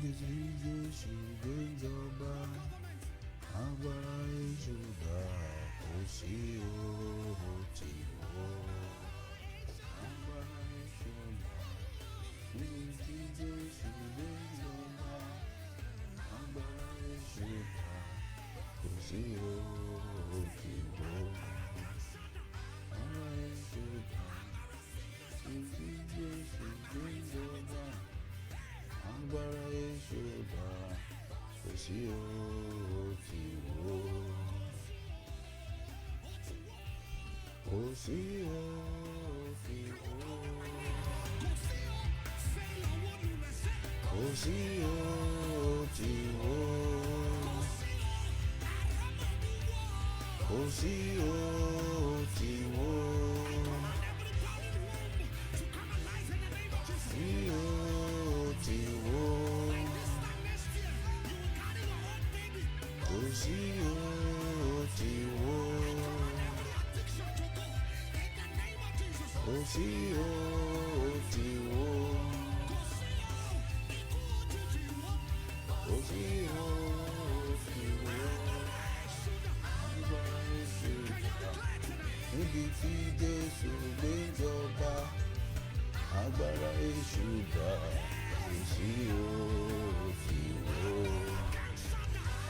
Níbi tí Jésù gbé ń jọba, agbára èṣù dà? Kò sí o, ti wó. Agbára èṣù dà? Níbi tí Jésù gbé ń jọba, agbára èṣù dà? Kò sí o, ti wó. Agbára èṣù dà? Níbi tí Jésù gbé ń jọba, agbára èṣù dà? Kò sí o, ti wó. Kò sí o, ti wó. Kò sí o, ti wó. Kò sí o, ti wó. Sí o, ti wó. Kò sí o, ti wó. Kò sí o, ti wó. Kò sí o, ti wó. Agbára èṣù dà? Níbi tí Jésù gbé ń jọba, agbára èṣù dà? Kò sí o, ti wó.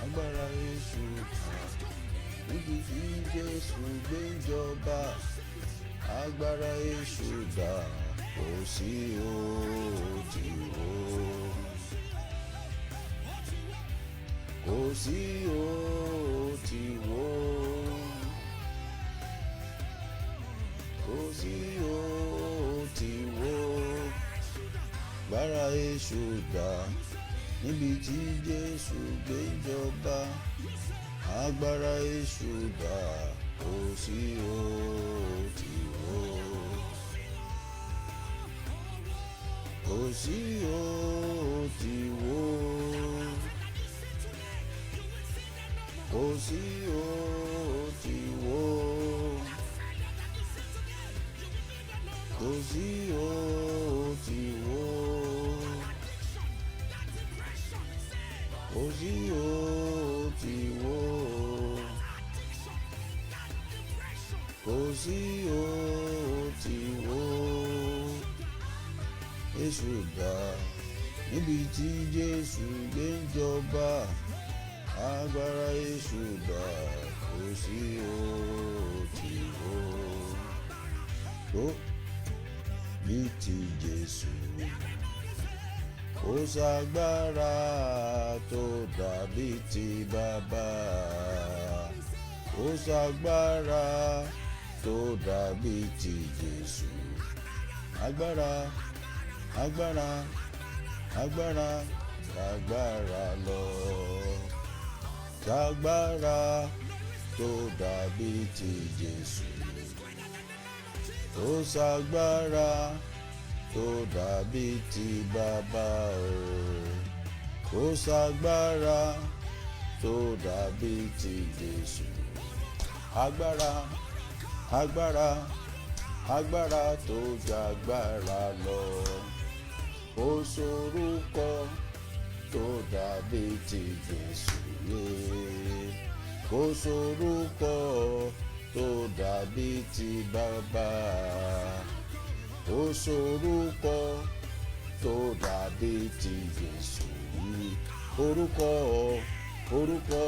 Agbára èṣù dà? Níbi tí Jésù gbé ń jọba, agbára èṣù dà? Kò sí o, ti wó. Kò sí o, ti wó. Kò sí o, ti wó. Agbára èṣù dà? Níbi tí Jésù gbé ń jọba, agbára èṣù dà? Kò sí o, ti wó. Kò sí o, ti wó. Kò sí o, ti wó. Kò sí o, ti wó. Kò sí o, ti wó. Kò sí o, ti wó. Èṣù dà? Níbi tí Jésù gbé ń jọba, agbára èṣù dà? Kò sí o, ti wó. Kò bí ti Jésù, kò ságbára tó dàbí ti bàbá. Kò ságbára tó dàbí ti Jésù. Agbára, agbára, agbára, agbára lọ. Agbára tó dàbí ti Jésù. Kò ságbára tó dàbí ti bàbá o. Kò ságbára tó dàbí ti Jésù. Agbára, agbára, agbára tó jagbára lọ. Kò sórúkọ tó dàbí ti Jésù yé. Kò sórúkọ tó dàbí ti bàbá. Kò sórúkọ tó dàbí ti Jésù yìí. Orúkọ, orúkọ,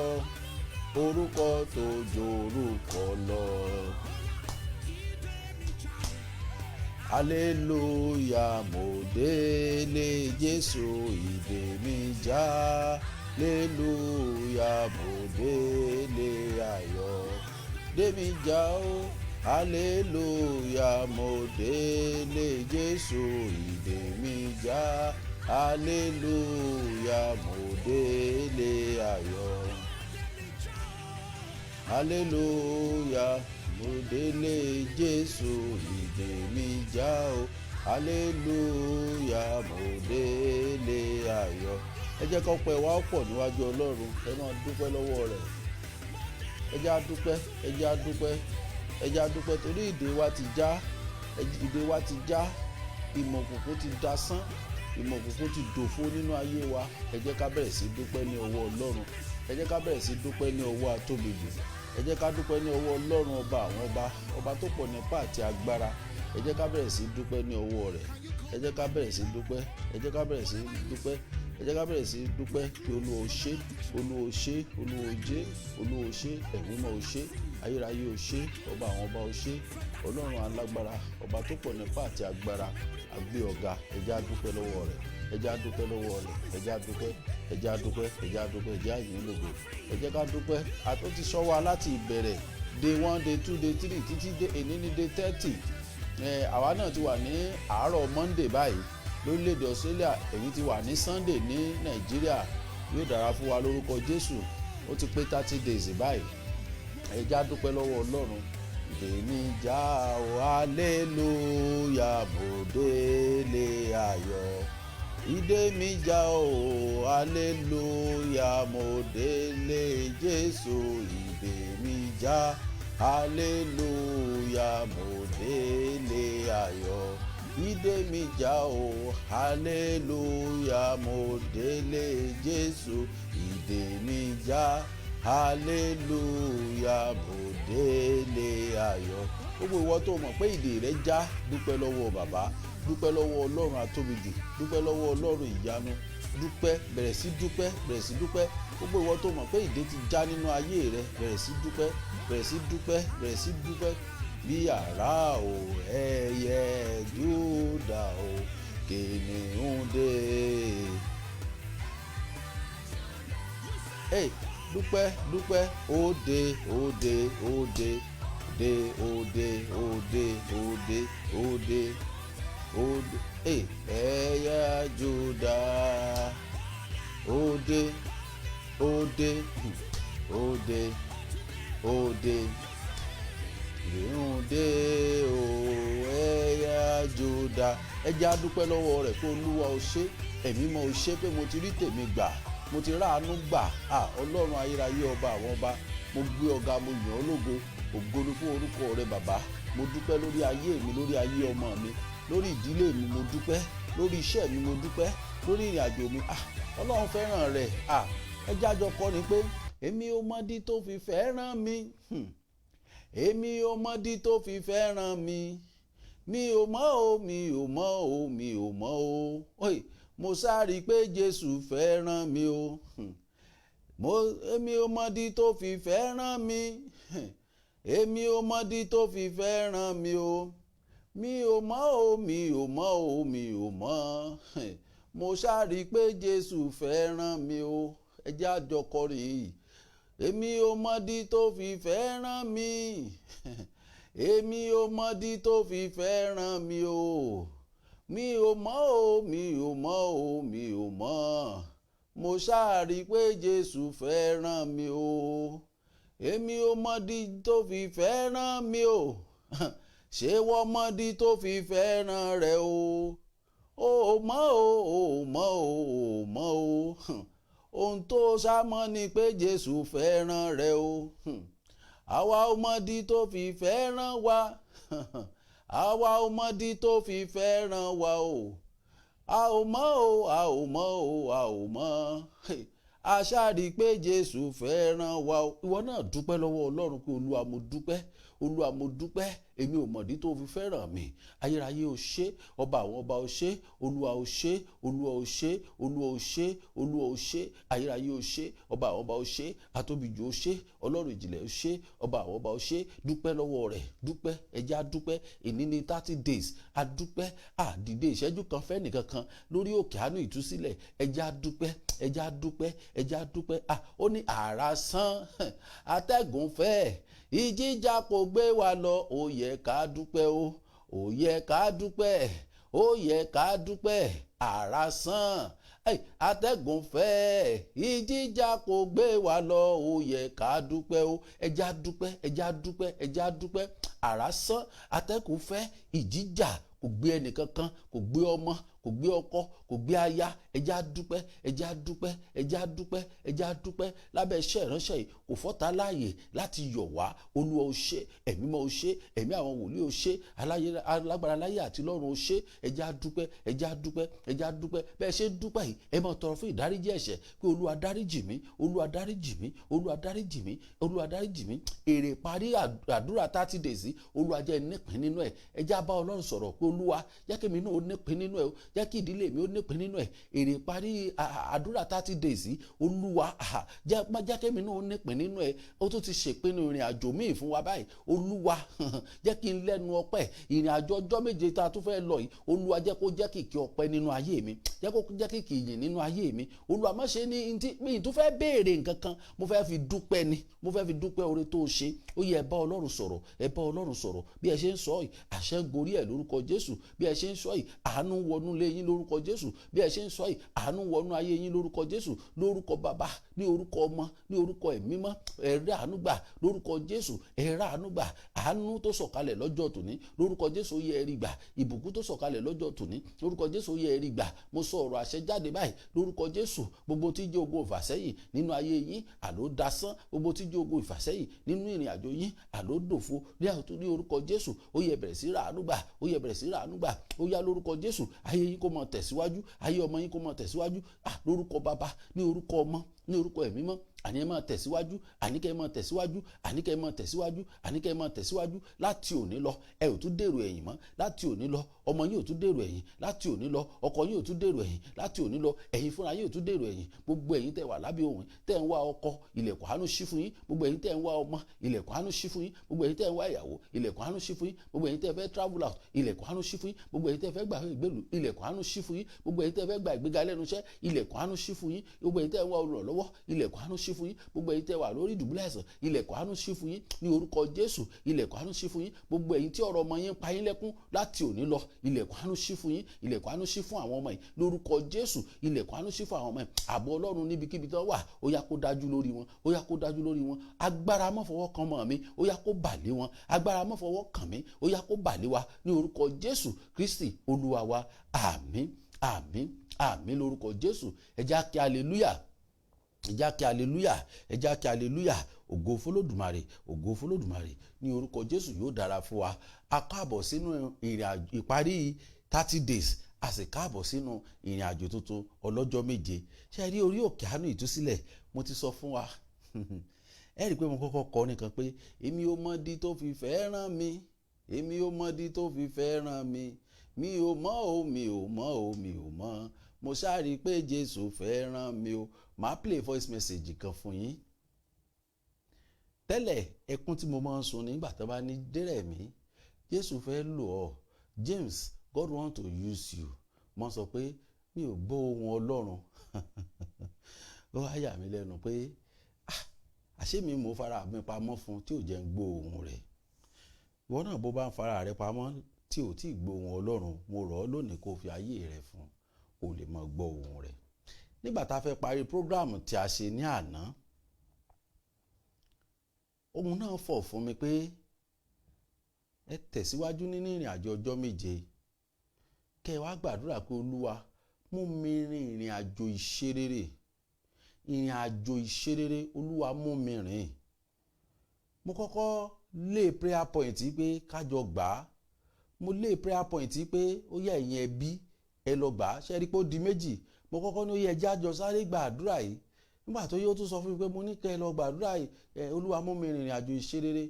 orúkọ tó jorúkọ lọ. Aleluya, mo délé Jésù, ìdè mi já. Aleluya, mo délé ayọ̀, dé mi já o. Aleluya, mo délé Jésù, ìdè mi já. Aleluya, mo délé ayọ̀. Aleluya, mo délé Jésù, ìdè mi já o. Aleluya, mo délé ayọ̀. Ẹ jẹ́ kó pẹ́ wá pọ̀ níwájú Ọlọ́run. Ẹ máa dúpẹ́ lọ́wọ́ rẹ̀. Ẹ jẹ́ á dúpẹ́, ẹ jẹ́ á dúpẹ́, ẹ jẹ́ á dúpẹ́ torí ìdè wa ti já, ìdè wa ti já, ìmọ̀ òkùnkùn ti dasán. Ìmọ̀ òkùnkùn ti dòfo nínú ayé wa. Ẹ jẹ́ ká bẹ̀rẹ̀ sí dúpẹ́ ní ọwọ́ Ọlọ́run. Ẹ jẹ́ ká bẹ̀rẹ̀ sí dúpẹ́ ní ọwọ́ Atóbijù. Ẹ jẹ́ ká dúpẹ́ ní ọwọ́ Ọlọ́run, ọba àwọn ọba, ọba tó pọ̀ nípa àti agbára. Ẹ jẹ́ ká bẹ̀rẹ̀ sí dúpẹ́ ní ọwọ́ rẹ̀. Ẹ jẹ́ ká bẹ̀rẹ̀ sí dúpẹ́. Ẹ jẹ́ ká bẹ̀rẹ̀ sí dúpẹ́. Ẹ jẹ́ ká bẹ̀rẹ̀ sí dúpẹ́ kí Olúwa ó ṣé, Olúwa ó ṣé, Olúwa ó jẹ́, Olúwa ó ṣé, Ẹ̀mí Mímọ́ ó ṣé, ayérayé ó ṣé, ọba àwọn ọba ó ṣé, Ọlọ́run alágbára, ọba tó pọ̀ nípa àti agbára, àgbé ọ̀gá. Ẹ jẹ́ á dúpẹ́ lọ́wọ́ rẹ̀. Ẹ jẹ́ á dúpẹ́ lọ́wọ́ rẹ̀. Ẹ jẹ́ á dúpẹ́. Ẹ jẹ́ á dúpẹ́. Ẹ jẹ́ á dúpẹ́. Ẹ jẹ́ á yìn lógo. Ẹ jẹ́ ká dúpẹ́. Àtó ti sọ wa láti ìbẹ̀rẹ̀, day 1, day 2, day 3, títí dé èní ní day 30. Àwa náà ti wà ní àárọ̀ Monday báyìí lórílẹ̀‐èdè Australia. Èyí ti wà ní Sunday ní Nàìjíríà. Yóò dára fún wa lórúkọ Jésù. Ó ti pé 30 days báyìí. Ẹ jẹ́ á dúpẹ́ lọ́wọ́ Ọlọ́run. Ìdè mi já o, hallelujah, mo délé ayọ̀. Ìdè mi já o, hallelujah, mo délé Jésù. Ìdè mi já, hallelujah, mo délé ayọ̀. Ìdè mi já o, hallelujah, mo délé Jésù. Ìdè mi já, hallelujah, mo délé ayọ̀. Gbogbo ìwọ tó mọ̀ pé ìdè rẹ já, dúpẹ́ lọ́wọ́ bàbá, dúpẹ́ lọ́wọ́ Ọlọ́run atóbijù, dúpẹ́ lọ́wọ́ Ọlọ́run ìyanu. Dúpẹ́, bẹ̀rẹ̀ sí dúpẹ́, bẹ̀rẹ̀ sí dúpẹ́. Gbogbo ìwọ tó mọ̀ pé ìdè ti já nínú ayé rẹ, bẹ̀rẹ̀ sí dúpẹ́, bẹ̀rẹ̀ sí dúpẹ́, bẹ̀rẹ̀ sí dúpẹ́. Bí àrá o, ẹyẹ Júdà o, kìnìún dé. Hey, dúpẹ́, dúpẹ́. Ó dé, ó dé, ó dé, dé, ó dé, ó dé, ó dé, ó dé, ó dé. Hey, ẹyẹ Júdà, ó dé, ó dé, ó dé, ó dé, kìnìún dé o, ẹyẹ Júdà. Ẹ jẹ́ á dúpẹ́ lọ́wọ́ rẹ̀ pé Olúwa, ó ṣé, Ẹ̀mí Mímọ́, ó ṣé pé mo ti rí tèmi gbà, mo ti ráàánú gbà. À, Ọlọ́run ayérayé, ọba àwọn ọba, mo gbé ọ̀gá, mo yàn ọ́ lógo. Ògo ni fún orúkọ rẹ, bàbá. Mo dúpẹ́ lórí ayé mi, lórí ayé ọmọ mi, lórí ìdílé mi. Mo dúpẹ́ lórí iṣẹ́ mi. Mo dúpẹ́ lórí ìrìn àjò mi. Ah, Ọlọ́run fẹ́ràn rẹ̀. Ah, ẹ jẹ́ àjọ kọ́ ni pé èmi ò mọ̀dí tó fi fẹ́ràn mi. Èmi ò mọ̀dí tó fi fẹ́ràn mi. Mi ò mọ̀ o, mi ò mọ̀ o, mi ò mọ̀ o. Oi, mo sáré pé Jésù fẹ́ràn mi o. Mo èmi ò mọ̀dí tó fi fẹ́ràn mi. Èmi ò mọ̀dí tó fi fẹ́ràn mi o. Mi ò mọ̀ o, mi ò mọ̀ o, mi ò mọ̀. Mo sáré pé Jésù fẹ́ràn mi o. Ẹ jẹ́ àjọ kọrin yìí. Èmi ò mọ̀dí tó fi fẹ́ràn mi. Èmi ò mọ̀dí tó fi fẹ́ràn mi o. Mi ò mọ̀ o, mi ò mọ̀ o, mi ò mọ̀. Mo ṣáà rí pé Jésù fẹ́ràn mi o. Èmi ò mọ̀dí tó fi fẹ́ràn mi o. Ṣé wọ́n mọ̀dí tó fi fẹ́ràn rẹ o? O mọ̀ o, o mọ̀ o, o mọ̀ o. Ohun tó ṣá mọ̀ ni pé Jésù fẹ́ràn rẹ o. Àwa ò mọ̀dí tó fi fẹ́ràn wa. Àwa ò mọ̀dí tó fi fẹ́ràn wa o. A ò mọ̀ o, a ò mọ̀ o, a ò mọ̀. A ṣáà rí pé Jésù fẹ́ràn wa o. Ìwọ náà dúpẹ́ lọ́wọ́ Ọlọ́run pé Olúwa, mo dúpẹ́. Olúwa, mo dúpẹ́. Èmi ò mọ̀dí tó fi fẹ́ràn mi. Ayérayé, o ṣé. Ọba àwọn ọba, o ṣé. Olúwa, o ṣé. Olúwa, o ṣé. Olúwa, o ṣé. Olúwa, o ṣé. Ayérayé, o ṣé. Ọba àwọn ọba, o ṣé. Atóbijù, o ṣé. Ọlọ́run ìjìnlẹ̀, o ṣé. Ọba àwọn ọba, o ṣé. Dúpẹ́ lọ́wọ́ rẹ̀. Dúpẹ́. Ẹ jẹ́ á dúpẹ́. Èní ní 30 days. A dúpẹ́. A dìde ìṣẹ́jú kan fẹ́ nìkan kan lórí òkè àánú ìtúsílẹ̀. Ẹ jẹ́ á dúpẹ́. Ẹ jẹ́ á dúpẹ́. Ẹ jẹ́ á dúpẹ́. Ah, ó ní àrá sán, atẹ́gùn fẹ́, ìjìjà kò gbé wa lọ. Ó yẹ ká dúpẹ́ o, ó yẹ ká dúpẹ́, ó yẹ ká dúpẹ́. Àrá sán, atẹ́gùn fẹ́, ìjìjà kò gbé wa lọ. Ó yẹ ká dúpẹ́ o. Ẹ jẹ́ á dúpẹ́. Ẹ jẹ́ á dúpẹ́. Ẹ jẹ́ á dúpẹ́. Àrá sán, atẹ́gùn fẹ́, ìjìjà kò gbé ẹnìkankan, kò gbé ọmọ. kò gbé ọkọ, kò gbé aya. Ẹ jẹ́ á dúpẹ́, ẹ jẹ́ á dúpẹ́, ẹ jẹ́ á dúpẹ́, ẹ jẹ́ á dúpẹ́. Lábẹ́ iṣẹ́ ìránṣẹ́ yìí, kò fọ́ta láàyè láti yọ̀ wá. Olúwa, ó ṣé. Ẹ̀mí mọ́, ó ṣé. Ẹ̀mí àwọn wòlíì, ó ṣé. Alágbára láyé àti lọ́run, ó ṣé. Ẹ jẹ́ á dúpẹ́, ẹ jẹ́ á dúpẹ́, ẹ jẹ́ á dúpẹ́. Bẹ́ẹ̀ ṣe ń dúpẹ́ yìí, ẹ máa tọrọ fún ìdáríjì ẹ̀ṣẹ̀ pé Olúwa dáríjì mí, Olúwa dáríjì mí, Olúwa dáríjì mí, Olúwa dáríjì mí. Èrè parí àdúrà 30 days, Olúwa jẹ́ nípìn nínú ẹ̀. Ẹ jẹ́ á bá Ọlọ́run sọ̀rọ̀ pé Olúwa, jẹ́ kí èmi náà ó nípìn nínú ẹ̀ o, jẹ́ kí ìdílé mi ó nípìn nínú ẹ̀. Èrè parí àdúrà 30 days, Olúwa, jẹ́ kí èmi náà ó nípìn nínú ẹ̀. Ó tún ti ṣèpinnu ìrìn àjò míì fún wa báyìí. Olúwa, jẹ́ kí n lẹ́nu ọpẹ́. Ìrìn àjò ọjọ́ 7 tá a tún fẹ́ lọ yìí, Olúwa, jẹ́ kó jẹ́ kìkì ọpẹ́ nínú ayé mi, jẹ́ kó jẹ́ kìkì ìyìn nínú ayé mi. Olúwa, má ṣe ní mi tún fẹ́ béèrè nǹkan kan, mo fẹ́ fi dúpẹ́ ni, mo fẹ́ fi dúpẹ́ oore tó ṣe. Ó yẹ, ẹ bá Ọlọ́run sọ̀rọ̀, ẹ bá Ọlọ́run sọ̀rọ̀. Bí ẹ ṣe ń sọ yìí, àṣẹ ń gorí ẹ̀ lórúkọ Jésù. Bí ẹ ṣe ń sọ yìí, àánú wọnú lé yín lórúkọ Jésù. Bí ẹ ṣe ń sọ yìí, àánú wọnú ayé yín lórúkọ Jésù. Lórúkọ Bàbá, ní orúkọ Ọmọ, ní orúkọ Ẹ̀mí Mímọ́, ẹ rí àánú gbà lórúkọ Jésù. Ẹ rí àánú gbà. Àánú tó sọ̀kalẹ̀ lọ́jọ́ tòní lórúkọ Jésù, ó yẹ ẹ rí gbà. Ìbùkún tó sọ̀kalẹ̀ lọ́jọ́ tòní lórúkọ Jésù, ó yẹ ẹ rí gbà. Mo sọ ọ̀rọ̀ àṣẹ jáde báyìí lórúkọ Jésù. Gbogbo tí jẹ́ ogun ìfàsẹ́yìn nínú ayé yín, àló dasán. Gbogbo tí jẹ́ ogun ìfàsẹ́yìn nínú ìrìn àjò yín, àló dòfo ní orúkọ Jésù. Ó yẹ, bẹ̀rẹ̀ sí rà àánú gbà. Ó yẹ, bẹ̀rẹ̀ sí rà àánú gbà. Ó yá, lórúkọ Jésù, ayé yín kó máa tẹ̀síwájú, ayé ọmọ yín kó máa tẹ̀síwájú. Ah, lórúkọ Bàbá, ní orúkọ Ọmọ, ní orúkọ Ẹ̀mí Mọ́, àní ẹ máa tẹ̀síwájú, àní kẹ́ ẹ máa tẹ̀síwájú, àní kẹ́ ẹ máa tẹ̀síwájú, àní kẹ́ ẹ máa tẹ̀síwájú. Láti òní lọ, ẹ ò tún dèrò ẹ̀yìn mọ́. Láti òní lọ, ọmọ yín ò tún dèrò ẹ̀yìn. Láti òní lọ, ọkọ yín ò tún dèrò ẹ̀yìn. Láti òní lọ, ẹ̀yin fúnra yín ò tún dèrò ẹ̀yìn. Gbogbo ẹ̀yin tẹ́ wà lábẹ́ ohùn, tẹ́ ń wá ọkọ, ilẹ̀kùn àánú ṣí fún yín. Gbogbo ẹ̀yin tẹ́ ń wá ọmọ, ilẹ̀kùn àánú ṣí fún yín. Gbogbo ẹ̀yin tẹ́ ń wá ìyàwó, ilẹ̀kùn àánú ṣí fún yín. Gbogbo ẹ̀yin tẹ́ fẹ́ travel out, ilẹ̀kùn àánú ṣí fún yín. Gbogbo ẹ̀yin tẹ́ fẹ́ gbà ìgbélú, ilẹ̀kùn àánú ṣí fún yín. Gbogbo ẹ̀yin tẹ́ fẹ́ gba ìgbéga lẹ́nu iṣẹ́, ilẹ̀kùn àánú ṣí fún yín. Gbogbo ẹ̀yin tẹ́ ń wá olùrànlọ́wọ́, ilẹ̀kùn àánú ṣí fún yín. Gbogbo ẹ̀yin tẹ́ wà lórí ìdùbúlẹ̀ àìsàn, ilẹ̀kùn àánú ṣí fún yín ní orúkọ Jésù. Ilẹ̀kùn àánú ṣí fún yín. Gbogbo ẹ̀yin tí ọ̀rọ̀ ọmọ yín pa yín lẹ́kún, láti òní lọ, ilẹ̀kùn àánú ṣí fún yín. Ilẹ̀kùn àánú ṣí fún àwọn ọmọ yìí lórúkọ Jésù. Ilẹ̀kùn àánú ṣí fún àwọn ọmọ yìí. Ààbò Ọlọ́run níbikíbi tó wà, ó yá, kó dájú lórí wọn. Ó yá, kó dájú lórí wọn. Agbára má fọwọ́ kan ọmọ mi, ó yá, kó bà lé wọn. Agbára má fọwọ́ kàn mí, ó yá, kó bà lé wa ní orúkọ Jésù Kristi Olúwa wa. Àmín, àmín, àmín lórúkọ Jésù. Ẹ jẹ́ kí hallelujah, ẹ jẹ́ kí hallelujah, ẹ jẹ́ kí hallelujah. Ògo f'Olódùmarè, ògo f'Olódùmarè. Ní orúkọ Jésù, yóò dára fún wa. A káàbọ̀ sínú ìrìn àjò ìparí 30 days, a sì káàbọ̀ sínú ìrìn àjò tuntun ọlọ́jọ́ 7. Ṣe rí orí òkè àánú ìtúsílẹ̀, mo ti sọ fún wa, ẹ rí i pé mo kọ́kọ́ kọ́ nìkan pé èmi ò mọ̀dí tó fi fẹ́ràn mi, èmi ò mọ̀dí tó fi fẹ́ràn mi, mi ò mọ̀ o, mi ò mọ̀ o, mi ò mọ̀. Mo ṣáà rí i pé Jésù fẹ́ràn mi o. Màá play voice message kan fún yín. Tẹ́lẹ̀, ẹkún tí mo máa ń sun nígbà tó bá ní dérẹ̀ mi, Jésù fẹ́ lò ọ́, James, God want to use you, mo sọ pé mi ò gbọ́ ohùn Ọlọ́run. Ó wá yà mí lẹ́nu pé, ah, àṣé mi mo fara mi pamọ́ fún tí ò jẹ́ ń gbọ́ ohùn rẹ̀. Ìwọ náà, bó bá ń fara rẹ pamọ́ tí ò tí ì gbọ́ ohùn Ọlọ́run, mo rọ̀ ọ́ lónìí kó fi ayé rẹ fún kó lè máa gbọ́ ohùn rẹ̀. Nígbà tá a fẹ́ parí program tí a ṣe ní àná, ohun náà fọ̀ fún mi pé ẹ tẹ̀síwájú nínú ìrìn àjò ọjọ́ 7, kẹ́ ẹ wá gbàdúrà pé Olúwa, mú mi rin ìrìn àjò ìṣerere, ìrìn àjò ìṣerere, Olúwa, mú mi rìn. Mo kọ́kọ́ lé prayer point pé kájọ gbà á. Mo lé prayer point pé ó yẹ, ẹ̀yin ẹbí, ẹ lọ gbà á. Ṣe é rí pé ó di méjì? Mo kọ́kọ́ ní ó yẹ, ẹ jẹ́ àjọ sáré gbàdúrà yìí. Nígbà tó yóò tún sọ fún mi pé mo ní kẹ́ ẹ lọ gbàdúrà yìí, ẹ Olúwa, mú mi rìnrìn àjò ìṣerere.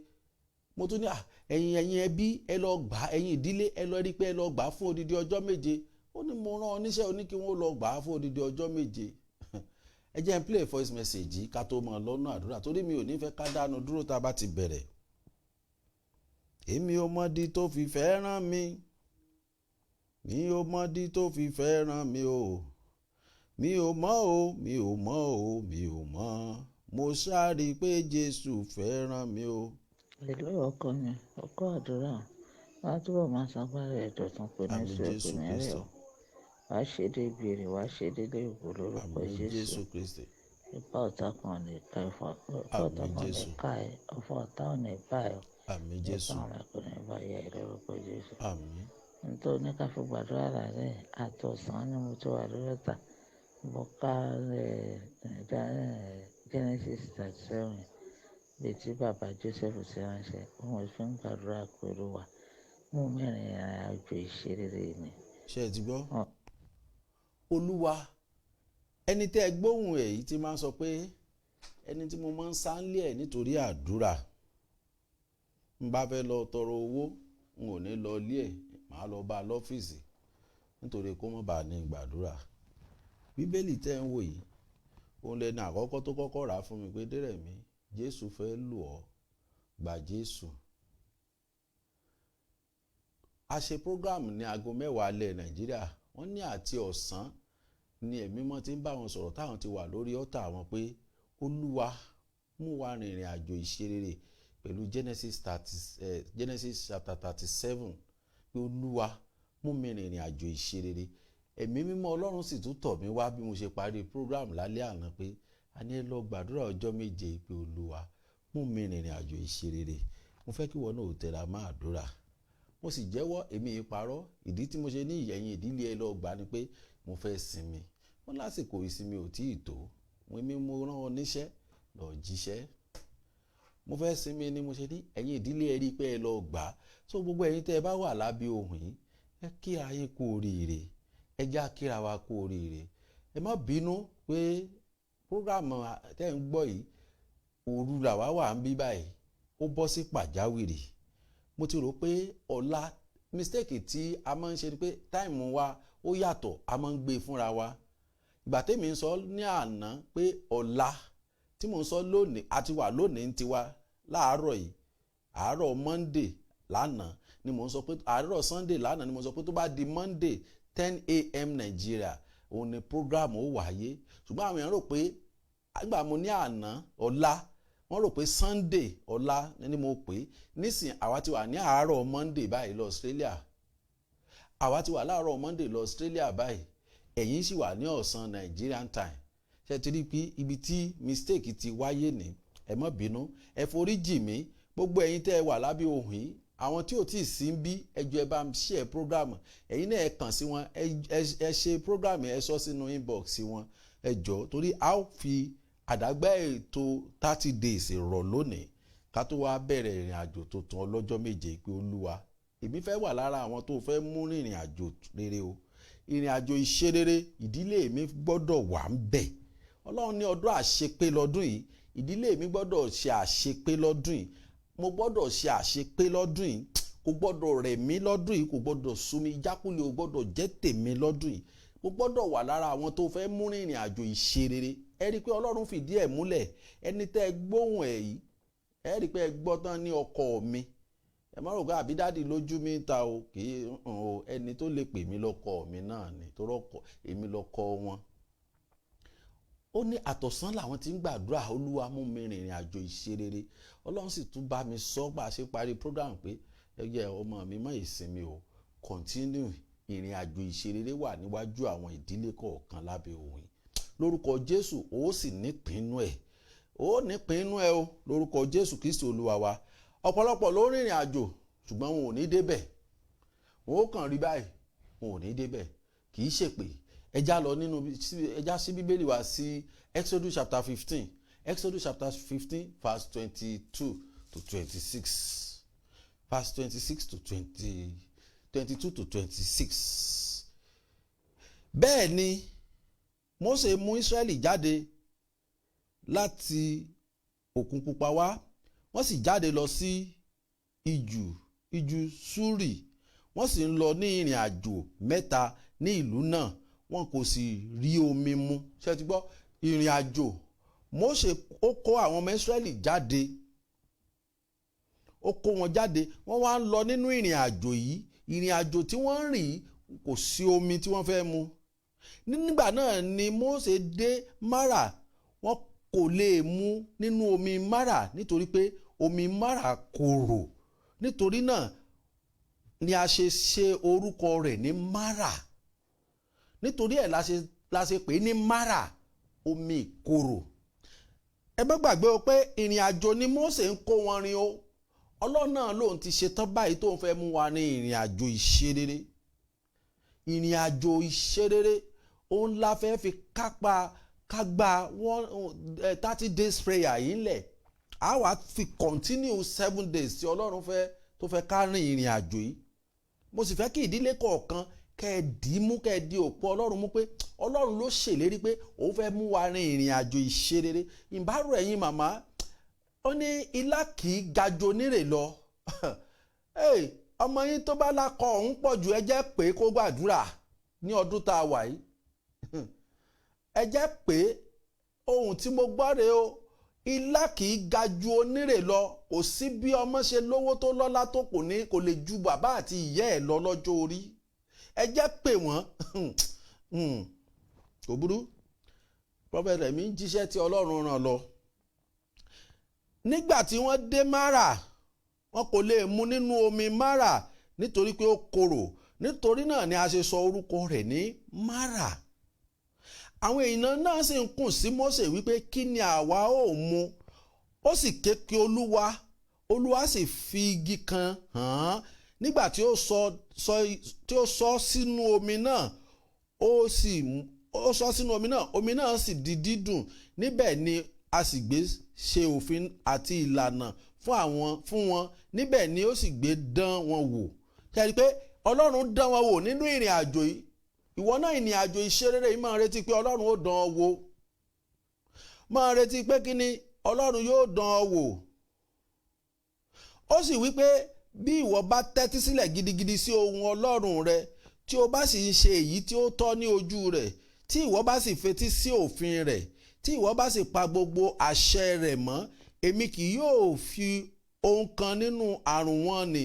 Mo tún ní à, ẹ̀yin ẹbí, ẹ lọ gbà á. Ẹ̀yin ìdílé, ẹ lọ rí pé ẹ lọ gbà á fún odidi ọjọ́ 7. Ó ní mo rán ọ níṣẹ́, ó ní kí wọ́n lọ gbà á fún odidi ọjọ́ 7. Ẹ jẹ́ n play voice message yìí ká tó mọ̀ lọ́nà àdúrà, torí mi ò ní fẹ́ ká dánu dúró tá a bá ti bẹ̀rẹ̀. Èmi ò mọ̀dí tó fi fẹ́ràn mi, mi ò mọ̀dí tó fi fẹ́ràn mi o, mi ò mọ̀ o, mi ò mọ̀ o, mi ò mọ̀. Mo ṣáà rí i pé Jésù fẹ́ràn mi o. Ìlú ọkọ mi, ọkọ àdúrà, wàá túbọ̀ máa ṣagbára ẹ̀ dọ̀tun, kò ní Àmín. sú ẹ, kò Jésù ní rẹ̀ Kristi. ọ́. Wàá ṣe débi èrè, wàá ṣe délé ògo lórúkọ Àmín. Jésù. Jésù Kristi. Ipá ọ̀tá kan ò ní ká ẹ̀fọ́, ipá ọ̀tá Àmín. kan ò ní Jésù. ká ẹ, ọfà ọ̀tá ò ní bá ẹ, Àmín. nípa Jésù. àwọn ẹ̀ kò ní bá yẹ ẹ lórúkọ Jésù. Àmín. Ohun tó ní ká fi gbàdúrà lálẹ́ yìí, àtọ̀sán ni mo ti wà lórí ọ̀tà. Mo ká Genesis 37 bí tí bàbá Joseph ti ránṣẹ́. Òun fi ń gbàdúrà pé Olúwa mú mi rìn ìrìn àjò ìṣerere mi. Ṣé ẹ ti gbọ́? Olúwa, ẹni tẹ́ ẹ gbóhùn ẹ̀ yìí ti máa ń sọ pé ẹni tí mo máa ń sá ń lé ẹ̀ nítorí àdúrà. N bá fẹ́ lọ tọrọ owó, n ò ní lọ ilé ẹ̀, màá lọ bá a lọ́fíìsì nítorí kó má bàa ní gbàdúrà. Bíbélì tẹ́ ń wò yìí, òun lẹni àkọ́kọ́ tó kọ́kọ́ rà á fún mi pé Dérẹ̀mí, Jésù fẹ́ lò ọ́, gba Jésù. A ṣe program ní aago 10 alẹ́ Nàìjíríà, wọ́n ní àti ọ̀sán ni ẹ̀mí mọ́ ti ń bá wọn sọ̀rọ̀ táwọn ti wà lórí ọ̀tá wọn pé Olúwa mú wa rìnrìn àjò ìṣerere pẹ̀lú Genesis chapter 37 pé Olúwa mú mi rìnrìn àjò ìṣerere. Ẹ̀mí mímọ́ Ọlọ́run sì tún tọ̀ mí wá bí mo ṣe parí program lálẹ́ àná pé a ní ẹ lọ gbàdúrà ọjọ́ 7 pé Olúwa mú mi rìnrìn àjò ìṣerere. Mo fẹ́ kí ìwọ náà ò tẹra mọ́ àdúrà. Mo sì jẹ́wọ́ èmi ìparọ́. Ìdí tí mo ṣe ní ìyẹ̀yìn ìdílé ẹ lọ gbà ni pé mo fẹ́ sinmi. Wọ́n lásìkò ìsinmi ò tí ì tó. Èmi mo rán ọ níṣẹ́ lọ jíṣẹ́. Mo fẹ́ sinmi ni mo ṣe ní ẹ̀yin ìdílé ẹ rí i pé ẹ lọ gbà. So gbogbo ẹ̀yin tẹ́ ẹ bá wà lábẹ́ ohùn yìí, ẹ kíra yín kú oríire. Ẹ já kíra wa kú oríire. Ẹ má bínú pé program tẹ́ ẹ ń gbọ́ yìí, òru làwa wà ń bí báyìí. Ó bọ́ sí pàjáwìrì. Mo ti rò pé ọ̀la mistake tí a máa ń ṣe ni pé táìmù wa ó yàtọ̀, a máa ń gbé fúnra wa. Ìgbà tèmi ń sọ ní àná pé ọ̀la tí mò ń sọ lónìí, a ti wà lónìí ń tiwa láàárọ̀ yìí, àárọ̀ Monday lánàá ni mò ń sọ pé àárọ̀ Sunday lánàá ni mò ń sọ pé tó bá di Monday 10 a.m. Nigeria òun ni program ó wáyé. Ṣùgbọ́n àwọn èèyàn rò pé àgbà mo ní àná ọ̀la, wọ́n rò pé Sunday ọ̀la ni mo pè é. Nísìn àwa ti wà ní àárọ̀ Monday báyìí lọ Australia. Àwa ti wà láàárọ̀ Monday lọ Australia báyìí. Ẹ̀yin sì wà ní ọ̀sán Nigerian time. Ṣé ti rí pé ibi tí mistake ti wáyé ní? Ẹ má bínú, ẹ forí jì mí. Gbogbo ẹ̀yin tẹ́ ẹ wà lábẹ́ ohùn yìí, àwọn tí ò tí ì sí ń bí, ẹ jọ̀ọ́ ẹ bá ń share program. Ẹ̀yin náà ẹ kàn sí wọn, ẹ ṣe program, ẹ sọ sínú inbox wọn. Ẹ jọ̀ọ́, torí a ó fi àdágbà ètò 30 days rọ̀ lónìí ká tó wá bẹ̀rẹ̀ ìrìn àjò tuntun ọlọ́jọ́ 7 pé Olúwa, èmi fẹ́ wà lára àwọn tó fẹ́ mú rìnrìn àjò rere o. Ìrìn àjò ìṣerere, ìdílé mi gbọ́dọ̀ wà ń bẹ̀. Ọlọ́run ní ọdún àṣepé lọ́dún yìí, ìdílé mi gbọ́dọ̀ ṣe àṣepé lọ́dún yìí. Mo gbọ́dọ̀ ṣe àṣepé lọ́dún yìí. Kò gbọ́dọ̀ rẹ̀ mí lọ́dún yìí, kò gbọ́dọ̀ sú mi, ìjákulẹ̀ ò gbọ́dọ̀ jẹ́ tèmi lọ́dún yìí. Mo gbọ́dọ̀ wà lára àwọn tó fẹ́ mú rìnrìn àjò ìṣerere. Ẹ rí i pé Ọlọ́run fìdí ẹ̀ múlẹ̀. Ẹni tẹ́ ẹ gbóhùn ẹ̀ yìí, ẹ rí i pé ẹ gbọ́ tán ní ọkọ mi. Ẹ má rò pé àbí dádì lójú mi ta o, kì í o. Ẹni tó lè pè mí lọ́kọ mi náà ni, torí ọkọ èmi lọ́kọ wọn. Ó ní àtọ̀sán làwọn tí ń gbàdúrà, Olúwa mú mi rìnrìn àjò ìṣerere. Ọlọ́run sì tún bá mi sọ bá a ṣe parí program pé ẹ jẹ́ ọmọ mi mọ́ ìsinmi o, continue. Ìrìn àjò ìṣerere wà níwájú àwọn ìdílé kọ̀ọ̀kan lábẹ́ òun. Lórúkọ Jésù, ó sì nípinnu ẹ̀, ó nípinnu ẹ̀ o, lórúkọ Jésù Kristi Olúwa wa. Ọ̀pọ̀lọpọ̀ ló rìnrìn àjò ṣùgbọ́n wọn ò ní débẹ̀. Wọn ó kàn rí báyìí, wọn ò ní débẹ̀. Kì í ṣèpè. Ẹja lọ nínú ẹja sí Bíbélì wa sí Exodus chapter 15, Exodus chapter 15 verse 22 to 26, verse 26 to 22 to 26. Bẹ́ẹ̀ ni Mósè mú Ísírẹ́lì jáde láti Òkun Pupa wá, wọ́n sì jáde lọ sí ijù Ṣúrì. Wọ́n sì ń lọ ní ìrìn àjò 3 ní ìlú náà, wọn kò sì rí omi mu. Ṣé ti gbọ́? Ìrìn àjò Mósè, ó kó àwọn ọmọ Ísírẹ́lì jáde, ó kó wọn jáde, wọ́n wá ń lọ nínú ìrìn àjò yìí. Ìrìn àjò tí wọ́n ń rìn, kò sí omi tí wọ́n fẹ́ mu. Nígbà náà ni Mósè dé Mara. Wọn kò lè mu nínú omi Mara nítorí pé omi Mara korò. Nítorí náà ni a ṣe ṣe orúkọ rẹ̀ ní Mara. Nítorí ẹ̀ la ṣe pè é ní Mara, omi ìkorò. Ẹ má gbàgbé o pé ìrìn àjò ni Mósè ń kó wọn rin o. Ọlọ́run náà lòun ti ṣetán báyìí tó ń fẹ́ mú wa ní ìrìn àjò ìṣerere. Ìrìn àjò ìṣerere òun la fẹ́ fi kápá kágbá one 30 days prayer yìí ńlẹ̀. A wá fi continue 7 days tí Ọlọ́run fẹ́ tó fẹ́ ká rìn ìrìn àjò yìí. Mo sì fẹ́ kí ìdílé kọ̀ọ̀kan kẹ́ ẹ dì í mú, kẹ́ ẹ di òpó Ọlọ́run mú pé Ọlọ́run ló ṣèlérí pé òun fẹ́ mú wa rin ìrìn àjò ìṣerere. Ìbárò ẹ̀yin màmá, ó ní ilá kì í gajo nírè lọ. Ọmọ yín tó bá lákọ òun pọ̀ jù, ẹ jẹ́ pé kó gbàdúrà ní ọdún tá a wà yìí. Ẹ jẹ́ pé ohun tí mo gbọ́ rèé o, ilá kì í ga ju onírè lọ. Kò sí bí ọmọ ṣe lówó tó lọ́lá tó, kò ní kò lè ju bàbá àti ìyá ẹ̀ lọ lọ́jọ́ orí. Ẹ jẹ́ pé wọ́n kò burú. Prophet Rẹ̀mí ń jíṣẹ́ tí Ọlọ́run rán lọ. Nígbà tí wọ́n dé Mara, wọn kò lè mu nínú omi Mara nítorí pé ó korò. Nítorí náà ni a ṣe sọ orúkọ rẹ̀ ní Mara. Àwọn èèyàn náà sì ń kùn sí Mósè wípé, "Kí ni àwa ó mu?" Ó sì ké pe Olúwa, Olúwa sì fi igi kan hàn án. Nígbà tí ó sọ sínú omi náà, ó sì ó sọ sínú omi náà, omi náà sì di dídùn. Níbẹ̀ ni a sì gbé ṣe òfin àti ìlànà fún wọn. Níbẹ̀ ni ó sì gbé dán wọn wò. Ṣe rí i pé Ọlọ́run dán wọn wò nínú ìrìn àjò yìí? Ìwọ náà, ìrìn àjò ìṣerere yìí, máa retí pé Ọlọ́run ó dán ọ wò. Máa retí pé kí ni? Ọlọ́run yóò dán ọ wò. Ó sì wí pé, "Bí ìwọ bá tẹ́tí sílẹ̀ gidigidi sí ohùn Ọlọ́run rẹ, tí o bá sì ń ṣe èyí tí ó tọ́ ní ojú rẹ̀, tí ìwọ bá sì fetí sí òfin rẹ̀, tí ìwọ bá sì pa gbogbo àṣẹ rẹ̀ mọ́, èmi kì yóò fi ohun kan nínú àrùn wọn nì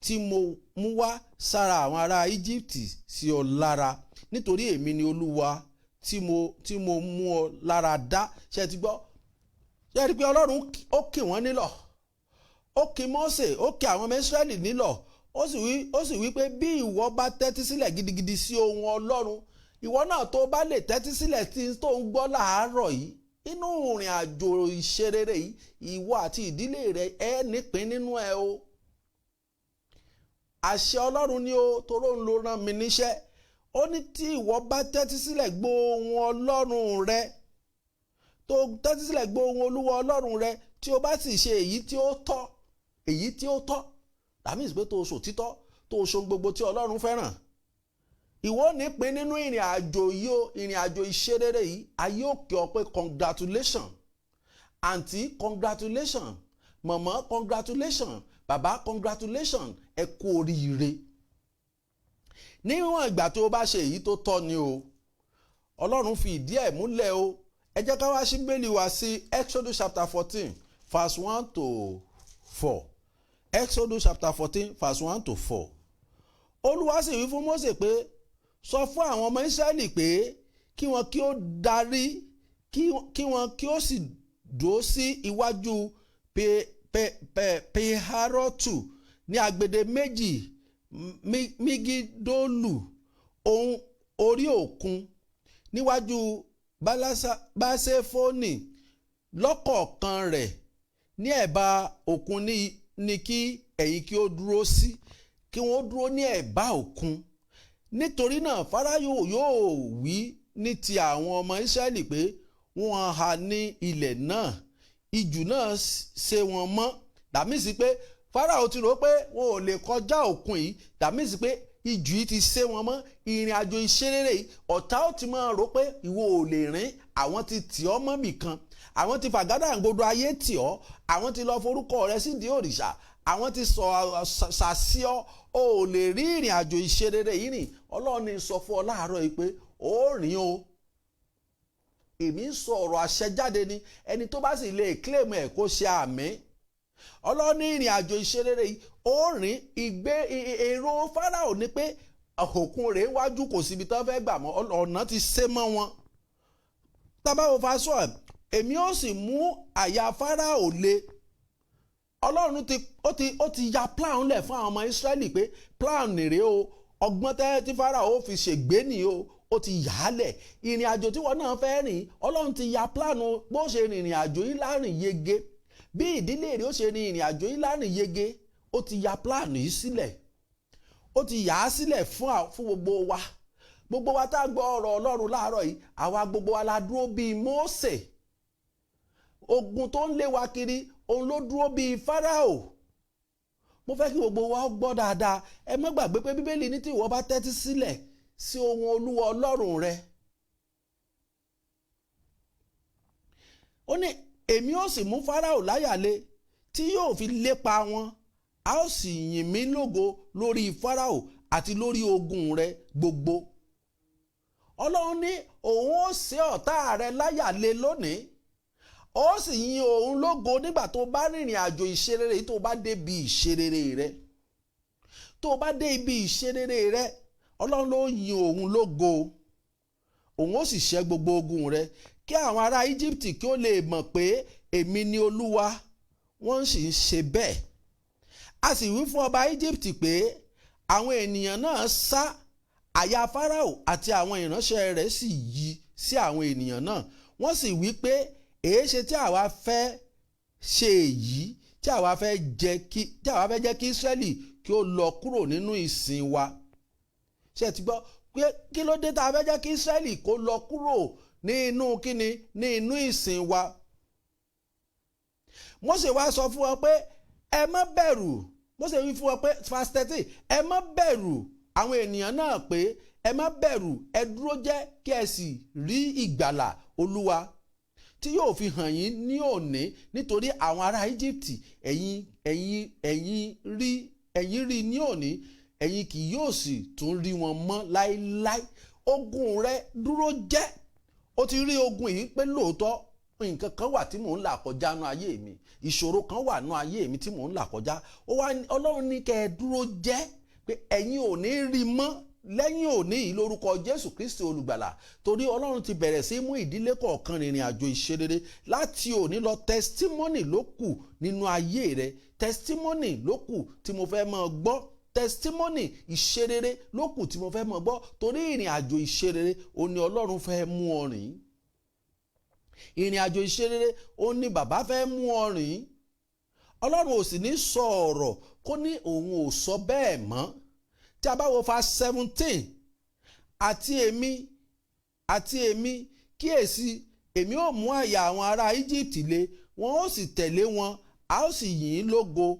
tí mo mú wá sára àwọn ará Íjíbítì sí ọ lára, nítorí èmi ni Olúwa tí mo mú ọ lára dá." Ṣe ti gbọ́? Ṣe rí i pé Ọlọ́run ó kì wọ́n nílọ̀? Ó kì Mósè, ó kì àwọn ọmọ Ísírẹ́lì nílọ̀. Ó sì wí pé bí ìwọ bá tẹ́tí sílẹ̀ gidigidi sí ohùn Ọlọ́run, ìwọ náà tó bá lè tẹ́tí sílẹ̀ tí tó ń gbọ́ láàárọ̀ yìí, inú ìrìn àjò ìṣerere yìí, ìwọ àti ìdílé rẹ ẹ nípín nínú ẹ o. Àṣẹ Ọlọ́run ni o, toró ń lo rán mi níṣẹ́. Ó ní tí ìwọ bá tẹ́tí sílẹ̀ gbọ́ ohùn Ọlọ́run rẹ, tó tẹ́tí sílẹ̀ gbọ́ ohùn Olúwa Ọlọ́run rẹ, tí o bá sì ṣe èyí tí ó tọ́, èyí tí ó tọ́, that means pé tó o sòtítọ́, tó o ṣe gbogbo tí Ọlọ́run fẹ́ràn, ìwọ nípín nínú ìrìn àjò yìí o, ìrìn àjò ìṣerere yìí. Ayé òkè ọ pé congratulation àǹtí, congratulation mọ̀mọ́, congratulation bàbá, congratulation, ẹ kú oríire. Níwọ̀n ìgbà tó o bá ṣe èyí tó tọ́ ni o. Ọlọ́run fi ìdí ẹ̀ múlẹ̀ o. Ẹ jẹ́ ká wá sí Bíbélì wá sí Exodus chapter 14 verse 1 to 4. Exodus chapter 14 verse 1 to 4. Olúwa sì wí fún Mósè pé, "Sọ fún àwọn ọmọ Ísírẹ́lì pé kí wọn kí ó darí, kí wọn kí ó sì dúró sí iwájú Piharotu ní agbede méjì Migidolu, ohun orí òkun, níwájú Baasefoni lọ́kọ̀ọ̀kan rẹ̀ ní ẹ̀bá òkun ní kí ẹ̀yin kí ó dúró sí." Kí wọ́n dúró ní ẹ̀bá òkun. "Nítorí náà Fáráò yóò wí ní ti àwọn ọmọ Ísírẹ́lì pé wọ́n há ní ilẹ̀ náà, ijù náà ṣe wọ́n mọ́." That means pé Fáráò ti rò pé wọn ò lè kọjá òkun yìí. That means pé ijù yìí ti ṣe wọn mọ́. Ìrìn àjò ìṣerere yìí, ọ̀tá ó ti máa rò pé ìwọ ò lè rìn. Àwọn ti tì ọ́ mọ́bì kan, àwọn ti fàgádàngodo ayé tì ọ́, àwọn ti lọ forúkọ rẹ sídìí òrìṣà, àwọn ti sọ ṣàṣì ọ́, o ò lè rí ìrìn àjò ìṣerere yìí rìn. Ọlọ́run ní sọ fún ọ láàárọ̀ yìí pé ó rìn o. Èmi ń sọ ọ̀rọ̀ àṣẹ jáde ni. Ẹni tó bá sì lè claim ẹ̀, kó ṣe àmín. Ọlọ́run ní ìrìn àjò ìṣerere yìí, ó rìn. Ìgbé èrò Fáráò ní pé òkun rèé wájú, kò síbi tán fẹ́ gbà mọ́, ọ̀nà ti sé mọ́ wọn. Tábàwò fasọ ẹ̀, "Èmi ó sì mú àyà Fáráò le." Ọlọ́run ti ó ti ó ti ya plan lẹ̀ fún àwọn ọmọ Ísírẹ́lì pé plan nìrè o, ọgbọ́n tẹ́ tí Fáráò fi ṣègbé nìyí o. Ó ti yà á lẹ̀. Ìrìn àjò tí wọn náà fẹ́ rìn, Ọlọ́run ti ya plan bó ṣe rìn ìrìn àjò yìí lárìn yege, bí ìdílé rẹ̀ ó ṣe rìn ìrìn àjò yìí lárìn yege. Ó ti ya plan yìí sílẹ̀. Ó ti yà á sílẹ̀ fún gbogbo wa. Gbogbo wa tá a gbọ́ ọ̀rọ̀ Ọlọ́run láàárọ̀ yìí, àwa gbogbo wa la dúró bíi Mósè. Ogun tó ń lé wa kiri, òun ló dúró bíi Fáráò. Mo fẹ́ kí gbogbo wa gbọ́ dáadáa. Ẹ má gbàgbé pé Bíbélì ní tí ìwọ bá tẹ́tí sílẹ̀ sí ohùn Olúwa Ọlọ́run rẹ, ó ní èmi ó sì mú Fáráò láyà le tí yóò fi lépa wọn, a ó sì yìn mí lógo lórí Fáráò àti lórí ogun rẹ gbogbo. Ọlọ́run ní òun ó ṣe ọ̀tá rẹ láyà le lónìí, ó sì yìn òun lógo nígbà tó bá rìnrìn àjò ìṣerere, tó bá dé ibi ìṣerere rẹ, tó bá dé ibi ìṣerere rẹ, Ọlọ́run ló yìn òun lógo, òun ó sì ṣẹ́ gbogbo ogun rẹ, kí àwọn ará Íjíbítì kí ó lè mọ̀ pé èmi ni Olúwa. Wọ́n sì ń ṣe bẹ́ẹ̀. A sì wí fún ọba Íjíbítì pé àwọn ènìyàn náà sá, àyà Fáráò àti àwọn ìránṣẹ́ rẹ̀ sì yí sí àwọn ènìyàn náà. Wọ́n sì wí pé èéṣe tí àwa fẹ́ ṣe èyí, tí àwa fẹ́ jẹ́ kí Ísírẹ́lì kí ó lọ kúrò nínú ìsìn wa. Ṣé ti gbọ́ pé kí ló dé tá a fẹ́ jẹ́ kí Ísírẹ́lì kó lọ kúrò ní inú kíni, ní inú ìsìn wa? Mósè wá sọ fún wọn pé ẹ má bẹ̀rù. Mósè wí fún wọn pé verse 13, ẹ má bẹ̀rù àwọn ènìyàn náà, pé ẹ má bẹ̀rù, ẹ dúró jẹ́ kí ẹ sì rí ìgbàlà Olúwa tí yóò fi hàn yín ní òní, nítorí àwọn ará Íjíbítì ẹ̀yin rí ní òní, ẹ̀yin kì yóò sì tún rí wọn mọ́ láéláé. Ogun rẹ dúró jẹ́. Ó ti rí ogun yìí pé lóòótọ́ nǹkan kan wà tí mò ń là kọjá nú ayé mi, ìṣòro kan wà nú ayé mi tí mò ń là kọjá. Ó wá Ọlọ́run ní kẹ́ ẹ dúró jẹ́ pé ẹ̀yin ò ní rí mọ́ lẹ́yìn òní yìí lórúkọ Jésù Kristi olùgbàlà. Torí Ọlọ́run ti bẹ̀rẹ̀ sí mú ìdílé kọ̀ọ̀kan rìnrìn àjò ìṣerere láti òní lọ. Testimony ló kù nínú ayé rẹ, testimony ló kù tí mo fẹ́ máa gbọ́, testimony ìṣerere ló kù tí mo fẹ́ máa gbọ́. Torí ìrìn àjò ìṣerere òní Ọlọ́run fẹ́ mú ọ rìn, ìrìn àjò ìṣerere òní bàbá fẹ́ mú ọ rìn. Ọlọ́run ò sì ní sọ ọ̀rọ̀ kó ní òun ò sọ bẹ́ẹ̀ mọ́. Tí a bá wo verse 17, àti èmi kíyèsí, èmi ó mú àyà àwọn ará Íjíbítì le, wọn ó sì tẹ̀lé wọn, a ó sì yìn ín lógo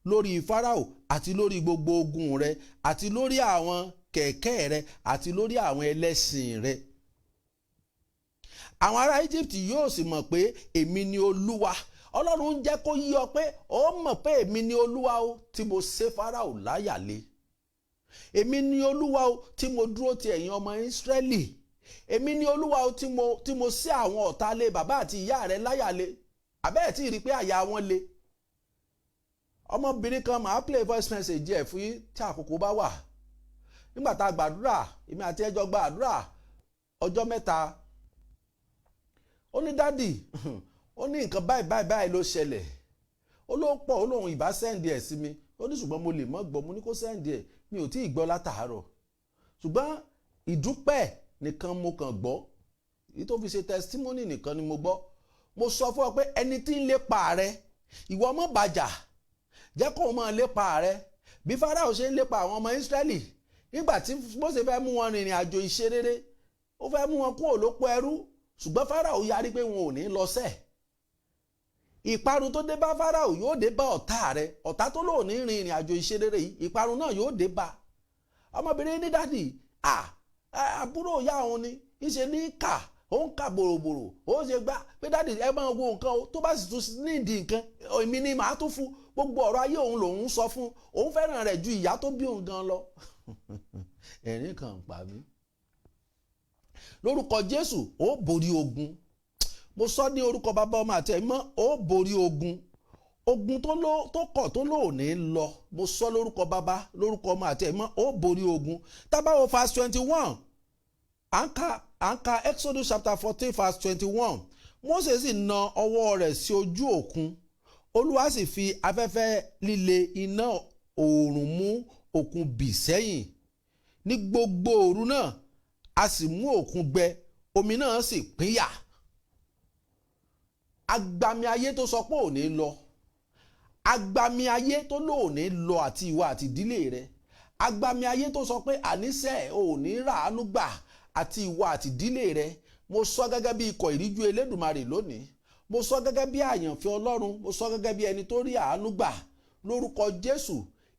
lórí Fáráò àti lórí gbogbo ogun rẹ̀, àti lórí àwọn kẹ̀kẹ́ rẹ̀, àti lórí àwọn ẹlẹ́ṣin rẹ̀. Àwọn ará Íjíbítì yóò sì mọ̀ pé èmi ni Olúwa. Ọlọ́run ń jẹ́ kó yí ọ pé ó mọ̀ pé èmi ni Olúwa o tí mo ṣe Fáráò láyà le. Èmi ni Olúwa o tí mo dúró ti ẹ̀yin ọmọ Ísírẹ́lì. Èmi ni Olúwa o tí mo ṣe àwọn ọ̀tá lé bàbá àti ìyá rẹ láyà le. Àbẹ́ẹ̀ tí ì rí pé àyà wọn le. Ọmọbìnrin kan, màá play voice message ẹ̀ fún yín tí àkókò bá wà. Nígbà tá a gbàdúrà, èmi àti ẹjọ́ gbàdúrà ọjọ́ mẹ́ta. Ó ní dádì, ó ní nǹkan báyìí báyìí báyìí ló ṣẹlẹ̀. Ó ló pọ̀, ó lóun ìbá send ẹ̀ sí mi. Ó ní ṣùgbọ́n mo lè mọ́ gbọ́. Mo ní kó send ẹ̀, mi ò tí ì gbọ́ látàárọ̀, ṣùgbọ́n ìdúpẹ́ nìkan mo kàn gbọ́, èyí tó fi ṣe testimony nìkan ni mo gbọ́. Mo sọ fún ọ pé ẹni tí ń lépa rẹ, ìwọ mọ́ bàjà, jẹ́ kó o máa lépa rẹ. Bí Fáráò ṣe ń lépa àwọn ọmọ Ísírẹ́lì nígbà tí Mósè fẹ́ mú wọn rìnrìn àjò ìṣerere, ó fẹ́ mú wọn kúrò lóko ẹrú, ṣùgbọ́n Fáráò yarí pé wọn ò ní lọ sẹ́ẹ̀. Ìparun tó dé bá Fáráò yóò dé bá ọ̀tá rẹ. Ọ̀tá tó lò ní rin ìrìn àjò ìṣerere yìí, ìparun náà yóò dé bá. Ọmọbìnrin ní dádì, àbúrò ìyá òun ni ìṣe ní kà, ó ń kà bòròbòrò, ó ṣe gbá pé dádì ẹ máa wo nǹkan o, tó bá sì tún nídìí nǹkan èmi ni màá tún fún. Gbogbo ọ̀rọ̀ ayé òun lòun sọ fún, òun fẹ́ràn rẹ̀ ju ìyá tó bí òun gan lọ. Ẹ̀rín kan pa mí. Lórúkọ Jésù, ó borí ogun. Mo sọ ní orúkọ bàbá, ọmọ àti ẹ̀mí mọ́, ó borí ogun. Ogun tó kọ̀ tó lò ní lọ, mo sọ lórúkọ bàbá, lórúkọ ọmọ àti ẹ̀mí mọ́, ó borí ogun. Tá bá wo verse 21, à ń ka Exodus chapter 14 verse 21. Mósè sì na ọwọ́ rẹ̀ sí ojú òkun, Olúwa sì fi afẹ́fẹ́ líle iná oòrùn mú òkun bì sẹ́yìn ní gbogbo òru náà, a sì mú òkun gbẹ, omi náà sì pínyà. Agbami ayé tó sọ pé ò ní lọ, agbami ayé tó lò ní lọ, àti ìwọ àti ìdílé rẹ. Agbami ayé tó sọ pé àníṣe ò ní ràánú gbà àti ìwọ àti ìdílé rẹ, mo sọ gẹ́gẹ́ bí ikọ̀ ìríjú Elédùmarè lónìí, mo sọ gẹ́gẹ́ bí àyànfẹ́ Ọlọ́run, mo sọ gẹ́gẹ́ bí ẹni tó rí àánú gbà lórúkọ Jésù,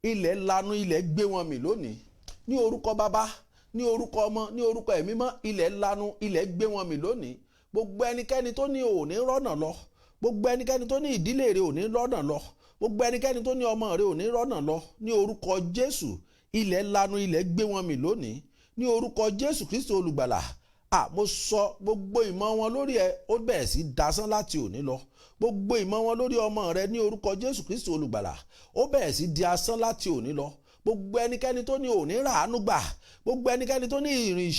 ilẹ̀ lanu, ilẹ̀ gbé wọn mì lónìí. Ní orúkọ Bàbá, ní orúkọ Ọmọ, ní orúkọ Ẹ̀mí Mímọ́, ilẹ̀ lanu, ilẹ̀ gbé wọn mì lónìí. Gbogbo ẹnikẹ́ni tó ní ò ní rọ́nà lọ, gbogbo ẹnikẹ́ni tó ní ìdílé rẹ̀ ò ní rọ́nà lọ, gbogbo ẹnikẹ́ni tó ní ọmọ rẹ̀ ò ní rọ́nà lọ, ní orúkọ Jésù, ilẹ̀ lanu, ilẹ̀ gbé wọn mì lónìí. Ní orúkọ Jésù Kristi olùgbàlà, mo sọ gbogbo ìmọ̀ wọn lórí ẹ, ó bẹ̀rẹ̀ sí dasán láti òní lọ. Gbogbo ìmọ̀ wọn lórí ọmọ rẹ, ní orúkọ Jésù Kristi olùgbàlà, ó bẹ̀rẹ̀ sí di asán láti òní lọ. Gbogbo ẹnikẹ́ni tó ní òní ràánú gbà, gbogbo ẹnikẹ́ni tó ní ìrìn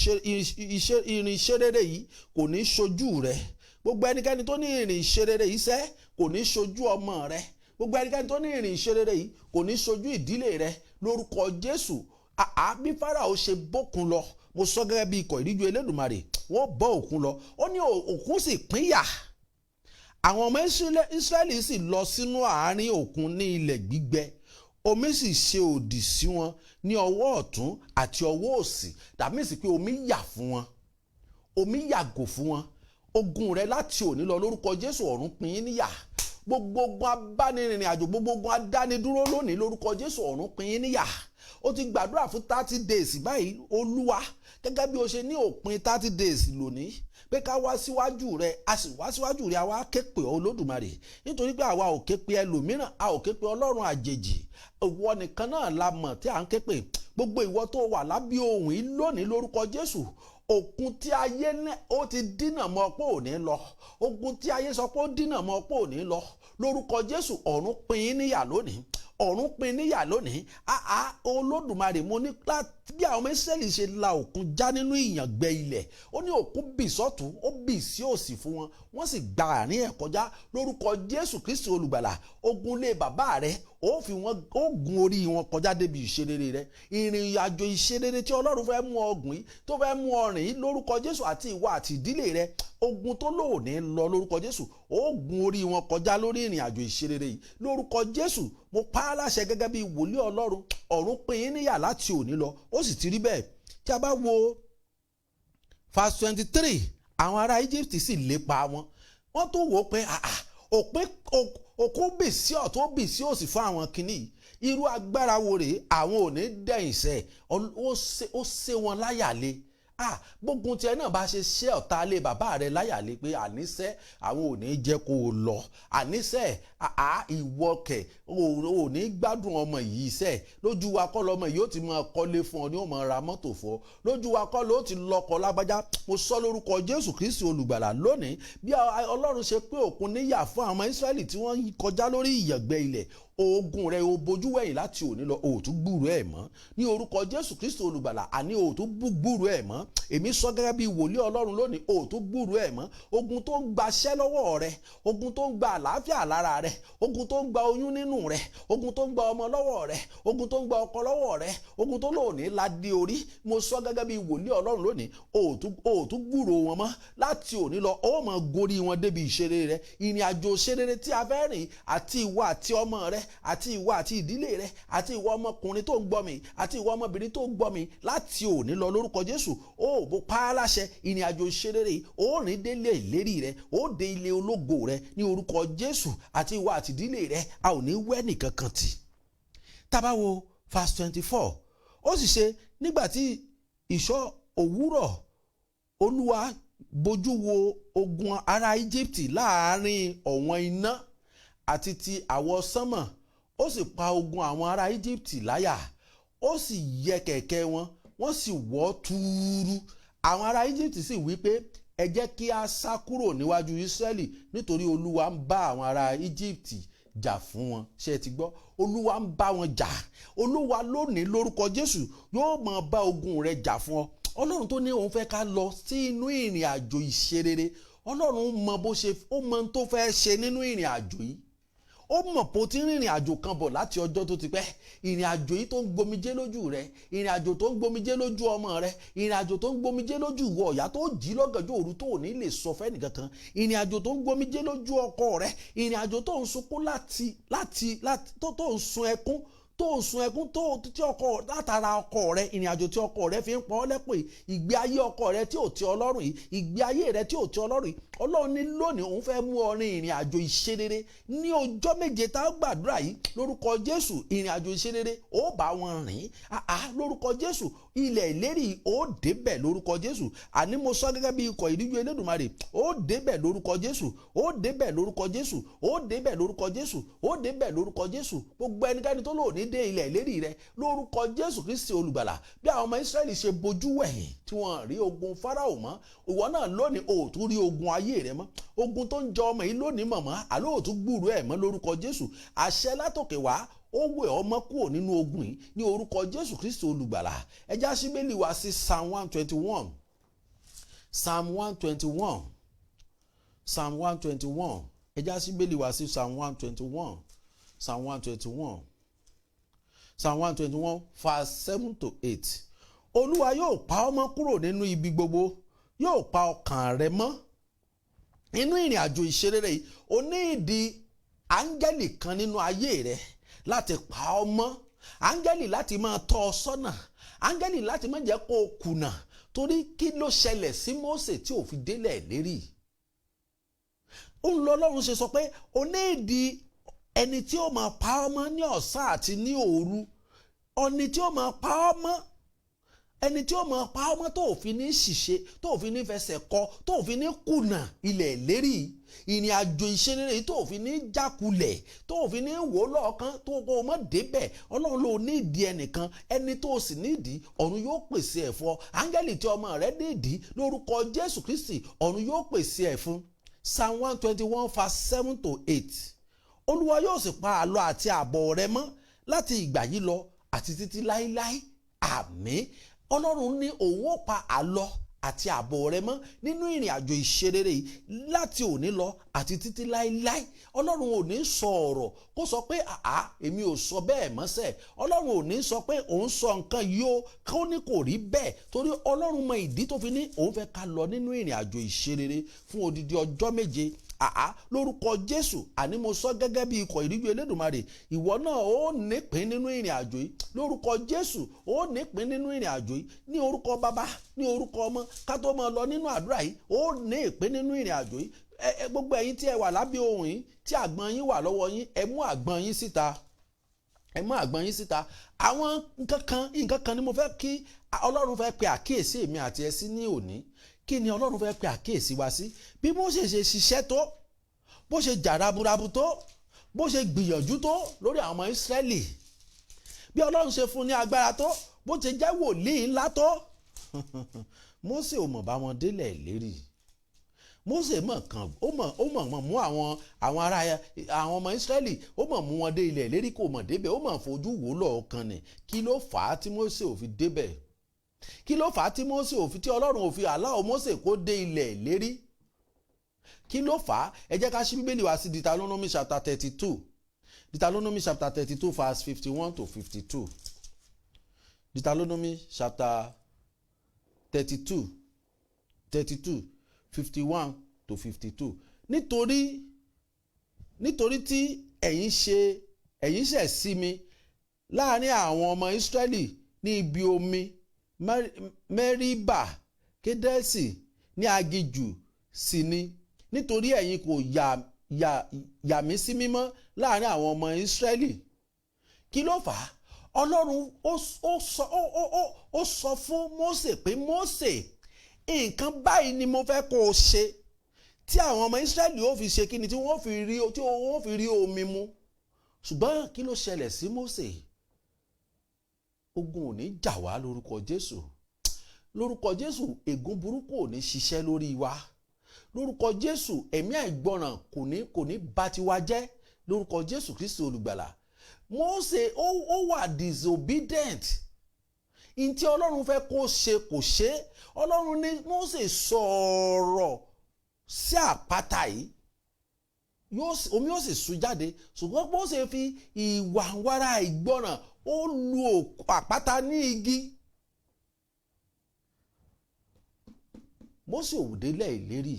ìṣerere yìí kò ní ṣojú rẹ, gbogbo ẹnikẹ́ni tó ní ìrìn ìṣerere yìí sẹ́ kò ní ṣojú ọmọ rẹ, gbogbo ẹnikẹ́ni tó ní ìrìn ìṣerere yìí kò ní ṣojú ìdílé rẹ, lórúkọ Jésù. Bí Fáráò ṣe bókun lọ, mo sọ gẹ́gẹ́ bí ikọ̀ ìríjú Elédùmarè, wọ́n bọ́ òkun lọ. Ó ní òkun sì pínyà, àwọn ọmọ Ísírẹ́lì sì lọ sínú àárín òkun ní ilẹ̀ gbígbẹ, omi sì ṣe òdì sí wọn ní ọwọ́ ọ̀tún àti ọwọ́ òsì. Tàbí sì pé omi yà fún wọn, omi yàgò fún wọn. Ogun rẹ láti òní lọ, lórúkọ Jésù, ọ̀run pín in níyà. Gbogbo ogun abánirìnrìn àjò, gbogbo ogun adánidúró lónìí, lórúkọ Jésù, ọ̀run pín in níyà. Ó ti gbàdúrà fún 30 days báyìí. Olúwa, gẹ́gẹ́ bí o ṣe ní òpin 30 days lónìí pé ká wá síwájú rẹ, a sì wá síwájú rẹ, àwa ké pè ọ́ Olódùmarè, nítorí pé àwa ò ké pè ẹlòmíràn, a ò ké pè ọlọ́run àjèjì, ìwọ nìkan náà la mọ̀ tí à ń ké pè. Gbogbo ìwọ tó wà lábẹ́ ohùn yìí lónìí, lórúkọ Jésù, òkun tí ayé ó ti dínà mọ́ pé ò ní lọ, ogun tí ayé sọ pé ó dínà mọ́ pé ò ní lọ, lórúkọ Jésù, ọ̀run pín in níyà lónìí, ọ̀run pín níyà lónìí. Àá Olódùmarè, mo ní bí àwọn ọmọ Ísírẹ́lì ṣe la òkun já nínú ìyàngbẹ ilẹ̀, ó ní òkun bì sọ́tún, ó bì sí òsì fún wọn, wọ́n sì gba àárín ẹ̀ kọjá. Lórúkọ Jésù Kristi olùgbàlà, ogun lé bàbá rẹ, ó fi wọn, ó gun orí wọn kọjá débi ìṣerere rẹ. Ìrìn àjò ìṣerere tí Ọlọ́run fẹ́ mú ọ gùn yìí, tó fẹ́ mú ọ rìn yìí, lórúkọ Jésù, àti ìwọ àti ìdílé rẹ, ogun tó lòní lọ, lórúkọ Jésù, ó gun orí wọn kọjá lórí ìrìn àjò ìṣerere yìí. Lórúkọ Jésù, mo pa á láṣẹ gẹ́gẹ́ bí wòlíì Ọlọ́run, ọ̀run pín in níyà láti òní lọ, ó sì ti rí bẹ́ẹ̀. Tí a bá wo verse 23, àwọn ará Egypt sì lépa wọn, wọ́n tó wò ó pé òpin òkú bì sí ọ̀tún, ó bì sí òsì fún àwọn kìnnì yìí, irú agbára wo rèé? Àwọn ò ní dẹ̀yìn sẹ́, ó ṣe wọn láyàlé. Gbógun tiẹ̀ náà bá ṣe ṣe ọ̀tá lé bàbá rẹ̀ láyàlé pé àníṣe àwọn ò ní jẹ́ kó o lọ, àníṣe ìwọ kẹ̀ ò ní gbádùn ọmọ yìí sẹ́, lójú wa kọ́ lọmọ yìí ó ti máa kọ́lé fún ọ, ní ó máa ra mọ́tò fún ọ, lójú wa kọ́ ló ti lọ́kọ lágbájá. Mo sọ lórúkọ Jésù Kristi olùgbàlà lónìí, bí Ọlọ́run ṣe pé òkun níyà fún àwọn Ísírẹ́lì tí wọ́n kọjá lórí ìyàngbẹ ilẹ̀, ogun rẹ, o bojú wẹ̀yìn láti òní lọ, o tún gbúrò ẹ̀ mọ́. Ní orúkọ Jésù Kristi olùgbàlà, àní o tún gbúrò ẹ̀ mọ́. Èmi sọ gẹ́gẹ́ bí wòlíì Ọlọ́run lónìí, o tún gbúrò ẹ̀ mọ́. Ogun tó ń gbaṣẹ́ lọ́wọ́ rẹ, ogun tó ń gba àlàáfíà lára rẹ, ogun tó ń gba oyún nínú rẹ, ogun tó ń gba ọmọ lọ́wọ́ rẹ, ogun tó ń gba ọkọ lọ́wọ́ rẹ, ogun tó lónìí ládé orí, mo sọ gẹ́gẹ́ bí wòlíì Ọlọ́run lónìí, o tún gbúrò wọn mọ́. Láti òní lọ, o máa gorí wọn débi ìṣeré rẹ. Ìrìn àjò ìṣeré tí a fẹ́ rìn, àti ìwọ àti ọmọ rẹ, àti ìwọ àti ìdílé rẹ, àti ìwọ ọmọkùnrin tó ń gbọ́ mi, àti ìwọ ọmọbìnrin tó ń gbọ́ mi, láti òní lọ, lórúkọ Jésù, ó bó pa á láṣẹ, ìrìn àjò ìṣeré, ó rìn délé ìlérí rẹ, ó dé ilé ológo rẹ ní orúkọ Jésù. Àti ìwọ àti ìdílé rẹ, a ò ní wẹ́ nìkankan tì. Tá bá wo verse 24, ó sì ṣe nígbà tí ìṣọ́ òwúrọ̀, Olúwa bójú wo ogun ará Íjíbítì láàrin ọ̀wọ́n iná àti ti àwọsánmọ̀, ó sì pa ogun àwọn ará Íjíbítì láyà, ó sì yẹ kẹ̀kẹ́ wọn, wọ́n sì wọ́ túúrú. Àwọn ará Íjíbítì sì wí pé, "Ẹ jẹ́ kí a sá kúrò níwájú Ísírẹ́lì, nítorí Olúwa ń bá àwọn ará Íjíbítì jà fún wọn." Ṣé ẹ ti gbọ́? Olúwa ń bá wọn jà. Olúwa lónìí, lórúkọ Jésù, yóò máa bá ogun rẹ jà fún ọ. Ọlọ́run tó ní òun fẹ́ ká lọ sí inú ìrìn àjò ìṣerere, Ọlọ́run mọ bó ṣe, ó mọ ohun tó fẹ́ ṣe nínú ìrìn àjò yìí. Ó mọ̀ pé o ti ń rìnrìn àjò kan bọ̀ láti ọjọ́ tó ti pẹ́. Ìrìn àjò yìí tó ń gbomijé lójú rẹ, ìrìn àjò tó ń gbomijé lójú ọmọ rẹ, ìrìn àjò tó ń gbomijé lójú ìwọ ọ̀yá tó jí lọ́gànjọ́ òru tó ò ní lè sọ fẹ́ nìkankan, ìrìn àjò tó ń gbomijé lójú ọkọ rẹ, ìrìn àjò tó ń sunkún láti láti láti tó ń sun ẹkún tó Tó ń sun ẹkún tó tí ọkọ látara ọkọ rẹ, ìrìn àjò tí ọkọ rẹ fi ń pọ́ lẹ́pọ̀ yìí, ìgbé ayé ọkọ rẹ tí ò tẹ́ Ọlọ́run yìí, ìgbé ayé rẹ tí ò tẹ́ Ọlọ́run yìí, Ọlọ́run ní lónìí òun fẹ́ mú ọ rin ìrìn àjò ìṣerere ní ọjọ́ 7 tá a gbàdúrà yìí. Lórúkọ Jésù, ìrìn àjò ìṣerere ó bá wọn rìn àá. Lórúkọ Jésù, ilẹ̀ ìlérí ó débẹ̀ lórúkọ Jésù. Àní mo sọ gẹ́gẹ́ bí ikọ̀ ìríjú Elédùmarè, ó débẹ̀ lórúkọ Jésù, ó débẹ̀ lórúkọ Jésù, ó débẹ̀ lórúkọ Jésù, ó débẹ̀ lórúkọ Jésù. Gbogbo ẹnikẹ́ni tó lò ní dé ilẹ̀ ìlérí rẹ, lórúkọ Jésù Kristi olùgbàlà, bí àwọn ọmọ Ísírẹ́lì ṣe bojú wẹ̀yìn tí wọ́n rí ogun Fáráò mọ́, ìwọ náà lónìí ò tún rí ogun ayé rẹ mọ́. Ogun tó ń jẹ ọmọ yìí lónìí mọ̀mọ́, àló ò tún gbúrú ẹ̀ mọ́ lórúkọ Jésù. Àṣẹ látòkè wá ó wẹ̀ ọmọ kúrò nínú ogun yìí ní orúkọ Jésù Kristi olùgbàlà. Ẹ já sí Bíbélì wá sí Psalm 121, Psalm 121, Psalm 121. Ẹ já sí Bíbélì wá sí Psalm 121, Psalm 121, Psalm 121 verse 7 to 8. Olúwa yóò pa ọ́ mọ́ kúrò nínú ibi gbogbo, yóò pa ọkàn rẹ mọ́. Inú ìrìn àjò ìṣerere yìí, o ní ìdí áńgẹ́lì kan nínú ayé rẹ láti pa ọ́ mọ́, áńgẹ́lì láti máa tọ́ ọ sọ́nà, áńgẹ́lì láti má jẹ́ kó o kùnà. Torí kí ló ṣẹlẹ̀ sí Mósè tí ò fi délẹ̀ lérí? Ó ń lọ Ọlọ́run ṣe sọ pé o ní ìdí ẹni tí ó máa pa ọ́ mọ́ ní ọ̀sán àti ní òru, ọni tí ó máa pa ọ́ mọ́, ẹni tí ó máa pa ọ́ mọ́ tó fi ní ṣìṣe, tó fi ní fẹsẹ̀ kọ, tó fi ní kùnà ilẹ̀ lérí, ìrìn àjò ìṣerere, tó fi ní jákulẹ̀, tó fi ní wò lọ́ọ̀kan tó kó o mọ̀ débẹ̀. Ọlọ́run ló ní ìdí ẹnìkan. Ẹni tó sì nídìí, ọ̀run yóò pèsè ẹ̀ fún ọ. Áńgẹ́lì tí ọmọ rẹ nídìí, lórúkọ Jésù Kristi, ọ̀run yóò pèsè ẹ̀ fún. Psalm 121 verse 7 to 8. Olúwa yóò sì pa àlọ àti àbọ̀ rẹ mọ́ láti ìgbà yìí lọ àti títí láíláí. Àmín. Ọlọ́run ní òun ó pa àlọ àti àbọ̀ rẹ mọ́ nínú ìrìn àjò ìṣerere yìí láti òní lọ àti títí láíláí. Ọlọ́run ò ní sọ ọ̀rọ̀ kó sọ pé, "Àá, èmi ò sọ bẹ́ẹ̀ mọ́sẹ̀." Ọlọ́run ò ní sọ pé òun sọ nǹkan yìí ó kó ní kò rí bẹ́ẹ̀, torí Ọlọ́run mọ ìdí tó fi ní òun fẹ́ ká lọ nínú ìrìn àjò ìṣerere fún odidi ọjọ́ 7. Àá, lórúkọ Jésù, àní mo sọ gẹ́gẹ́ bí ikọ̀ ìríjú Elédùmarè, ìwọ náà ó nípín nínú ìrìn àjò yìí. Lórúkọ Jésù, ó nípín nínú ìrìn àjò yìí. Ní orúkọ Bàbá, ní orúkọ Ọmọ, ká tó máa lọ nínú àdúrà yìí, ó ní ìpín nínú ìrìn àjò yìí. Ẹ gbogbo ẹ̀yin tí ẹ wà lábẹ́ ohùn yìí, tí àgbọn yín wà lọ́wọ́ yín, ẹ mú àgbọn yín síta, ẹ mú àgbọn yín síta. Àwọn nǹkan kan ni mo fẹ́ kí Ọlọ́run fẹ́ pe àkíyèsí èmi àti ẹ sí ní òní. Kí ni Ọlọ́run fẹ́ pe àkíyèsí wa sí? Bí Mósè ṣe ṣiṣẹ́ tó, bó ṣe jà raburabu tó, bó ṣe gbìyànjú tó lórí àwọn ọmọ Ísírẹ́lì, bí Ọlọ́run ṣe fún ní agbára tó, bó ṣe jẹ́ wòlíì ńlá tó, Mósè ò mọ̀ bá wọn délẹ̀ lérí. Mósè mọ̀ kàn ó mọ̀ mú àwọn ará àwọn ọmọ Ísírẹ́lì, ó mọ̀ mú wọn dé ilẹ̀ lérí, kò mọ̀ débẹ̀, ó mọ̀ fojú wò lọ́ọ̀kan ni. Kí ló fà á tí Mósè ò fi débẹ̀? Kí ló fà á tí Mósè ò fi, tí Ọlọ́run ò fi allow Mósè kó dé ilẹ̀ lérí? Kí ló fà á? Ẹ jẹ́ ká ṣí Bíbélì wá sí Deuteronomy chapter 32, Deuteronomy chapter 32 verse 51 to 52. Deuteronomy chapter 32, 32, 51 to 52. Nítorí tí ẹ̀yin ṣẹ̀ sí mi láàrin àwọn ọmọ Ísírẹ́lì ní ibi omi Mẹ́ríbà Kédẹ́sì ní aginjù sì ni, nítorí ẹ̀yin kò yà mí sí mímọ́ láàrin àwọn ọmọ Ísírẹ́lì. Kí ló fà á? Ọlọ́run ó sọ fún Mósè pé, "Mósè, nǹkan báyìí ni mo fẹ́ kó o ṣe tí àwọn ọmọ Ísírẹ́lì ó fi ṣe kíni, tí wọ́n fi rí omi mu." Ṣùgbọ́n kí ló ṣẹlẹ̀ sí Mósè? Ogun ò ní jà wá lórúkọ Jésù. Lórúkọ Jésù, ègún burúkú ò ní ṣiṣẹ́ lórí wa. Lórúkọ Jésù, ẹ̀mí àìgbọràn kò ní bà tiwa jẹ́ lórúkọ Jésù Kristi olùgbàlà. Mósè ó wà disobedient. Ntí Ọlọ́run fẹ́ kó ṣe, kò ṣe. Ọlọ́run ní, "Mósè, sọ̀rọ̀ sí àpáta yìí, omi yóò sì sú jáde." Ṣùgbọ́n Mósè fi ìwà wàrà ìgbọràn, ó lu àpáta ní igi. Mósè ò délẹ̀ ìlérí.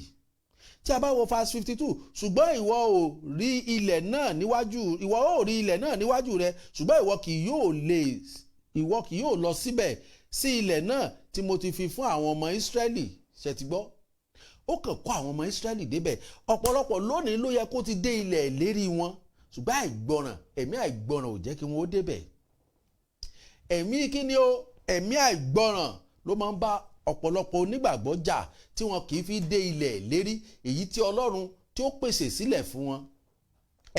Tí a bá wo verse 52, "Ṣùgbọ́n ìwọ ò rí ilẹ̀ náà níwájú, ìwọ ò rí ilẹ̀ náà níwájú rẹ, ṣùgbọ́n ìwọ kì yóò lọ síbẹ̀, sí ilẹ̀ náà tí mo ti fi fún àwọn ọmọ Ísírẹ́lì." Ṣe ti gbọ́? Ó kàn kó àwọn ọmọ Ísírẹ́lì débẹ̀. Ọ̀pọ̀lọpọ̀ lónìí ló yẹ kó ti dé ilẹ̀ ìlérí wọn, ṣùgbọ́n àìgbọràn, ẹ̀mí àìgbọràn ò jẹ́ kí wọ́n ó débẹ̀. Ẹ̀mí kí ni o? Ẹ̀mí àìgbọràn ló máa ń bá ọ̀pọ̀lọpọ̀ onígbàgbọ́ jà tí wọn kì í fi dé ilẹ̀ ìlérí èyí tí Ọlọ́run tí ó pèsè sílẹ̀ fún wọn.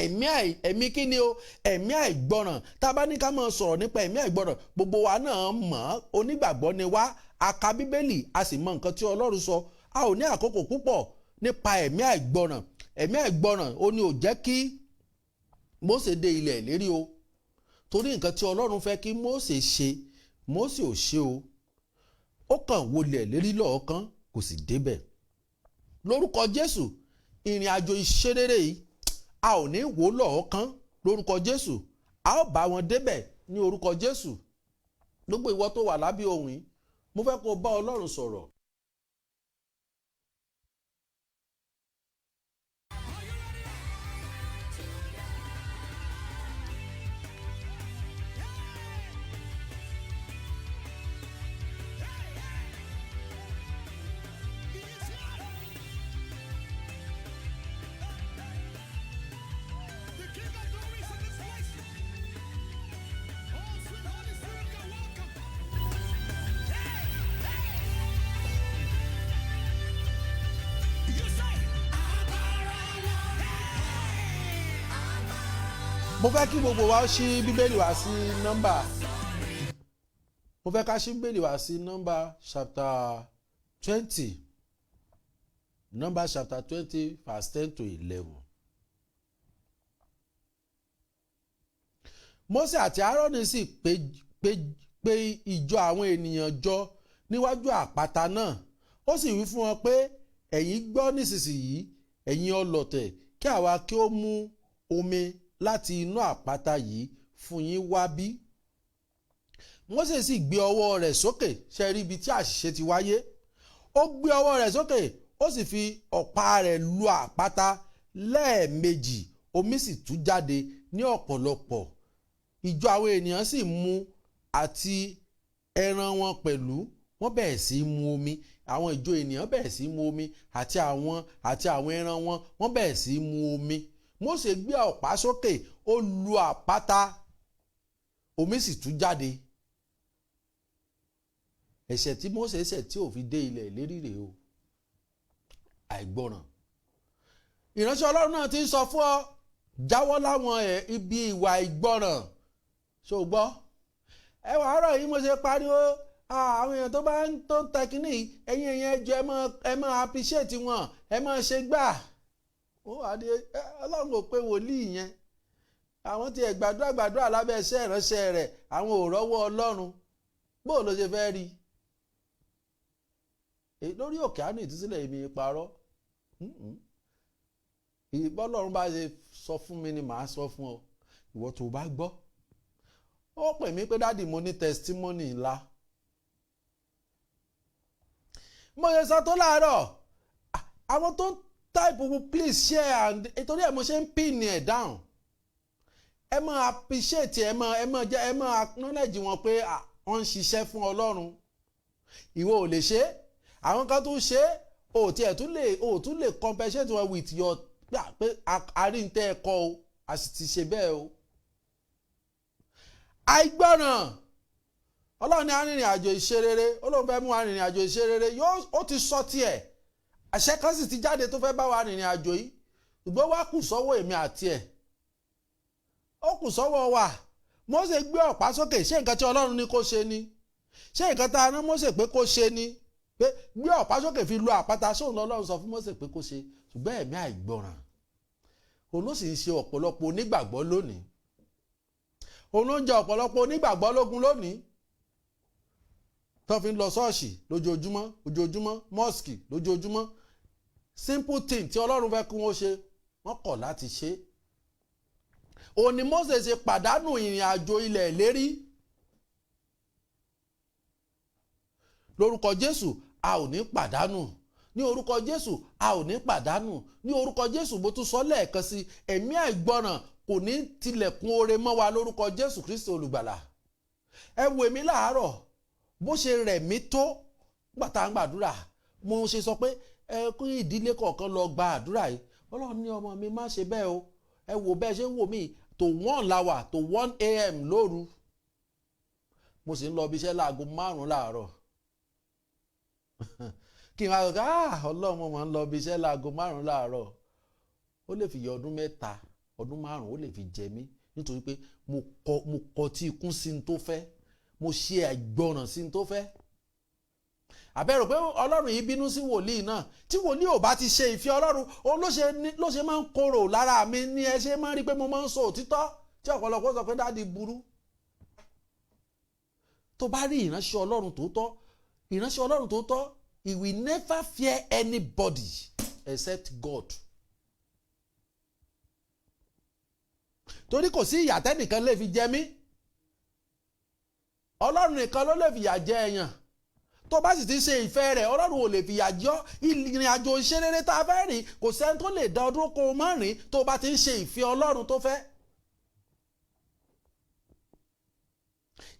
Ẹ̀mí kí ni o? Ẹ̀mí àìgbọràn. Tá a bá ní ká máa sọ̀rọ̀ nípa ẹ̀mí àìgbọràn, gbogbo wa náà mọ̀. Onígbàgbọ́ ni wá, a ka Bíbélì, a sì mọ nǹkan tí Ọlọ́run sọ. A ò ní àkókò púpọ̀ nípa ẹ̀mí àìgbọràn. Ẹ̀mí àìgbọràn ó ní ò jẹ́ kí Mósè dé ilẹ̀ ìlérí o, torí nǹkan tí Ọlọ́run fẹ́ kí Mósè ṣe, Mósè ò ṣe o. Ó kàn wọlé ìlérí lọ́ọ̀kan, kò sì débẹ̀. Lórúkọ Jésù, ìrìn àjò ìṣerere yìí, a ò ní wò lọ́ọ̀kan. Lórúkọ Jésù, a ó bá wọn débẹ̀ ní orúkọ Jésù. Gbogbo ìwọ tó wà lábẹ́ ohùn yìí, mo fẹ́ kó o bá Ọlọ́run sọ̀rọ̀. The King of Glory is in this place. Oh, sweet Holy Spirit, you're welcome. Hey, hey. You say, Hey. Mo fẹ́ kí gbogbo wa ṣí Bíbélì wá sí nọ́mbà, mo fẹ́ ká ṣí Bíbélì wá sí Nọ́mbà chapter 20, Number chapter 20, verse 10 to 11. Mósè àti Áárónì sì pè ìjọ àwọn ènìyàn jọ níwájú àpáta náà. Ó sì wí fún wọn pé, "Ẹ̀yin gbọ́ nísinsìnyí, ẹ̀yin ọlọ̀tẹ̀, kí àwa kí ó mú omi láti inú àpáta yìí fún yín wá bí?" Mósè sì gbé ọwọ́ rẹ̀ sókè. Ṣe rí ibi tí àṣìṣe ti wáyé? Ó gbé ọwọ́ rẹ̀ sókè, ó sì fi ọ̀pá rẹ̀ lu àpáta lẹ́ẹ̀mejì, omi sì tú jáde ní ọ̀pọ̀lọpọ̀. Ìjọ àwọn ènìyàn sì mu, àti ẹran wọn pẹ̀lú. Wọ́n bẹ̀rẹ̀ sí í mu omi. Àwọn ìjọ ènìyàn bẹ̀rẹ̀ sí í mu omi, àti àwọn ẹran wọn, wọ́n bẹ̀rẹ̀ sí í mu omi. Mósè gbé ọ̀pá sókè, ó lu àpáta, omi sì tú jáde. Ẹ̀ṣẹ̀ tí Mósè ṣẹ̀ tí ò fi dé ilẹ̀ ìlérí rèé o, àìgbọràn. Ìránṣẹ́ Ọlọ́run náà ti ń sọ fún ọ, jáwọ́ láwọn ẹ̀ ibi ìwà ìgbọràn. Ṣó o gbọ́? Ẹ wà àárọ̀ yìí, mo ṣe pariwo, àwọn èèyàn tó bá ń tó ń tẹ kínní yìí, ẹ̀yin èèyàn, ẹ jọ̀ọ́, ẹ máa appreciate wọn, ẹ máa ṣe gbà ó wà ní Ọlọ́run kò pé wòlíì yẹn. Àwọn tí ẹ gbàdúrà gbàdúrà lábẹ́ iṣẹ́ ìránṣẹ́ rẹ̀, àwọn ò rọ́wọ́ Ọlọ́run. Bó ló ṣe fẹ́ rí i lórí òkè àánú ìtúsílẹ̀? Èmi parọ́ bọ́lọ́run bá ṣe sọ fún mi ni màá sọ fún ọ. Ìwọ tó bá gbọ́, ó pè mí pé, "Daddy, mo ní testimony ńlá." Mo ṣe sọ tó láàárọ̀, àwọn tó ń type, please share and nítorí ẹ̀ mo ṣe ń pin ẹ̀ down. Ẹ máa appreciate, ẹ máa jẹ́, ẹ máa acknowledge wọn pé wọ́n ń ṣiṣẹ́ fún Ọlọ́run. Ìwọ ò lè ṣe é, àwọn kan tún ṣe é, o tiẹ̀ tún lè, o tún lè compensate wọn with your pé àríntẹ́ ẹ̀kọ́ o, a sì ti ṣe bẹ́ẹ̀ o. Àìgbọràn. Ọlọ́run ní arìnrìn àjò ìṣerere, Ọlọ́run fẹ́ mú arìnrìn àjò ìṣerere yóò. Ó ti sọ tiẹ̀, àṣẹ kan sì ti jáde tó fẹ́ bá wa rìnrìn àjò yìí, ṣùgbọ́n wá kù sọ́wọ́ èmi àti ẹ̀, ó kù sọ́wọ́ wa. Mósè gbé ọ̀pá sókè. Ṣé nǹkan tí Ọlọ́run ní kó ṣe ni? Ṣé nǹkan tá a rán Mósè pé kó ṣe ni pé gbé ọ̀pá sókè, fi lu àpáta? Sóun lọ́lọ́run sọ fún Mósè pé kó ṣe? Ṣùgbọ́n ẹ̀mí àìgbọràn òun ló sì ń ṣe ọ̀pọ̀lọpọ̀ onígbàgbọ́ lónìí. Òun ló ń jẹ ọ̀pọ̀lọpọ̀ onígbàgbọ́ lógun lónìí, tó fi ń lọ ṣọ́ọ̀ṣì lójoojúmọ́ ojoojúmọ́, mosque lójoojúmọ́. Simple thing tí Ọlọ́run fẹ́ kí wọ́n ṣe, wọ́n kọ̀ láti ṣe. Òun ni Mósè ṣe pàdánù ìrìn àjò ilẹ̀ ìlérí. Lórúkọ Jésù, a ò ní pàdánù. Ní orúkọ Jésù, a ò ní pàdánù. Ní orúkọ Jésù, bó tún sọ lẹ́ẹ̀kan sí, ẹ̀mí àìgbọràn kò ní tilẹ̀kùn oore mọ́ wa lórúkọ Jésù Kristi olùgbàlà. Ẹ wo èmi láàárọ̀, bó ṣe rẹ̀ mí tó gbàtà ń gbàdúrà, mo ṣe sọ pé ẹ kí ìdílé kọ̀ọ̀kan lọ gba àdúrà yìí. Ọlọ́run ní, ọmọ mi, má ṣe bẹ́ẹ̀ o. Ẹ wò bẹ́ẹ̀ ṣe ń wò mí, tó 1 la wà, tó 1 a.m. lóru. Mo sì ń lọ ibi iṣẹ́ láago 5 láàárọ̀. Kí n máa sọ, "Ah, Ọlọ́run, mo máa ń lọ ibi iṣẹ́ láago 5 láàárọ̀." Ó lè fi yẹ ọdún 3, ọdún 5, ó lè fi jẹ mí, nítorí pé mo kọ tí ikún sí n tó fẹ́, mo ṣe àìgbọràn sí n tó fẹ́. Àbẹ̀rò pé Ọlọ́run yìí bínú sí wòlíì náà. Tí wòlíì ò bá ti ṣe ìfẹ́ Ọlọ́run, òun ló ṣe máa ń korò lára mi ní. Ẹ ṣe máa ń rí pé mo máa ń sọ òtítọ́, tí ọ̀pọ̀lọpọ̀ sọ pé daddy burú. Tó bá rí ìránṣẹ́ Ọlọ́run tòótọ́, ìránṣẹ́ Ọlọ́run tòótọ́, he will never fear anybody except God, torí kò sí ìyà tẹ́nìkan lè fi jẹ mí. Ọlọ́run nìkan ló lè fìyà jẹ èèyàn. Tó bá sì ti ṣe ìfẹ́ rẹ̀, Ọlọ́run ò lè fìyà jẹ ọ́. Ìrìn àjò iṣẹ́ rere tá a fẹ́ rìn, kò sẹ́ni tó lè dá ọdún kó o má rìn tó bá ti ń ṣe ìfẹ́ Ọlọ́run tó fẹ́.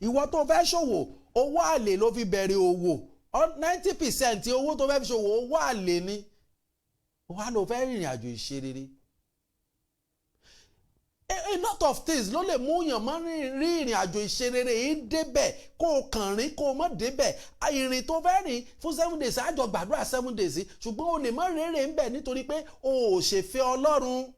Ìwọ tó fẹ́ ṣòwò, owó àlè ló fi bẹ̀rẹ̀ òwò. 90% owó tó fẹ́ fi ṣòwò, owó àlè ni. Wàá lò fẹ́ rìnrìn àjò ìṣe rere. A lot of things ló lè mú yàn mọ́ rí ìrìn àjò ìṣerere yìí débẹ̀, kó o kàn rìn kó o mọ̀ débẹ̀. Ìrìn tó fẹ́ rìn fún 7 days, àjọ gbàdúrà 7 days, ṣùgbọ́n o lè mọ́ rèrè ń bẹ̀ nítorí pé o ò ṣèfẹ́ Ọlọ́run,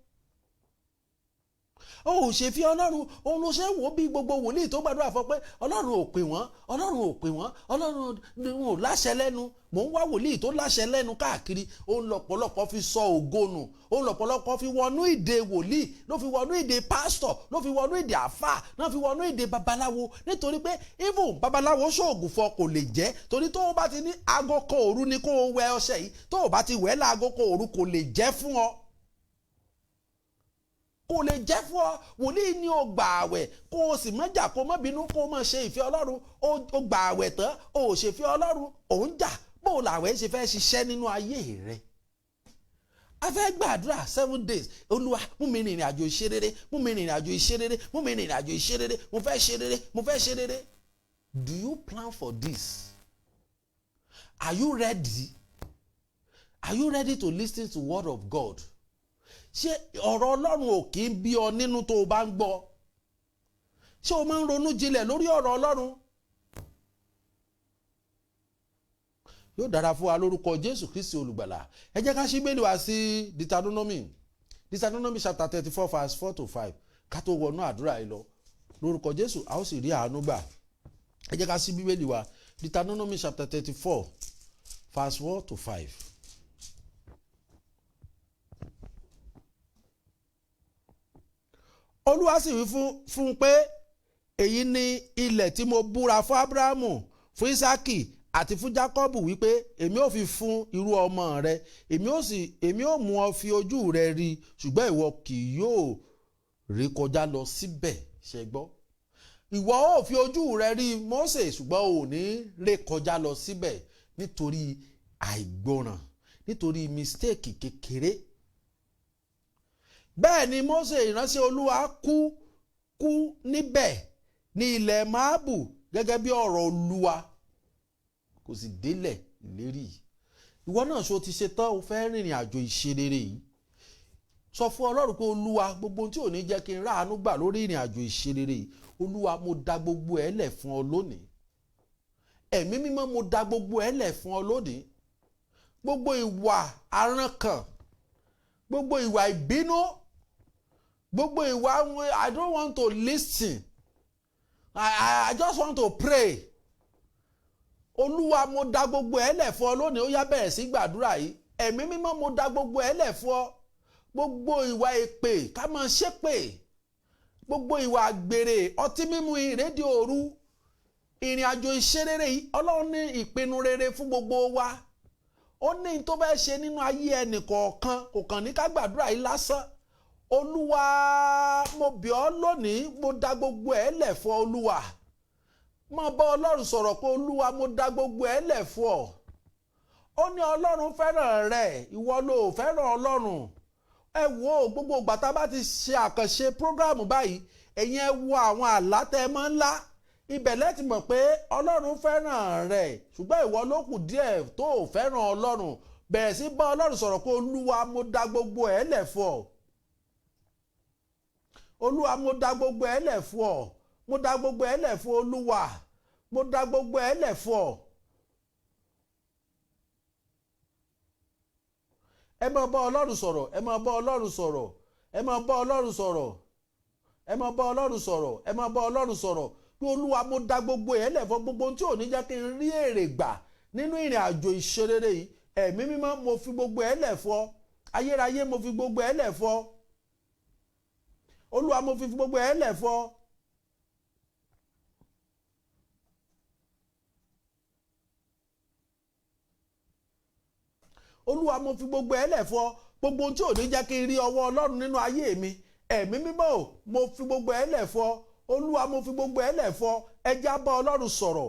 o ò ṣèfẹ́ Ọlọ́run. Òun ló ṣe ń wò bí gbogbo wòlíì tó gbàdúrà fọ pé Ọlọ́run ò pè wọ́n, Ọlọ́run ò pè wọ́n, Ọlọ́run ò láṣẹ lẹ́nu. Mò ń wá wòlíì tó láṣẹ lẹ́nu káàkiri. Òun lọ̀pọ̀lọpọ̀ fi sọ ògo nù, òun lọ̀pọ̀lọpọ̀ fi wọnú ìdè wòlíì, ló fi wọnú ìdè pásítọ̀, ló fi wọnú ìdè àfà, ló fi wọnú ìdè babaláwo, nítorí pé even babaláwo ṣoògùn fọ kò lè jẹ́, torí tó o bá ti ní aago kan òru ni kó o wẹ ọṣẹ yìí, tó o bá ti wẹ̀ láago kan òru, kò lè jẹ́ fún ọ, kò lè jẹ́ fún ọ. Wòlíì ní o gbà àwẹ̀, kó o sì má jà, kó o má bínú, kó o má ṣe ìfẹ́ Ọlọ́run. O gbà àwẹ̀ tán, o ò ṣe ìfẹ́ Ọlọ́run, ò ń jà. Bó o làwẹ̀ ṣe fẹ́ ṣiṣẹ́ nínú ayé rẹ? A fẹ́ gbàdúrà 7 days. Olúwa, mú mi rìnrìn àjò ìṣe rere, mú mi rìnrìn àjò ìṣe rere, mú mi rìnrìn àjò ìṣe rere. Mo fẹ́ ṣe rere, mo fẹ́ ṣe rere. Do you plan for this? Are you ready? Are you ready to listen to word of God? Ṣé ọ̀rọ̀ Ọlọ́run ò kì í bí ọ nínú tó o bá ń gbọ́? Ṣé o máa ń ronú jinlẹ̀ lórí ọ̀rọ̀ Ọlọ́run? Yóò dára fún wa lórúkọ Jésù Kristi olùgbàlà. Ẹ jẹ́ ká ṣí Bíbélì wá sí Deuteronomy, Deuteronomy chapter 34 verse 4 to 5, ká tó wọnú àdúrà yìí lọ. Lórúkọ Jésù, a ó sì rí àánú gbà. Ẹ jẹ́ ká ṣí Bíbélì wá, Deuteronomy chapter 34 verse 4 to 5. Olúwa sì wí fún un pé, "Èyí ni ilẹ̀ tí mo búra fún Abrahamu, fún Isaki àti fún Jacob, wípé èmi ò fi fún irú ọmọ rẹ. Èmi ò mú ọ fi ojú rẹ rí, ṣùgbọ́n ìwọ kì yóò rí kọjá lọ síbẹ̀." Ṣe gbọ́? Ìwọ ò fi ojú rẹ rí, Mósè, ṣùgbọ́n ò ní ré kọjá lọ síbẹ̀, nítorí àìgbọràn, nítorí mistake kékeré. Bẹ́ẹ̀ ni Mósè ìránṣẹ́ Olúwa kú níbẹ̀ ní ilẹ̀ Móábù, gẹ́gẹ́ bí ọ̀rọ̀ Olúwa. Kò sì délẹ̀ ìlérí yìí. Ìwọ náà, ṣo ti ṣe tán? O fẹ́ rìnrìn àjò ìṣerere yìí? Sọ fún Ọlọ́run pé, "Olúwa, gbogbo ohun tí ò ní jẹ́ kí n ráàánú gbà lórí ìrìn àjò ìṣerere yìí, Olúwa, mo da gbogbo ẹ̀ lẹ̀ fún ọ lónìí. Ẹ̀mí Mímọ́, mo da gbogbo ẹ̀ lẹ̀ fún ọ lónìí. Gbogbo ìwà aránkàn, gbogbo ìwà ìbínú, gbogbo ìwà I don't want to listen, I just want to pray, Olúwa, mo da gbogbo ẹ̀ lẹ̀ fún ọ lónìí." Ó yá, bẹ̀rẹ̀ sí gbàdúrà yìí. Ẹ̀mí Mímọ́, mo da gbogbo ẹ̀ lẹ̀ fún ọ. Gbogbo ìwà èpè, ká máa ṣépè, gbogbo ìwà àgbèrè, ọtí mímu, ìrédìí òru, ìrìn àjò ìṣerere yìí, Ọlọ́run ní ìpinnu rere fún gbogbo wa. Ó ní tó fẹ́ ṣe nínú ayé ẹnì kọ̀ọ̀kan. Kò kàn ní ká gbàdúrà yìí lásán. Olúwa, mo bẹ̀ ọ́ lónìí, mo da gbogbo ẹ̀ lẹ̀ fún ọ. Olúwa, máa bá Ọlọ́run sọ̀rọ̀ pé, "Olúwa, mo da gbogbo ẹ̀ lẹ̀ fún ọ." Ó ní Ọlọ́run fẹ́ràn rẹ̀, ìwọ ló fẹ́ràn Ọlọ́run. Ẹ wo gbogbo ìgbà tá a bá ti ṣe àkànṣe prógráàmù báyìí, ẹ̀yin ẹ wo àwọn àlá tẹ́ ẹ máa ń lá, ibẹ̀ lẹ ti mọ̀ pé Ọlọ́run fẹ́ràn rẹ̀, ṣùgbọ́n ìwọ ló kù díẹ̀ tó ò fẹ́ràn Ọlọ́run. Bẹ̀rẹ̀ sí bá Ọlọ́run sọ̀rọ̀ pé Olúwa, mo da gbogbo ẹ̀ lẹ̀ fún ọ. Olúwa, mo da gbogbo ẹ̀ lẹ̀ fún ọ. Mo da gbogbo ẹ̀ lẹ̀ fún Olúwa. Mo da gbogbo ẹ̀ lẹ̀ fún ọ. Ẹ máa bá Ọlọ́run sọ̀rọ̀, ẹ máa bá Ọlọ́run sọ̀rọ̀, ẹ máa bá Ọlọ́run sọ̀rọ̀, ẹ máa bá Ọlọ́run sọ̀rọ̀, ẹ máa bá Ọlọ́run sọ̀rọ̀ pé Olúwa, mo da gbogbo ẹ̀ lẹ̀ fún gbogbo tí ò ní jẹ́ kí n rí èrè gbà nínú ìrìn àjò ìṣerere yìí. Ẹ̀mí mímọ́, mo fi gbogbo ẹ̀ lẹ̀ fún ọ. Ayérayé, mo fi gbogbo ẹ̀ lẹ̀ fún ọ. Olúwa, mo fi gbogbo ẹ̀ lẹ̀ fún ọ. Olúwa, mo fi gbogbo ẹ̀ lẹ̀ fún ọ. Gbogbo ohun tí ò ní jẹ́ kí n rí ọwọ́ Ọlọ́run nínú ayé mi, ẹ̀mí mímọ́ o, mo fi gbogbo ẹ̀ lẹ̀ fún ọ. Olúwa, mo fi gbogbo ẹ̀ lẹ̀ fún ọ. Ẹ jẹ́ á bá Ọlọ́run sọ̀rọ̀.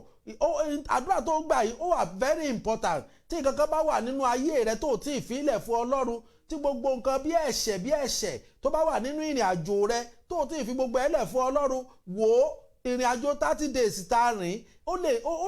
Àdúrà tó ń gbà yìí, ó wà very important. Tí nǹkan kan bá wà nínú ayé rẹ tó tí ì fi lẹ̀ fún Ọlọ́run, tí gbogbo nǹkan bí ẹ̀ṣẹ̀ bí ẹ̀ṣẹ̀ tó bá wà nínú ìrìn àjò rẹ tó tí ì fi gbogbo ẹ̀ lẹ̀ fún Ọlọ́run, wò ó, ìrìn àjò 30 days tá a rìn, ó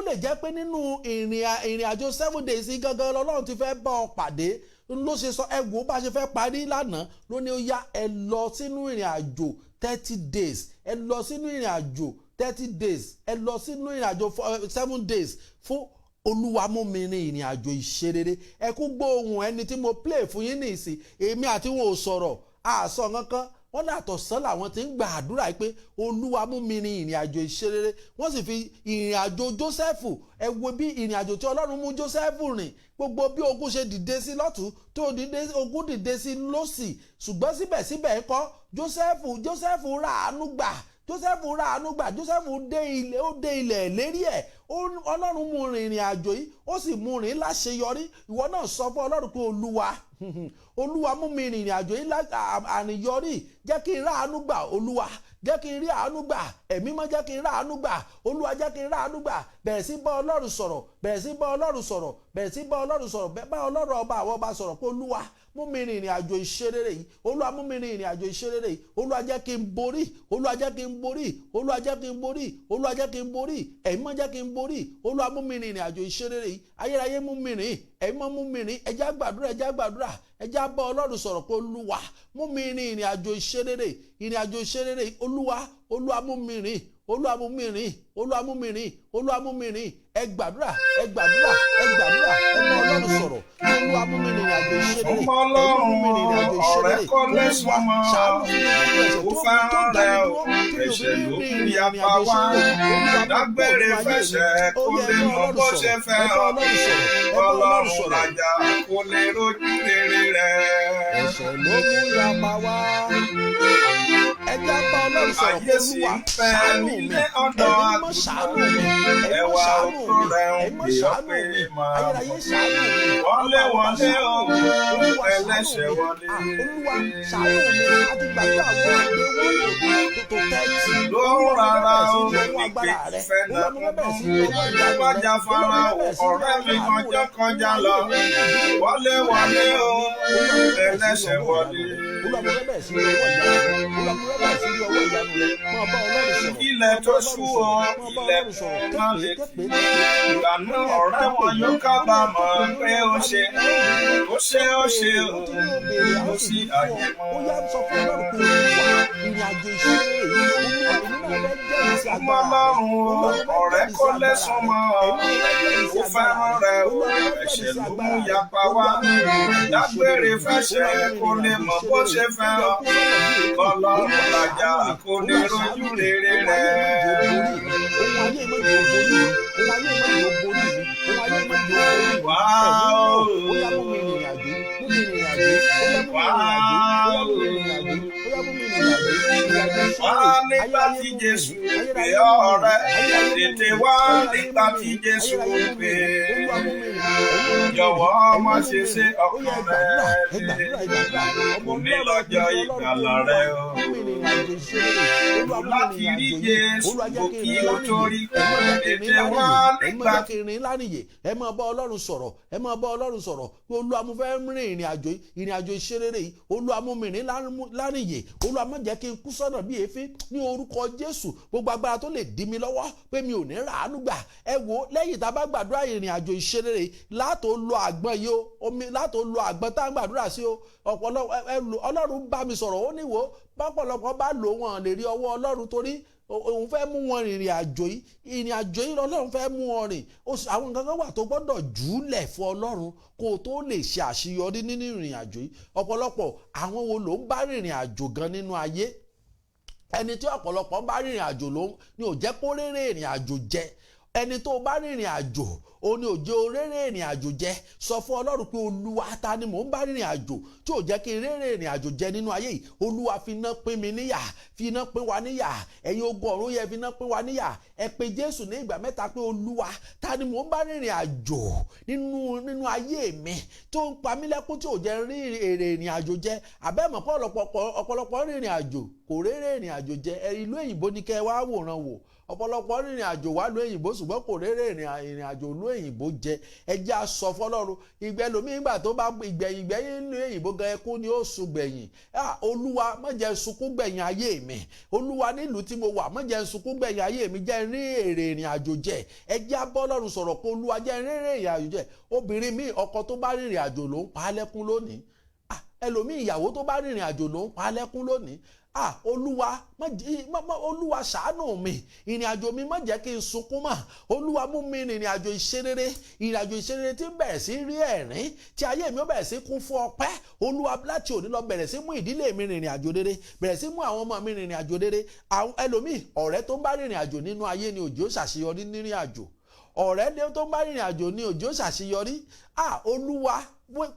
lè jẹ́ pé nínú ìrìn àjò 7 days gangan lọ́lọ́run ti fẹ́ bá ọ pàdé. Ló ṣe sọ, ẹ wò ó, bá ṣe fẹ́ parí lánàá ló ní ó yá, ẹ lọ sínú ìrìn àjò 30 days, ẹ lọ sínú ìrìn àjò 30 days, ẹ lọ sínú ìrìn àjò 7 days fún Olúwa. Mú mi rin ìrìn àjò ìṣerere. Ẹ kú gbọ́ ohùn ẹni tí mo play fún yín nìsín. Èmi àti wọn ò sọ̀rọ̀, àsọ kankan. Wọ́n ní àtọ̀sán làwọn ti ń gba àdúrà yìí pé Olúwa, mú mi rin ìrìn àjò ìṣerere. Wọ́n sì fi ìrìn àjò Jósẹ́fù, ẹ wo bí ìrìn àjò tí Ọlọ́run mú Jósẹ́fù rìn, gbogbo bí ogun ṣe dìde sí lọ́tún, tó dìde, ogun dìde sí lọ́sì, ṣùgbọ́n síbẹ̀síbẹ̀ ńkọ́, Jósẹ́fù ráàánú gbà. Jósẹ́fù ráàánú gbà. Jósẹ́fù dé ilẹ̀, ó dé ilẹ̀ lérí ẹ̀. Ọlọ́run mú rìn ìrìn àjò yìí, ó sì mú rìn láṣeyọrí. Ìwọ náà sọ fún Ọlọ́run pé Olúwa, Olúwa, mú mi rìn ìrìn àjò yìí àníyọrí. Jẹ́ kí n ráàánú gbà. Olúwa, jẹ́ kí n rí àánú gbà. Ẹ̀mí mọ́, jẹ́ kí n ráàánú gbà. Olúwa, jẹ́ kí n ráàánú gbà. Bẹ̀rẹ̀ sí bá Ọlọ́run sọ̀rọ̀, bẹ̀rẹ̀ sí bá Ọlọ́run sọ̀rọ̀, bẹ̀rẹ̀ sí bá Ọlọ́run sọ̀rọ̀. Bá Ọlọ́run ọba àwọn ọba sọ̀rọ̀ pé Olúwa, mú mi rìn ìrìn àjò ìṣerere yìí. Olúwa, mú mi rìn ìrìn àjò ìṣerere yìí. Olúwa, jẹ́ kí n borí. Olúwa, jẹ́ kí n borí. Olúwa, jẹ́ kí n borí. Olúwa, jẹ́ kí n borí. Ẹ̀mí mọ́, jẹ́ kí n borí. Olúwa, mú mi rìn ìrìn àjò ìṣerere yìí. Ayérayé, mú mi rìn. Ẹ̀mí mọ́, mú mi rìn. Ẹ jẹ́ á gbàdúrà, ẹ jẹ́ á gbàdúrà, ẹ jẹ́ á bá Ọlọ́run sọ̀rọ̀ pé Olúwa, mú mi rìn ìrìn àjò ìṣerere, ìrìn àjò ìṣerere. Olúwa, Olúwa, mú mi rìn. Olúwa, mú mi rìn. Olúwa, mú mi rìn. Olúwa, mú mi rìn. Ẹ gbàdúrà, ẹ gbàdúrà, ẹ gbàdúrà. Ẹ bá Ọlọ́run sọ̀rọ̀. Olúwa, mú mi rìn ìrìn àjò ìṣerere. Ọmọ Ẹ̀mí, mú mi rìn ìrìn àjò Ọlọ́run, ọ̀rẹ́ ìṣerere. kọ́lé Olúwa, sọmọ. ṣàánú fún mi. Gbogbo ẹ̀ṣẹ̀ Ó tó fẹ́ràn dá rẹ̀ mi o, dúró tí mi ò fi ẹ̀ṣẹ̀ ní ló rìn kú ìrìn yapa àjò wá. ìṣerere. Olúwa, mú kúrò Dágbére nínú ayé mi. fẹsẹ̀ Ó kó yẹ, lè ẹ bá mọ Ọlọ́run bó ṣe sọ̀rọ̀, fẹ́ ẹ bá ọ. Ọlọ́run sọ̀rọ̀, ẹ bá Ọlọ́run Ọlọ́run sọ̀rọ̀. làjà kó lè rójú rere rẹ̀. Ẹ̀ṣẹ̀ ló mú yapa wá. Ẹ jẹ́ á bá Ọlọ́run sọ̀rọ̀ pé Ayé sì Olúwa, ń fẹ́ ṣàánú mi. nílé ọ̀dọ̀ Ẹ̀mí mímọ́, àgùntàn. ṣàánú mi. Ẹ̀mí mímọ́, Ẹwà ṣàánú oko mi. rẹ̀ ń Ẹ̀mí mímọ́, pè ọ́ ṣàánú pé mi. máa Ayérayé, bọ̀. ṣàánú mi. Wọlé Ọba ọba, wọlé ṣàánú o, mi. Olúwa, ṣàánú ẹlẹ́ṣẹ̀ mi. wọlé. Ah, Olúwa, ṣàánú mi. A ti gbàdúrà 1 day 1 to 30. Ló Olúwa, mo fẹ́ rárá bẹ̀rẹ̀ sí o, ní ọwọ́ ní pé agbára rẹ. ìfẹ́ Olúwa, náà mo fẹ́ bẹ̀rẹ̀ sí ní ọwọ́ ìyanu má rẹ. jáfara Olúwa, mo o, fẹ́ bẹ̀rẹ̀ sí ní ọ̀rẹ́ ọwọ́ mi àánú kọjá rẹ kọjá nínú lọ. ayé mi, nínú ìdílé mi, Wọlé nínú wọlé ayé o, mi. Olúwa, mo fẹ́ bẹ̀rẹ̀ sí ní ẹlẹ́ṣẹ̀ ọwọ́ ìyanu wọlé. rẹ. Olúwa, mo fẹ́ bẹ̀rẹ̀ sí ní ọwọ́ ìyanu rẹ. Olúwa, mo fẹ́ bẹ̀rẹ̀ sí ní ọwọ́ ìyanu rẹ. Máa bá Ọlọ́run sọ̀rọ̀, Ilẹ̀ máa bá tó Ọlọ́run ṣú sọ̀rọ̀, o, máa bá ilẹ̀ Ọlọ́run sọ̀rọ̀. má Képe, lè képe, tì. képe. Ìgbà Ó náà ní ẹ ọ̀rẹ́ képe wọn mí. yóò Ó ní ẹ képe kábàámọ̀ mí. pé Ó ní ó ẹ ṣe. wá mi, ẹ ó rí mi. Ó ṣe, Ẹ ó ṣe béèrè, o, ó ti ní o béèrè, a kò ó sì sí fi fún ọ. àyè Ó yá, mọ́. sọ fún Ọlọ́run pé Olúwa, ìrìn àjò ìṣeré yìí, Olúwa, èmi náà fẹ́ jẹ́rìí sí Ọmọ agbára rẹ. Ọlọ́run o, Olúwa, mo fẹ́ ọ̀rẹ́ jẹ́rìí sí kò lè agbára rẹ. súnmọ́ ọ. Ẹ̀mí, mo fẹ́ jẹ́rìí sí Ó agbára fẹ́ràn rẹ. rẹ̀ o, Olúwa, mo fẹ́ jẹ́rìí ẹ̀ṣẹ̀ sí ló mú agbára rẹ. yapa wá. Olúwa, mú mi rìn ìrìn àjò ìṣeré Dágbére yìí. fẹsẹ̀ Olúwa, mú mi kó rìn lè ìrìn àjò mọ bó ìṣeré ṣe yìí. fẹ́ Ó yẹ ọ. kú sọ́nà bí èéfín. Ọlọ́run Olúwa, làjà ṣàánú mi. kó lè Olúwa, rójú ṣàánú mi. rere Ohun ayé má jẹ́ ó rẹ̀. borí mi. Ohun ayé má jẹ́ ó borí mi. Ohun ayé má jẹ́ ó borí mi. Ohun ayé má jẹ́ ó borí mi. Wá Ẹ̀mí o, mímọ́, ó yá, mú mi rìnrìn àjò yìí. Mú mi rìnrìn àjò yìí. Ó yá, mú mi wá rìnrìn àjò yìí. Ó yá, o. mú mi rìnrìn àjò yìí. Ó yá, mú mi rìnrìn àjò yìí. Ìrìn àjò wá ìṣeré nígbà ayérayé tí mú mi Jésù rìn pè ayérayé mú mi ọ̀rẹ́ rìn ayérayé mú mi tètè rìn wá ayérayé mú nígbà mi tí rìn Jésù ayérayé mú mi pè. rìn Olúwa mú mi rìn ẹ̀mí mú mi rìn Jọ̀wọ́ ẹ̀mí má mú ṣe mi ṣe rìn ó yá ọkàn ẹ gbàdúrà rẹ ẹ le. gbàdúrà ẹ gbàdúrà ọmọ Òní Ọlọ́run ẹ lọ́jọ́ pinnu Ọlọ́run pé ìgbàlà Olúwa rẹ o. mú mi rìnrìn àjò ìṣeré Olúwa mú mi Láti rìnrìn rí àjò yìí Jésù Olúwa jẹ́ kò kí n kí rìn o tó lárìnyè rí. ẹ má jẹ́ kí n rìn Tètè wá lárìnyè ẹ má nígbà jẹ́ kí n rìn lárìnyè ẹ má bá Ọlọ́run sọ̀rọ̀ ẹ má bá Ọlọ́run sọ̀rọ̀ pé Olúwa mo fẹ́ rìn ìrìn àjò yìí ìrìn àjò ìṣerere yìí Olúwa mú mi rìn lárìnyè Olúwa má jẹ́ kí n kú sọ́nà bí èéfín ní orúkọ Jésù. Gbogbo agbára tó lè dí mi lọ́wọ́ pé mi ò ní ràánú gbà. Ẹ wò lẹ́yìn tá a bá gbàdúrà ìrìn àjò ìṣerere yìí látò lo àgbọn yìí o, omi látò lo àgbọn tá a ń gbàdúrà sí o. Ọ̀pọ̀lọpọ̀ ẹ lò Ọlọ́run bá mi sọ̀rọ̀ ó ní wò bọ́pọ̀lọpọ̀ bá lò wọ́n lè rí ọwọ́ Ọlọ́run torí òun fẹ́ mú wọn rìnrìn àjò yìí. Ìrìn àjò yìí Ọlọ́run fẹ́ mú wọn rìn. Àwọn nǹkan kan wà tó gbọ́dọ̀ jùúlẹ̀ fún Ọlọ́run kó o tó lè ṣe àṣeyọrí nínú ìrìn àjò yìí. Ọ̀pọ̀lọpọ̀ àwọn wo ló ń bá rìnrìn àjò gan nínú ayé? Ẹni tí ọ̀pọ̀lọpọ̀ ń bá rìnrìn àjò ló ní ò jẹ́ kó rérè ìrìn àjò jẹ. Ẹni tó bá rìnrìn àjò ó ní òjò rérè ìrìn àjò jẹ. Sọ fún Ọlọ́run pé Olúwa ta ni mò ń bá rìnrìn àjò tí ò jẹ́ kí n rérè ìrìn àjò jẹ nínú ayé yìí? Olúwa fi iná pín mi níyà, fi iná pín wa níyà. Ẹ̀yin ogun ọ̀run yẹ fi iná pín wa níyà. Ẹ pe Jésù ní ìgbà mẹ́ta pé Olúwa ta ni mò ń bá rìnrìn àjò nínú ayé mi tó ń pa mí lẹ́kún tí ò jẹ́ rí èrè ìrìn àjò jẹ? Àbẹ́mọ̀ pé ọ̀pọ̀lọpọ̀ rìnrìn àjò kò rérè ìrìn àjò jẹ. Ìlú òyìnbó ni kẹ́ ẹ wá wòran wò. Ọ̀pọ̀lọpọ̀ rìnrìn àjò wá lóyìnbó òyìnbó ṣùgbọ́n kò rérè ìrìn àjò ìlú òyìnbó jẹ. Ẹ jẹ́ á sọ fọlọ́run ìgbẹ́ lomi ìgbà tó bá ìgbẹ̀yìn ìgbẹ̀yìn ìlú òyìnbó gan ẹkún ni ó sun gbẹ̀yìn. Olúwa má jẹ́ sunkún gbẹ̀yìn ayé mi. Olúwa nílùú tí mo wà má jẹ́ sunkún gbẹ̀yìn ayé mi, jẹ́ rí èrè ìrìn àjò jẹ. Ẹ jẹ́ á bọ́ Ọlọ́run sọ̀rọ̀ pé Olúwa jẹ́ rí èrè ìrìn àjò jẹ. Obìnrin mi ọkọ tó bá rìnrìn àjò ló ń pa á lẹ́kún lónìí. Ẹlòmíì ìyàwó tó bá rìnrìn àjò ló ń pa á lẹ́kún lónìí. Olúwa Olúwa ṣàánú mi, ìrìn àjò mi má jẹ́ kí n sunkún mọ́. Olúwa mú mi rìnrìn àjò ìṣerere, ìrìn àjò ìṣerere tí ń bẹ̀rẹ̀ sí rí ẹ̀rín, tí ayé mi ó bẹ̀rẹ̀ sí kún fún ọpẹ́. Olúwa láti òní lọ bẹ̀rẹ̀ sí mú ìdílé mi rìnrìn àjò rere, bẹ̀rẹ̀ sí mú àwọn ọmọ mi rìnrìn àjò rere. Àwọn ẹlòmíì ọ̀rẹ́ tó ń bá rìnrìn àjò nínú ayé ni òjò ṣàṣeyọrí nírìn àjò. Ọ̀rẹ́ tó ń bá rìnrìn àjò ni òjò ṣàṣeyọrí. Olúwa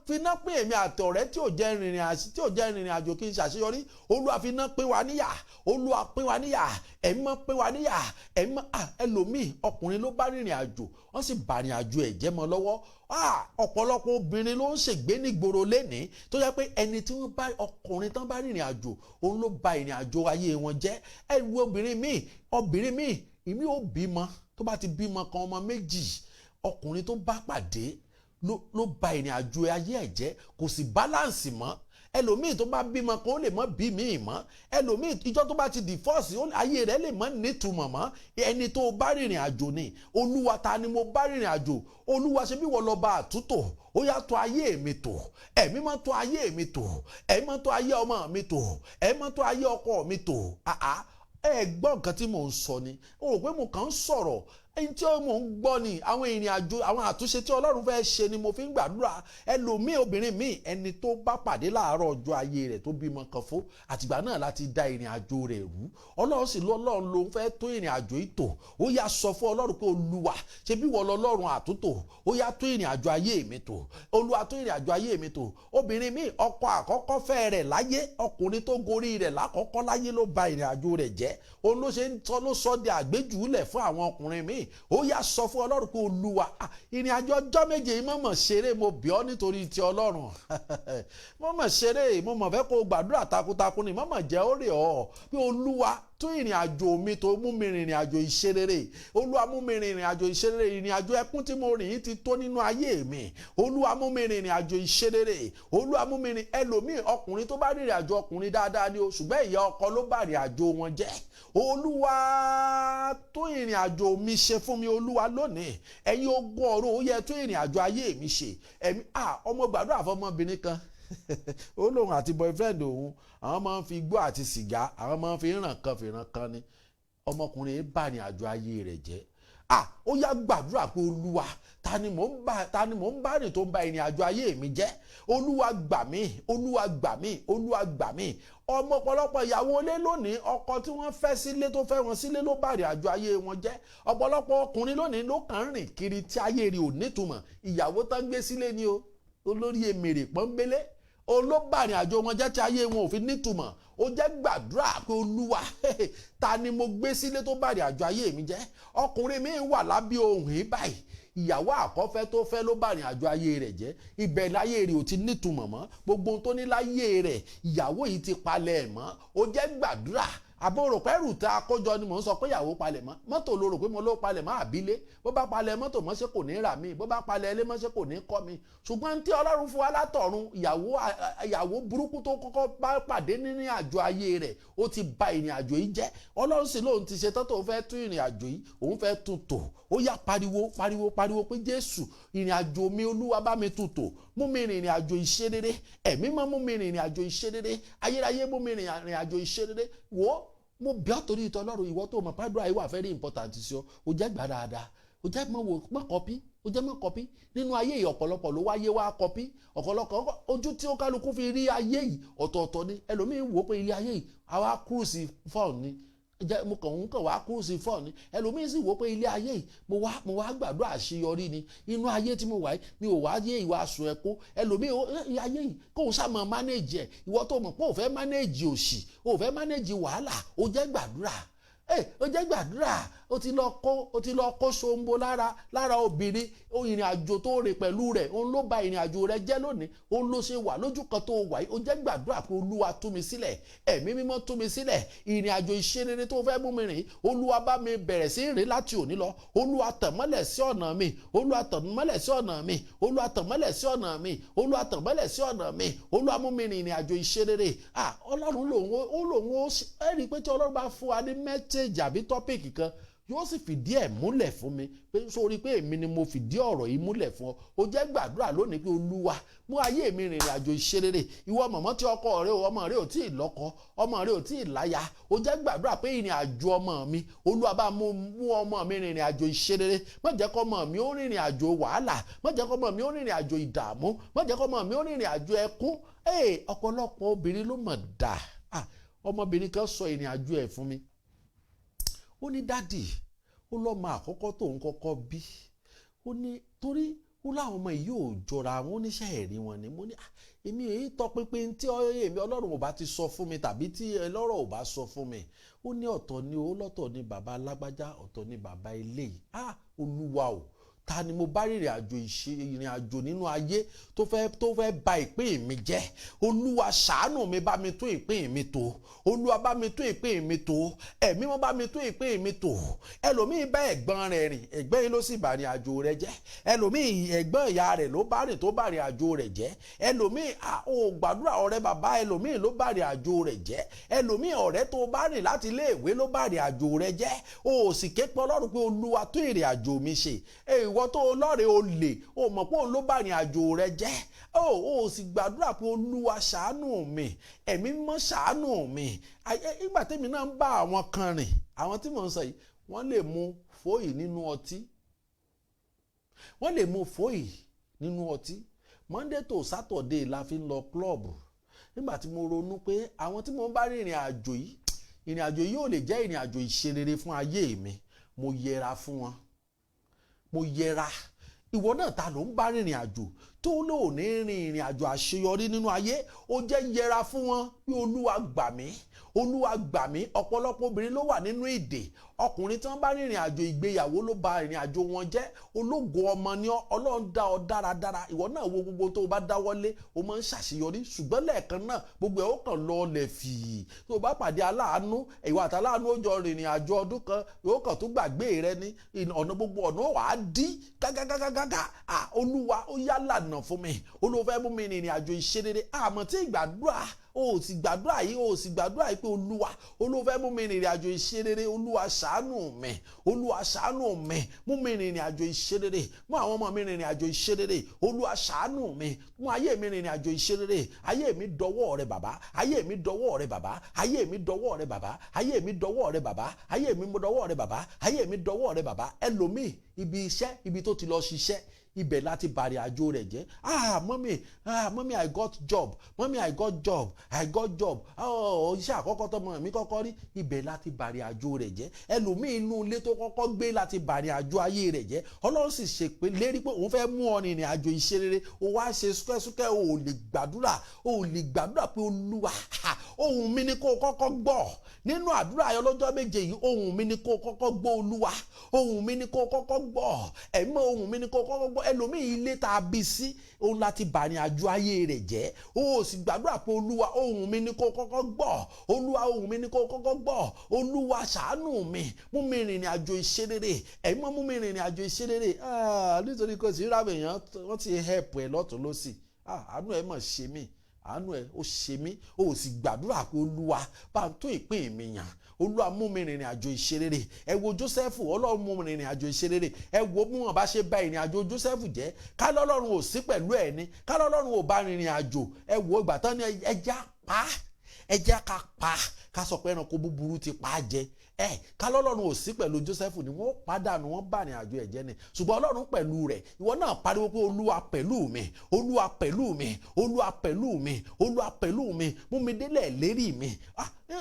finá pín èmi àtọ̀rẹ́ tí ò jẹ́ rìnrìn àjò kí n ṣàṣeyọrí. Olúwa finá pín wa níyà, Olúwa pín wa níyà, ẹ̀mí mọ́ pín wa níyà, ẹ̀mí mọ́. Ẹlòmíì ọkùnrin ló bá rìnrìn àjò wọ́n sì bá rìnrìn àjò ẹ̀ jẹ́ mọ́ lọ́wọ́. Ọ̀pọ̀lọpọ̀ obìnrin ló ń ṣègbé nígboro lénìí tó jẹ́ pé ẹni tí wọ́n bá ọkùnrin tán bá rìnrìn àjò òun ló ba ìrìn àjò ayé wọn jẹ́. Ẹ wo obìnrin míì, obìnrin míì ìmí ò bímọ, tó bá ti bímọ kan ọmọ méjì, ọkùnrin tó bá pàdé ló ba ìrìn àjò ayé ẹ̀ jẹ́, kò sì báláǹsì mọ́. Ẹlòmíì tó bá bímọ kan ó lè mọ́ bí míì mọ́. Ẹlòmíì ìjọ tó bá ti dìfọ́ọ̀sì ayé rẹ̀ lè mọ́ nítumọ̀ mọ́. Ẹni tó bá rìnrìn àjò ni. Olúwa ta ni mo bá rìnrìn àjò? Olúwa ṣe bí wọ́n lọ bá àtúntò, ó yá tò ayé mi tò, ẹ̀mí mọ́ tò ayé mi tò, ẹ̀mí mọ́ tò ayé ọmọ mi tò, ẹ̀mí mọ́ tò ayé ọkọ mi tò. Ẹ gbọ́ nǹkan tí mò ń sọ ni, o rò pé mo kàn ń sọ̀rọ̀. Ẹni tí mò ń gbọ́ ni àwọn ìrìn àjò, àwọn àtúnṣe tí Ọlọ́run fẹ́ ṣe ni mo fi ń gbàdúrà. Ẹlòmíì obìnrin míì ẹni tó bá pàdé láàárọ̀ ọjọ́ ayé rẹ̀ tó bímọ kan fún, àtìgbà náà láti da ìrìn àjò rẹ̀ rú. Ọlọ́run sì lọ́lọ́run ló ń fẹ́ tó ìrìn àjò yìí tò. Ó yá sọ fún Ọlọ́run pé Olúwa ṣe bí wọ́n lọ́lọ́run àtúntò, ó yá tó ìrìn àjò ayé mi tò, Olúwa tó ìrìn àjò ayé mi tò. Obìnrin míì ọkọ àkọ́kọ́ fẹ́ rẹ̀ láyé, ọkùnrin tó gorí rẹ̀ lákọ́kọ́ láyé ló ba ìrìn àjò rẹ̀ jẹ́. Òun ló ṣe ń sọ ló sọ di àgbéjúlẹ̀ fún àwọn ọkùnrin míì. Ó yá sọ fún Ọlọ́run pé Olúwa ìrìn àjò ọjọ́ méje yìí mọ̀mọ̀ ṣeré, mo bẹ̀ ọ́ nítorí ti Ọlọ́run. Mọ̀mọ̀ ṣeré, mo mọ̀ fẹ́ kó o gbàdúrà takuntakun ni, mọ̀mọ̀ jẹ́ ó rè ọ́ pé Olúwa tún ìrìn àjò mi tó mú mi rìnrìn àjò ìṣerere. Olúwa mú mi rìnrìn àjò ìṣerere, ìrìn àjò ẹkún tí mo rìn yìí ti tó nínú ayé mi. Olúwa mú mi rìnrìn àjò ìṣerere, Olúwa mú mi rìn. Ẹlòmíì ọkùnrin tó bá rìnrìn àjò ọkùnrin dáadáa ni o, ṣùgbọ́n ìyá ọkọ ló bá rìn àjò wọn jẹ́. Olúwa tún ìrìn àjò mi ṣe fún mi Olúwa lónìí. Ẹ̀yin ogun ọ̀run ó yẹ tún ìrìn àjò ayé mi ṣe. Ẹ̀mí ọmọ gbàdúrà fọmọbìnrin kan, ó lóun àti boyfriend òun àwọn máa ń fi igbó àti sìgá àwọn máa ń fi ràn kan fi ràn kan ni. Ọmọkùnrin bá ní àjò ayé rẹ̀ jẹ́. Ó yá gbàdúrà pé Olúwa ta ni mò ń bá rìn tó ń ba ìrìn àjò ayé mi jẹ́? Olúwa gbà mí, Olúwa gbà mí, Olúwa gbà mí. Ọmọ ọ̀pọ̀lọpọ̀ ìyàwó ilé lónìí ọkọ tí wọ́n fẹ́ sílé tó fẹ́ wọn sílé ló bá ìrìn àjò ayé wọn jẹ́. Ọ̀pọ̀lọpọ̀ ọkùnrin lónìí ló kàn ń rìn kiri tí ayé rẹ̀ ò nítumọ̀. Ìyàwó tán gbé sílé ni o, olórí èmèrè pọ́nbélé, Òun ló bá ìrìn àjò wọn jẹ́ tí ayé wọn ò fi nítumọ̀. Ó jẹ́ gbàdúrà pé, Olúwa, ta ni mo gbé sílé tó bá ìrìn àjò ayé mi jẹ́? Ọkùnrin mi wà lábẹ́ ohùn yìí báyìí, ìyàwó àkọ́fẹ́ tó fẹ́ ló bá ìrìn àjò ayé rẹ̀ jẹ́. Ibẹ̀ láyé rẹ̀ ò ti nítumọ̀ mọ́. Gbogbo ohun tó ní láyé rẹ̀, ìyàwó yìí ti palẹ̀ ẹ̀ mọ́. Ó jẹ́ gbàdúrà. Àbúrò pẹ́rù tá a kójọ ni mò ń sọ pé ìyàwó palẹ̀ mọ́. Mọ́tò ló rò pé mo ló palẹ̀ mọ́, àbílé? Bó bá palẹ̀ mọ́tò mọ́, ṣé kò ní rà mí? Bó bá palẹ̀ ilé mọ́, ṣé kò ní kọ́ mi? Ṣùgbọ́n tí Ọlọ́run fún wa látọ̀run, ìyàwó burúkú tó kọ́kọ́ bá pàdé nínú àjò ayé rẹ̀, ó ti ba ìrìn àjò yìí jẹ́. Ọlọ́run sì lóun ti ṣe tán tó fẹ́ tún ìrìn àjò yìí, òun fẹ́ tún tò. Ó yá, pariwo, pariwo, pariwo pé, Jésù, ìrìn àjò mi, Olúwa, bá mi tún tò. Mú mi rìn ìrìn àjò ìṣerere. Ẹ̀mí mọ́, mú mi rìn ìrìn àjò ìṣerere. Ayérayé, mú mi rìn ìrìn àjò ìṣerere. Wò ó, mo bí ọ́ torí ìtọ́ Ọlọ́run. Ìwọ tó mọ̀ pàdúrà yìí wà very important sí ọ, o jẹ́ gbà dáadáa. O jẹ́ mọ̀ wò, mọ̀ copy. O jẹ́ mọ̀ copy. Nínú ayé yìí, ọ̀pọ̀lọpọ̀ ló wáyé wá copy. Ọ̀pọ̀lọpọ̀ ojú tí ó kálukú fi rí ayé yìí, ọ̀tọ̀ọ̀tọ̀ ni. Ẹlòmíín wò ó pé ilé ayé yìí, àwa cruise fún ni jẹ́, mo kàn ń kàn wá cruise fún ni. Ẹlòmíín sì wò ó pé ilé ayé yìí, mo wá gbàdúrà àṣeyọrí ni. Inú ayé tí mo wà yìí, mi ò wá yé ìwà sùn ẹ̀kọ́. Ẹlòmíín, ilé ayé yìí, kóun sá máa manage ẹ̀. Ìwọ tó mọ̀ pé ò fẹ́ manage òṣì, ò fẹ́ manage wàhálà, ó jẹ́ gbàdúrà. Ẹ ó jẹ́ gbàdúrà. Ó ti lọ kó ṣombo lára obìnrin. Ìrìn àjò tó rìn pẹ̀lú rẹ̀, òun ló ba ìrìn àjò rẹ̀ jẹ́ lónìí. Òun ló ṣe wà lójú kan tó wà yìí. Ó jẹ́ gbàdúrà pé, Olúwa, tú mi sílẹ̀. Ẹ̀mí Mímọ́, tú mi sílẹ̀. Ìrìn àjò ìṣerere tó fẹ́ mú mi rìn, Olúwa, bá mi bẹ̀rẹ̀ sí rìn láti òní lọ. Olúwa, tàn mọ́lẹ̀ sí ọ̀nà mi. Olúwa, tàn mọ́lẹ̀ sí ọ̀nà mi. Olúwa, tàn mọ́lẹ̀ sí ọ̀nà mi. Olúwa, tàn mọ́lẹ̀ sí ọ̀nà mi. Olúwa, mú mi rìn ìrìn àjò ìṣerere. Ah, Ọlọ́run lòun ó ẹ rí i pé tí Ọlọ́run bá fún wa ní message àbí topic kan, yóò sì fìdí ẹ̀ múlẹ̀ fún mi pé, sórí pé èmi ni mo fìdí ọ̀rọ̀ yìí múlẹ̀ fún ọ. Ó jẹ́ gbàdúrà lónìí pé, Olúwa, mú ayé mi rìnrìn àjò ìṣerere. Ìwọ mọ̀mọ́ tí ọkọ rẹ, ọmọ rẹ ò tí ì lọ́kọ, ọmọ rẹ ò tí ì láya, ó jẹ́ gbàdúrà pé ìrìn àjò ọmọ mi, Olúwa, bá mú ọmọ mi rìnrìn àjò ìṣerere. Má jẹ́ kó ọmọ mi ó rìnrìn àjò wàhálà. Má jẹ́ kó ọmọ mi ó rìnrìn àjò ìdààmú. Má jẹ́ kó ọmọ mi ó rìnrìn àjò ẹkún. Ọ̀pọ̀lọpọ̀ obìnrin ló mọ̀ dà. Ọmọbìnrin kan sọ ìrìn àjò ẹ̀ fún mi. Ó ní, "Daddy," ó lọ́mọ àkọ́kọ́ tóun kọ́kọ́ bí, ó ní torí ó láwọn ọmọ yìí ò jọra àwọn oníṣẹ́ ẹ̀rí wọn ni. Mo ní, èmi èyí tọpinpin tí èmi Ọlọ́run ò bá ti sọ fún mi tàbí tí ẹlọ́rọ̀ ò bá sọ fún mi. Ó ní ọ̀tọ̀ ni ó lọ́tọ̀ ni bàbá alágbájá, ọ̀tọ̀ ni bàbá eléyìí. Ah, Olúwa o, ta ni mo bá rìnrìn àjò ìṣe ìrìn àjò nínú ayé tó fẹ́ ba ìpín mi jẹ́? Olúwa, ṣàánú mi, bá mi tún ìpín mi tò. Olúwa, bá mi tún ìpín mi tò. Ẹ̀mí mọ́, bá mi tún ìpín mi tò. Ẹlòmíì bá ẹ̀gbọ́n rẹ̀ rìn, ẹ̀gbọ́n yìí ló sì bá rìn àjò rẹ̀ jẹ́. Ẹlòmíì, ẹ̀gbọ́n ìyá rẹ̀ ló bá rìn tó bá rìn àjò rẹ̀ jẹ́. Ẹlòmíì ò gbàdúrà, ọ̀rẹ́ bàbá ẹlòmíì ló bá rìn àjò rẹ̀ jẹ́. Ẹlòmíì, ọ̀rẹ́ tó bá rìn láti ilé ìwé ló bá rìn àjò rẹ̀ jẹ́. O sì ké pe Ọlọ́run pé, Olúwa, tún ìrìn àjò mi ṣe. Ìwọ tó lọ́rẹ̀ẹ́ olè, o mọ̀ pé òun ló bá rìn àjò rẹ jẹ́. O sì gbàdúrà pé, Olúwa, ṣàánú mi. Ẹ̀mí Mímọ́, ṣàánú mi. Ìgbà tẹ́mi náà ń bá àwọn kan rìn, àwọn tí mò ń sọ yìí, wọ́n lè mu fóyì nínú ọtí, wọ́n lè mu fóyì nínú ọtí. Monday to Saturday la fi ń lọ club. Nígbà tí mo ronú pé àwọn tí mo ń bá rìnrìn àjò yìí, ìrìn àjò yìí ò lè jẹ́ ìrìn àjò ìṣerere fún ayé mi, mo yẹra fún wọn, mo yẹra. Ìwọ náà, ta ló ń bá rìnrìn àjò tó lóò ní rìn ìrìn àjò àṣeyọrí nínú ayé? Ó jẹ́ yẹra fún wọn bí. Olúwa, gbà mí. Olúwa, gbà mí. Ọ̀pọ̀lọpọ̀ obìnrin ló wà nínú ìdè. Ọkùnrin tí wọ́n bá rìnrìn àjò ìgbéyàwó ló ba ìrìn àjò wọn jẹ́. Ológo ọmọ ni ọ́, Ọlọ́run dá ọ dáradára. Ìwọ náà wo gbogbo tó o bá dáwọ́lé, o máa ń ṣàṣeyọrí, ṣùgbọ́n lẹ́ẹ̀kan náà, gbogbo ẹ̀ ó kàn lọ ọlẹ̀ fìyì. Tó o bá pàdé aláàánú, ìwọ àtàláàánú ó jọ rìnrìn àjò ọdún kan, yóò kàn tó gbàgbé rẹ ní ọ̀nà. Gbogbo ọ̀nà wàá dí gágágágágá. Olúwa, ó yá, lànà fún mi. Olúwa fẹ́ mú mi rìnrìn àjò ìṣerere. Àmọ́ tí ìgbàdúrà, o ò sì gbàdúrà yìí, o ò sì gbàdúrà yìí pé, Olúwa, Olúwa fẹ́ mú mi rìnrìn àjò ìṣerere. Olúwa, ṣàánú mi. Olúwa, ṣàánú mi, mú mi rìnrìn àjò ìṣerere. Mú àwọn ọmọ mi rìnrìn àjò ìṣerere. Olúwa, ṣàánú mi, mú ayé mi rìnrìn àjò ìṣerere. Ayé mi dọwọ́ rẹ, bàbá. Ayé mi dọwọ́ rẹ, bàbá. Ayé mi dọwọ́ rẹ, bàbá. Ayé mi dọwọ́ rẹ, bàbá. Ayé mi dọwọ́ rẹ, bàbá. Ayé mi dọwọ́ rẹ, bàbá. Ẹlòmíì, ibi iṣẹ́, ibi tó ti lọ ṣiṣẹ́. Ibẹ̀ láti bàrẹ̀ àjò rẹ̀ jẹ́. Ah, mummy, ah, mummy, I got job. Mummy, I got job, I got job. Oh, iṣẹ́ àkọ́kọ́ tọmọ mi kọ́kọ́ rí, ibẹ̀ láti bàrẹ̀ àjò rẹ̀ jẹ́. Ẹlòmíì, inú ilé tó kọ́kọ́ gbé láti bàrẹ̀ àjò ayé rẹ̀ jẹ́. Ọlọ́run sì ṣèpè lérí pé òun fẹ́ mú ọ ní ìrìn àjò ìṣerere. O wá ṣe súkẹ́súkẹ́, o ò lè gbàdúrà, o ò lè gbàdúrà pé, "Olúwa, ohùn mi ni kó o kọ́kọ́ gbọ́ nínú àdúrà ayọ̀ lọ́jọ́ 7 yìí. Ohùn mi ni kó o kọ́kọ́ gbọ́. Olúwa, ohùn mi ni kó o kọ́kọ́ gbọ́. Ẹ̀mọ́, ohùn mi ni kó o kọ́kọ́ gbọ́." Ẹlòmíì, ilé tá a bí sí òun láti bàrìn àjò ayé rẹ̀ jẹ́. O ò sì gbàdúrà pé, "Olúwa, ohùn mi ni kó o kọ́kọ́ gbọ́. Olúwa, ohùn mi ni kó o kọ́kọ́ gbọ́. Olúwa, ṣàánú mi, mú mi rìnrìn àjò ìṣerere. Ẹ̀mọ́, mú mi rìnrìn àjò ìṣerere." Nítorí kò sí rábẹ̀ èèyàn, wọ́n ti help ẹ lọ́tún lọ́sì. Àánú ẹ mọ̀ ṣe mí, àánú ẹ ó ṣe mí. Ó sì gbàdúrà pé, "Olúwa, bá ń tó ìpín mi yàn. Olúwa, mú mi rìnrìn àjò ìṣerere." Ẹ wo Joseph, Ọlọ́run mú mi rìnrìn àjò ìṣerere. Ẹ wo mú wọn bá ṣe bà ìrìn àjò Joseph jẹ́. Ká lọ́lọ́run ò sí pẹ̀lú ẹ̀ ni, ká lọ́lọ́run ò bá rìnrìn àjò. Ẹ wo ìgbà tán ni ẹja pa, ẹja ká pa, ká sọ pé ẹranko búburú ti pa á jẹ. Ẹ ká lọ́lọ́run ò sí pẹ̀lú Joseph ni, wọ́n pàdánù, wọ́n bá ní àjò ẹ̀jẹ̀ ni. Ṣùgbọ́n Ọlọ́run pẹ̀lú rẹ̀. Ìwọ náà pariwo pé, "Olúwa pẹ̀lú mi, Olúwa pẹ̀lú mi, Olúwa pẹ̀lú mi, Olúwa pẹ̀lú mi, mú mi délẹ̀ lérí mi."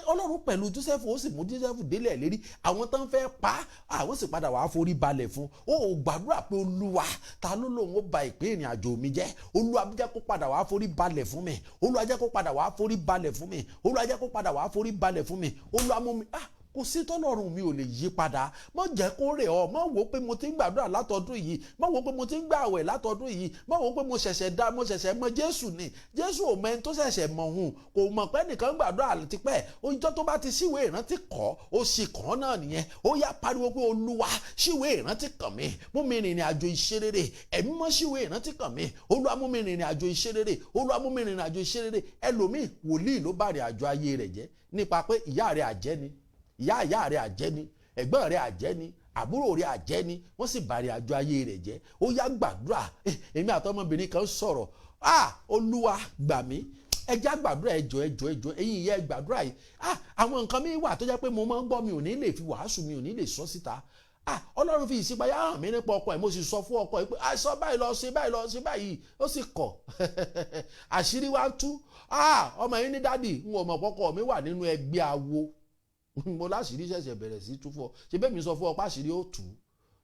Ọlọ́run pẹ̀lú Joseph, ó sì mú Joseph délẹ̀ lérí. Àwọn tó ń fẹ́ pa, àwọn sì padà wàá forí balẹ̀ fún. Ó ò gbàdúrà pé, "Olúwa, ta ló lòun ó ba ìpín ìrìn àjò mi jẹ́? Olúwa, jẹ́ kó padà wàá forí balẹ̀ fún mi. Olúwa, jẹ́ kó padà wàá forí balẹ̀ fún mi. Olúwa, jẹ́ kó padà wàá forí balẹ̀ fún mi. Olúwa, mú mi." Kò sí tọ́lọ́run mi ò lè yí padà. Má jẹ́ kó rẹ̀ ọ́. Má wò ó pé mo ti ń gbàdúrà látọdún yìí. Má wò ó pé mo ti ń gbààwẹ̀ látọdún yìí. Má wò ó pé mo ṣẹ̀ṣẹ̀ dá, mo ṣẹ̀ṣẹ̀ mọ Jésù ni. Jésù ò mọ ẹni tó ṣẹ̀ṣẹ̀ mọ̀ hùn, kò mọ̀ pé nìkan gbàdúrà tipẹ́. Ọjọ́ tó bá ti ṣíwèé ìrántí kọ́, ó sì kàn náà nìyẹn. Ó yá, pariwo pé, "Olúwa, ṣíwèé ìrántí kàn mí, mú mi rìnrìn àjò ìṣerere. Ẹ̀mí mọ́, ṣíwèé ìrántí kàn mí. Olúwa, mú mi rìnrìn àjò ìṣerere. Olúwa, mú mi rìnrìn àjò ìṣerere." Ẹlòmíì, wòlíì ló bá rìn àjò ayé rẹ̀ jẹ́ nípa pé ìyá rẹ̀ àjẹ́ ni, ìyá ìyá rẹ̀ àjẹ́ ni, ẹ̀gbọ́n rẹ̀ àjẹ́ ni, àbúrò rẹ̀ àjẹ́ ni, wọ́n sì bàrẹ̀ àjọ ayé rẹ̀ jẹ́. Ó yá, gbàdúrà. Èmi àtọmọbìnrin kan sọ̀rọ̀. Ah, Olúwa, gbà mí. Ẹ já gbàdúrà. Ẹjọ, ẹjọ, ẹjọ, ẹ̀yin ìyá, ẹ gbàdúrà yìí. Ah, àwọn nǹkan mi wà tó jẹ́ pé mo máa ń gbọ́, mi ò ní lè fi wàásù, mi ò ní lè sọ síta. Ah, Ọlọ́run fi ìṣípayá hàn mí nípa ọkọ ẹ̀. Mo sì sọ fún ọkọ ẹ̀ pé, ah, sọ báyìí, lọ ṣe báyìí, lọ ṣe báyìí. Ó sì kọ̀, àṣírí wa ń tú. Ah, ọmọ yìí ní, "Daddy, n ò mọ̀ pọ́kọ mi wà nínú ẹgbẹ́ awo." Mo láṣìírí ṣẹ̀ṣẹ̀ bẹ̀rẹ̀ sí tú fún ọ. Ṣe bẹ́ẹ̀ mi sọ fún ọ pàṣírí ó tú,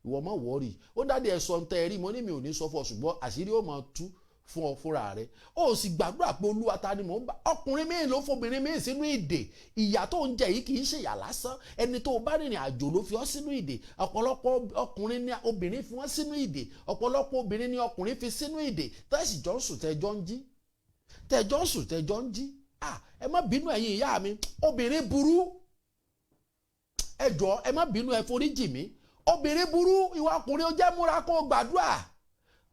ìwọ mọ̀ wọ́ọ̀rì. Ó, "Daddy, ẹ̀ sọ ń tẹ́ ẹ rí." Mo ní mi ò ní sọ fún ọ, ṣùgbọ́n àṣírí ó máa tú fún ọ fúnra rẹ. Ó sì gbàdúrà pé, "Olúwa, ta ni mò ń bá?" Ọkùnrin míì ló fobìnrin míì sínú ìdè. Ìyà tó ń jẹ yìí kì í ṣe ìyà lásán. Ẹni tó bá rìnrìn àjò ló fi ọ́ sínú ìdè. Ọ̀pọ̀lọpọ̀ ọkùnrin ní obìnrin fi wọ́n sínú ìdè, ọ̀pọ̀lọpọ̀ obìnrin ní ọkùnrin fi sínú ìdè. Tẹ́sí jọ ń sùn, tẹ́jọ́ ń jí, tẹ́jọ́ ń sùn, tẹ́jọ́ ń jí. Ẹ má bínú, ẹ̀yin ìyá mi, obìnrin burú. Ẹ jọ̀ọ́, ẹ má bínú, ẹ foríjì mí, obìnrin burú. Ìwà ọkùnrin, ó jẹ́ múra kó o gbàdúrà.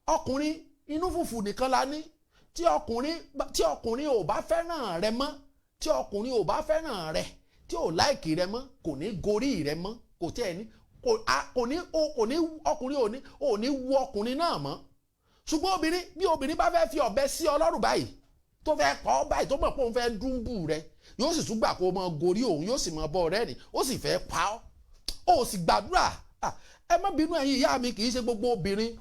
Ọkùnrin, inú fùfù nìkan la ní. Tí ọkùnrin ò bá fẹ́ràn rẹ mọ́, tí ọkùnrin ò bá fẹ́ràn rẹ, tí ò like rẹ mọ́, kò ní gorí rẹ mọ́, kò tẹ́ ẹ ní kò a kò ní o kò ní ọkùnrin ò ní wu ọkùnrin náà mọ́. Ṣùgbọ́n obìnrin, bí obìnrin bá fẹ́ fi ọ̀bẹ sí ọlọ́run báyìí, tó fẹ́ kọ́ báyìí, tó mọ̀ pé òun fẹ́ dúnbù rẹ, yóò sì tún gbà kó o mọ gorí òun, yóò sì mọ bọ́ ọ̀rẹ́ ni, ó sì fẹ́ pa ọ́. Ó sì gbàdúrà. Ẹ má bínú, ẹ̀yin ìyá mi, kì í ṣe gbogbo obìnrin.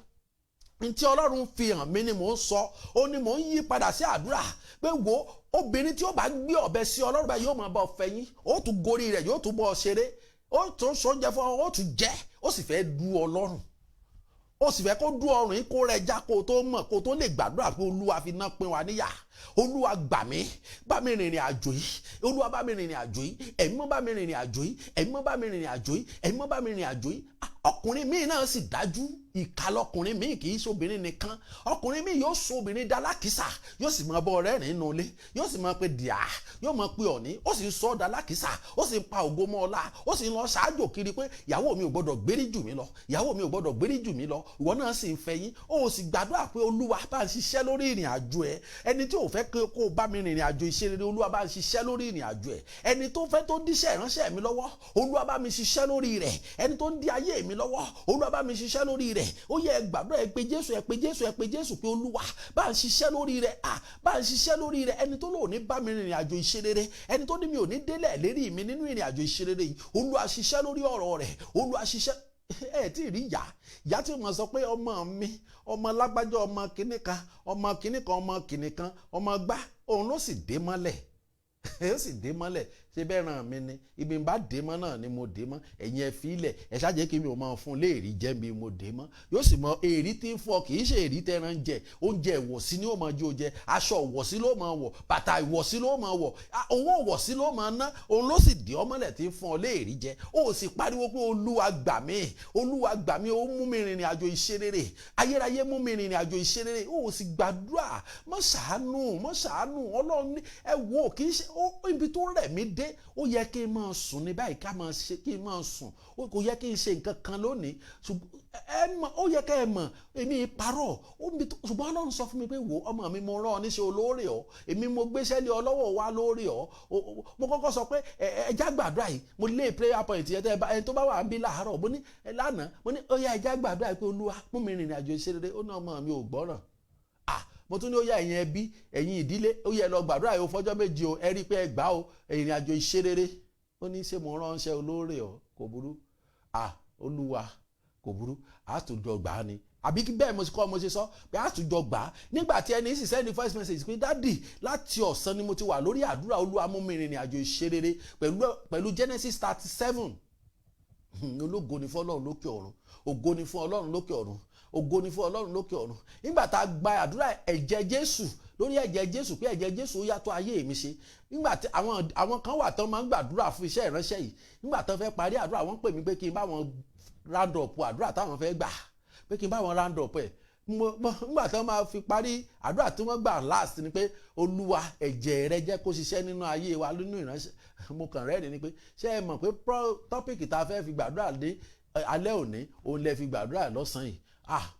Ntí Ọlọ́run fi hàn mí ni mò ń sọ, ó ní mò ń yí padà sí àdúrà pé, wo obìnrin tí ó bá gbé ọ̀bẹ sí Ọlọ́run báyìí, yóò máa bá ọ fẹ̀yìn, ó tún gorí rẹ̀, yóò tún bọ́ ọ ṣeré, ó tún sóúnjẹ fún ọ, ó tún jẹ́, ó sì fẹ́ du Ọlọ́run, ó sì fẹ́ kó dú ọrùn yìí, kó rẹ já, kó tó mọ̀, kó tó lè gbàdúrà pé, "Olúwa, fi iná pín wa níyà. Olúwa, gbà mí, bá mi rìnrìn àjò yìí. Olúwa, bá mi rìnrìn àjò yìí. Ẹ̀mí mọ́, bá mi rìnrìn àjò yìí. Ẹ̀mí mọ́, bá mi rìnrìn àjò yìí. Ẹ̀mí mọ́, bá mi rìnrìn àjò yìí." Ọkùnrin míì náà sì dájú, ìkà lọkùnrin míì, kì í ṣe obìnrin nìkan. Ọkùnrin míì yóò sọ obìnrin dalákìsà, yóò sì máa bọ́ ọ̀rẹ́ rìn nínú ilé, yóò sì máa pe dìá, yóò máa pe ọ̀ní, ó sì ń sọ ọ́ dalákìsà, ó sì ń pa ògo mọ́ ọlá, ó sì ń lọ ṣáájò kiri pé, "Ìyàwó mi ò gbọ́dọ̀ gbérí jù mí lọ, ìyàwó mi ò gbọ́dọ̀ gbérí jù mí lọ." Ìwọ náà sì ń fẹ̀yìn, ó sì gbàdúrà pé, "Olúwa, bá ń ṣiṣẹ́ lórí ìrìn àjò ẹ. Ẹni tí ò fẹ́ kó o bá mi rìnrìn àjò ìṣerere, Olúwa, bá ń ṣiṣẹ́ lórí ìrìn àjò ẹ. Ẹni tó fẹ́ tó díṣẹ́ ìránṣẹ́ mi lọ́wọ́, Olúwa, bá mi ṣiṣẹ́ lórí rẹ̀. Ẹni tó ń dí ayé mi lọ́wọ́, Olúwa, bá mi ṣiṣẹ́ lórí rẹ̀." Ó yẹ, ẹ gbàdúrà. Ẹ pé Jésù, ẹ pé Jésù, ẹ pé Jésù pé, "Olúwa, bá ń ṣiṣẹ́ lórí rẹ̀. À bá ń ṣiṣẹ́ lórí rẹ̀. Ẹni tó lóò ní bá mi rìnrìn àjò ìṣerere, ẹni tó ní mi ò ní délẹ̀ lérí mi nínú ìrìn àjò ìṣerere yìí, Olúwa, ṣiṣẹ́ lórí ọ̀rọ̀ rẹ̀. Olúwa, ṣiṣẹ́." Ẹ tí ì rí ìyá, ìyá tí mo sọ pé ọmọ mi, ọmọ lágbájá, ọmọ kinní kan, ọmọ kinní kan, ọmọ kinní kan, ọmọ gbá, òun ló sì dé mọ́lẹ̀, ó sì dé mọ́lẹ̀. Ṣé bẹ́ẹ̀ ràn mí ni? Ibi bá dé mọ́ náà ni mo dé mọ́. Ẹ̀yin ẹ fi ilẹ̀, ẹ ṣáàjẹ́ kí mi ò máa fún léèrí jẹ́ mi mo dé mọ́. Yóò sì mọ èrí tí ń fún ọ, kì í ṣe èrí tẹran ń jẹ. Oúnjẹ ìwọ̀sí ni ó máa jó jẹ, aṣọ ìwọ̀sí ló máa wọ̀, bàtà ìwọ̀sí ló máa wọ̀, owó ìwọ̀sí ló máa ná. Òun ló sì dé ọmọlẹ̀ tí ń fún ọ léèrí jẹ. Ó sì pariwo pé Olúwa gbà mí, Olúwa gbà mí, ó mú mi rìnrìn àjò ìṣerere, ayérayé mú mi rìnrìn àjò ìṣerere. Ó sì gbàdúrà, mọ́ ṣàánú, mọ́ ṣàánú. Ọlọ́run ẹ wò, kì í ṣe ibi tó rẹ̀ mí dé, ó yẹ kí n máa sùn ní báyìí, ká máa ṣe kí n máa sùn, kò yẹ kí n ṣe nǹkan kan lónìí. Ẹ mọ̀, ó yẹ ká ẹ mọ̀ èmi parọ́. Ṣùgbọ́n Ọlọ́run sọ fún mi pé wò, ọmọ mi, mo rán ọ níṣẹ́ olóore ọ, èmi mo gbéṣẹ́ lé ọ lọ́wọ́ wa lóore ọ. Mo kọ́kọ́ sọ pé ẹ já gbàdúrà yìí. Mo lé prayer point yẹn tẹ́ ẹni tó bá wà ń bí láàárọ̀. Mo ní lánàá, mo ní ó yá, ẹ já gbàdúrà yìí pé Olúwa mú mi rìnrìn àjò ìṣerere. Ó ní ọmọ mi ò gbọ́ràn. Mo tún ní ó yá, ẹ̀yin ẹbí, ẹ̀yin ìdílé, ó yẹ lọ gbàdúrà yìí ó fọjọ́ 7 o, ẹ rí i pé ẹ gbà ó, ìrìn àjò ìṣerere. Ó ní ṣé mo ránṣẹ́ olóore ọ? Kò burú, Olúwa, kò burú, àtúndọ̀ gbà á ni àbí bẹ́ẹ̀ mo kọ́, mo ṣe sọ pé àtúnjọ gbà á. Nígbà tí ẹni sì send voice message pé daddy, láti ọ̀sán ni mo ti wà lórí àdúrà, Olúwa mú mi rìnrìn àjò ìṣerere pẹ̀lú Genesis 37. Ológo ni fún Ọlọ́run lókè ọ̀run, ògo ni fún Ọlọ́run lókè ọ̀run, ògo ni fún Ọlọ́run lókè ọ̀run. Nígbà tá a gba àdúrà ẹ̀jẹ̀ Jésù lórí ẹ̀jẹ̀ Jésù pé ẹ̀jẹ̀ Jésù ó yàtọ̀ ayé mi ṣe. Nígbà tí àwọn kan wà tán máa ń gbàdúrà fún iṣẹ́ ìránṣẹ́ yìí, nígbà tán fẹ́ parí àdúrà, wọ́n pè mí pé kí n bá wọn round up àdúrà táwọn fẹ́ gbà, pé kí n bá wọn round up ẹ̀. Nígbà tán máa fi parí àdúrà tí wọ́n gbà last ni pé Olúwa, ẹ̀jẹ̀ rẹ jẹ́ kó ṣiṣẹ́ nínú ayé wa, nínú ìránṣẹ́. Mo kàn rẹ́rìn ni pé ṣé ẹ mọ̀ pé topic tá a fẹ́ fi gbàdúrà dé alẹ́ òní, òun lẹ fi gbàdúrà lọ́sàn-án yìí.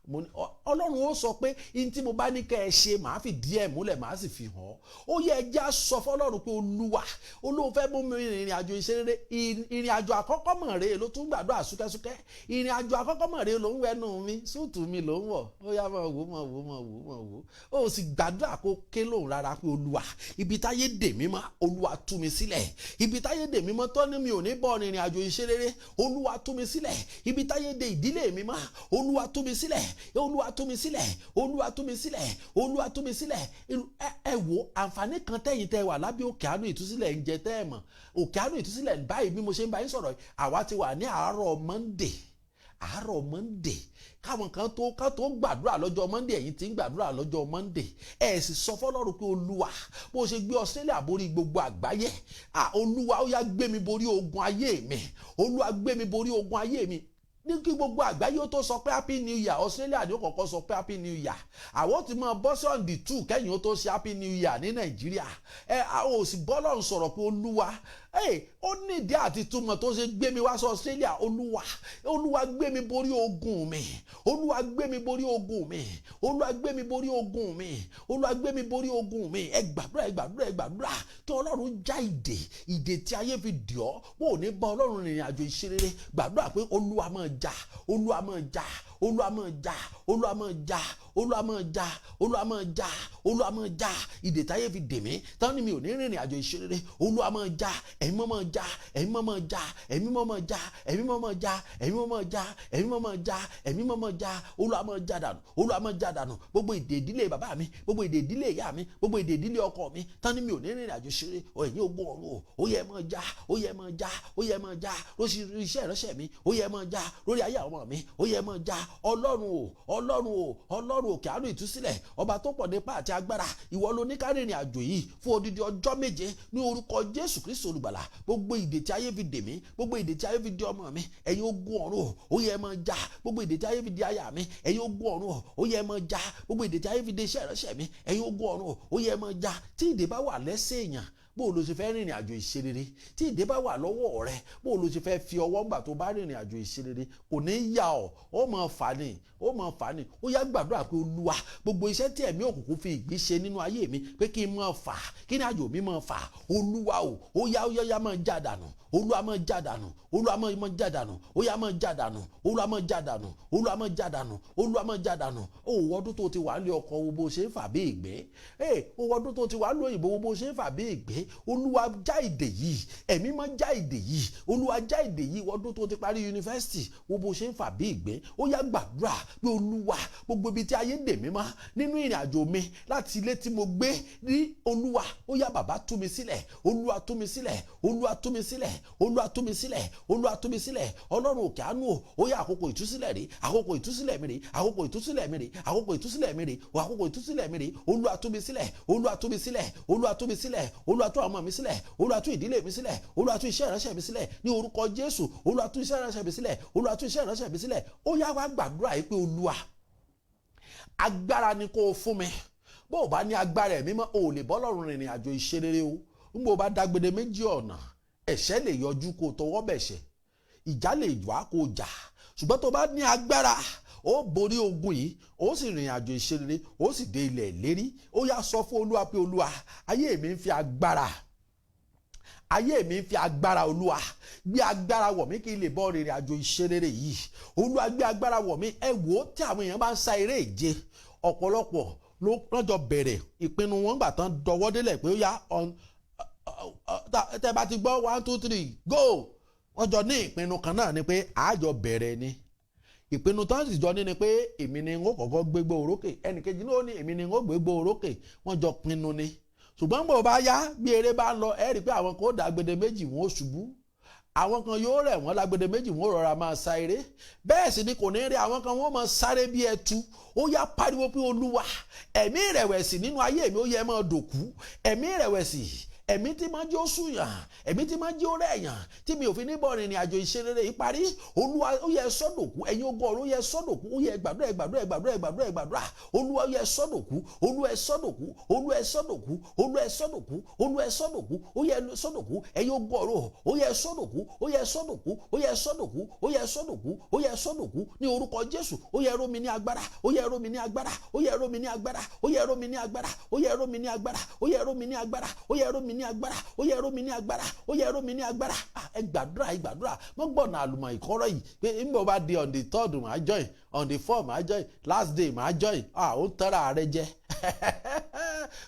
Mo ní Ọlọ́run ó sọ pé in tí mo bá ní kẹ́ ẹ ṣe, màá fi díẹ̀ múlẹ̀, màá sì fi hàn ọ́. Ó yẹ ẹ já sọ fọlọ́run pé Olúwa, Olóhùn fẹ́ mú mi ìrìn àjò ìṣeré. Ìrìn àjò àkọ́kọ́ mọ̀ rèé ló tún gbàdúrà súkẹ́súkẹ́. Ìrìn àjò àkọ́kọ́ mọ̀ rèé ló ń wẹnu mi, suit mi ló ń wọ̀. Ó yá, máa wò, máa wò, máa wò, máa wò. Ó sì gbàdúrà kó ké lóhùn rárá pé Olúwa, ibi táyé dè mí mọ́, Olúwa tú mi sílẹ̀. Ibi táyé dè mí mọ́ tọ́ ní mi ò ní bọ́ ìrìn àjò ìṣeré, Olúwa tú mi sílẹ̀. Ibi táyé dè ìdílé mi mọ́, Olúwa tú mi sílẹ̀, Olúwa tú mi sílẹ̀, Olúwa tú mi sílẹ̀, Olúwa tú mi sílẹ̀. Ẹ wo àǹfààní kan tẹ̀yin tẹ́ wà lábẹ́ òkè àánú ìtúsílẹ̀ ń jẹ tẹ́ ẹ mọ̀. Òkè àánú ìtúsílẹ̀ báyìí, bí mo ṣe ń bá yín sọ̀rọ̀, àwa ti wà ní àárọ̀ Monday, àárọ̀ Monday. Káwọn kan tó ká tó gbàdúrà lọ́jọ́ Monday, ẹ̀yin tí ń gbàdúrà lọ́jọ́ Monday, ẹ̀ sì sọ fọlọ́run pé Olúwa, bó ṣe gbé Australia borí gbogbo àgbáyé, Olúwa, ó yá, gbé mi borí ogun ayé mi. Olúwa, gbé mi borí ogun ayé mi. Ní kí gbogbo àgbáyé ó tó sọ pé happy new year, Australia ni ó kọ́kọ́ sọ pé happy new year. Àwọn ti máa bọ́ sí on the 2 kẹ́yìn ó tó ṣe happy new year ní Nàìjíríà. Ẹ àwọn ò sì bọ́lọ̀ ń sọ̀rọ̀ pé Olúwa, ó nídìí àti túmọ̀ tó ṣe gbé mi wá sí Australia. Olúwa, Olúwa, gbé mi borí ogun mi. Olúwa, gbé mi borí ogun mi. Olúwa, gbé mi borí ogun mi. Olúwa, gbé mi borí ogun mi. Ẹ gbàdúrà, ẹ gbàdúrà, ẹ gbàdúrà tí Ọlọ́run já ìdè, ìdè tí ayé fi dì ọ́, wọ́n ò ní bá Ọlọ́run rìnrìn àjò ìṣerere. Gbàdúrà pé Olúwa máa jà, Olúwa máa jà, Olúwa máa jà, Olúwa máa jà, Olúwa máa jà, Olúwa máa jà, Olúwa máa jà ìdè táyé fi dè mí tán ni mi ò ní rìnrìn àjò ìṣerere. Olúwa máa jà, ẹ̀mí mọ́ máa jà, ẹ̀mí mọ́ máa jà, ẹ̀mí mọ́ máa jà, ẹ̀mí mọ́ máa jà, ẹ̀mí mọ́ máa jà, ẹ̀mí mọ́ máa jà, ẹ̀mí mọ́ máa jà. Olúwa máa jà dànù, Olúwa máa jà dànù gbogbo ìdè ìdílé bàbá mi, gbogbo ìdè ìdílé ìyá mi, gbogbo ìdè ìdílé ọkọ mi tán ni mi ò ní rìnrìn àjò ìṣeré. Ẹ̀yin ogun ọ̀run o, ó yẹ máa jà, ó yẹ máa jà, ó yẹ máa jà lórí iṣẹ́ ìránṣẹ́ mi, ó yẹ máa jà lórí ayé àwọn ọmọ mi, ó yẹ máa jà. Ọlọ́run o, Ọlọ́run o, Ọlọ́run òkè àánú ìtúsílẹ̀, ọba tó pọ̀ nípa àti agbára, ìwọ ló ní ká rìnrìn àjò yìí fún odidi ọjọ́ 7. Ní orúkọ Jésù Kristu olùgbàlà, gbogbo ìdè tí ayé fi dè mí, gbogbo ìdè tí ayé fi dè ọmọ mi, ẹ̀yin ogun ọ̀run o, ó yẹ máa jà. Gbogbo ìdè tí ayé fi dè aya mi, ẹ̀yin ogun ọ̀run o, ó yẹ máa jà. Gbogbo ìdè tí ayé fi dè iṣẹ́ ìránṣẹ́ mi, ẹ̀yin ogun ọ̀run o, ó yẹ máa jà. Tí ìdè bá wà lẹ́sẹ̀ èèyàn, bó o ló ṣe fẹ́ rìnrìn àjò ìṣerere? Tí ìdè bá wà lọ́wọ́ rẹ, bó o ló ṣe fẹ́ fi ọwọ́ gbà tó bá rìnrìn àjò ìṣerere? Kò ní yà ọ́, ó mọ̀ fà ní, ó mọ̀ fà ní. Ó yá, gbàdúrà pé Olúwa, gbogbo iṣẹ́ tí ẹ̀mí òkùnkùn fi ìgbín ṣe nínú ayé mi pé kí n mọ̀ fà, kí ní àjò mi mọ̀ fà, Olúwa o, ó yá, ó yá, yá, máa já dànù. Olúwa, máa já dànù. Olúwa, máa já dànù. Ó yá, máa já dànù. Olúwa, máa já dànù. Olúwa, máa já dànù. Olúwa, máa já dànù. Ó wọ ọdún tó ti wà lé ọkọ, wo bó ṣe ń fà bí ìgbín. Ó wọ ọdún tó ti wà lóyìnbó, wo bó ṣe ń fà bí ìgbín. Olúwa já ìdè yìí, ẹ̀mí máa já ìdè yìí, Olúwa já ìdè yìí. Ọdún tó ti parí yunifásitì, wo bó ṣe ń fà bí ìgbín. Ó yá, gbàdúrà pé Olúwa, gbogbo ibi tí ayé dè mí mọ́ nínú ìrìn àjò mi láti ilé tí mo gbé ní, Olúwa, ó yá, bàbá, tú mi sílẹ̀. Olúwa, tú mi sílẹ̀. Olúwa, tú mi sílẹ̀. Olúwa, tú mi sílẹ̀. Olúwa, tú mi sílẹ̀. Ọlọ́run òkè àánú o, ó yá, àkókò ìtúsílẹ̀ rí, àkókò ìtúsílẹ̀ mi rí, àkókò ìtúsílẹ̀ mi rí, àkókò ìtúsílẹ̀ mi rí, àkókò ìtúsílẹ̀ mi rí. Olúwa, tú mi sílẹ̀. Olúwa, tú mi sílẹ̀. Olúwa, tú mi sílẹ̀. Olúwa, tú àwọn ọmọ mi sílẹ̀. Olúwa, tú ìdílé mi sílẹ̀. Olúwa, tú iṣẹ́ ìránṣẹ́ mi sílẹ̀ ní orúkọ Jésù. Olúwa, tú iṣẹ́ ìránṣẹ́ mi sílẹ̀. Olúwa, tú iṣẹ́ ìránṣẹ́ mi sílẹ̀. Ó yá, wá gbàdúrà yìí pé Olúwa, agbára ni kó o fún mi. Bó o bá ní agbára ẹ̀mí mọ́, o ò lè bọ́ lọ́rùn rìnrìn àjò ìṣerere o. Ń bó o bá dágbede méjì ọ̀nà, ẹ̀ṣẹ̀ lè yọjú kó o tọwọ́ bẹ̀ṣẹ̀, ìjà lè wá kó o jà. Ṣùgbọ́n tó o bá ní agbára, ó borí ogun yìí, ó sì rìnrìn àjò ìṣerere, ó sì dé ilẹ̀ ìlérí. Ó yá, sọ fún Olúwa pé Olúwa, ayé mi ń fi agbára, ayé mi ń fi agbára. Olúwa, gbé agbára wọ̀ mí kí n lè bọ́ rìnrìn àjò ìṣerere yìí. Olúwa, gbé agbára wọ̀ mí. Ẹ wò ó, tí àwọn èèyàn bá ń sa eré ìje, ọ̀pọ̀lọpọ̀ ló lọ́jọ́ bẹ̀rẹ̀ ìpinnu wọn gbà tán dọwọ́ délẹ̀ pé ó yá, tẹ́ bá ti gbọ́ one, two, three, go. Wọ́n jọ ní ìpinnu kan náà ni pé àjọ bẹ̀rẹ̀ ni. Ìpinnu tán sì jọ ní ni pé èmi ni n ó kọ́kọ́ gbégbó orókè, ẹnìkejì náà ó ní èmi ni n ó gbégbó orókè. Wọ́n jọ pinnu ni. Ṣùgbọ́n bó bá yá, bí eré bá ń lọ, ẹ rí i pé àwọn kan ó dàgbede méjì, wọn ó ṣubú. Àwọn kan yóò rẹ̀ wọ́n lágbede méjì, wọ́n rọra máa sa eré. Bẹ́ẹ̀ sì ni kò ní rí àwọn kan, wọ́n máa sáré bí ẹtu. Ó yá, pariwo pé Olúwa, ẹ̀mí ìrẹ̀wẹ̀sì nínú ayé mi, ó yẹ máa dòkú. Ẹ̀mí ìrẹ̀wẹ̀sì, ẹ̀mí tí máa jẹ́ ó sùyàn, ẹ̀mí tí máa jẹ́ ó rẹ̀yàn, tí mi ò fi ní bọ̀ rìnrìn àjò ìṣerere yìí parí, Olúwa, ó yẹ sọ́dọ̀kú. Ẹ̀yin ogun ọ̀run, ó yẹ sọ́dọ̀kú. Ó yẹ gbàdúrà, gbàdúrà, gbàdúrà, gbàdúrà, gbàdúrà. Olúwa, ó yẹ sọ́dọ̀kú. Olúwa, ẹ sọ́dọ̀kú. Olúwa, ẹ sọ́dọ̀kú. Olúwa, ẹ sọ́dọ̀kú. Olúwa, ẹ sọ́dọ̀kú. Ó yẹ sọ́dọ̀kú. Ẹ̀yin ogun ọ̀run, ó yẹ sọ́dọ̀kú. Ó yẹ sọ́dọ̀kú. Ó yẹ sọ́dọ̀kú. Ó yẹ sọ́dọ̀kú. Ó yẹ sọ́dọ̀kú ní orúkọ Jésù. Ó yẹ ró mi ní agbára. Ó yẹ ró mi ní agbára. Ó yẹ ró mi ní agbára. Ó yẹ ró mi ní agbára. Ó yẹ ró mi ní agbára. Ó yẹ ró mi ní agbára. Ó yẹ ró mi ní agbára. Ó yẹ ró mi ní agbára. Ó yẹ ró mi ní agbára. Ẹ gbàdúrà, ẹ gbàdúrà. Mọ́ gbọ̀nà àlùmọ̀ ìkọ́rọ̀ yìí pé ń bọ̀ bá di on the third, màá join, on the four, màá join, last day, màá join. Ó ń tẹ́ra rẹ jẹ.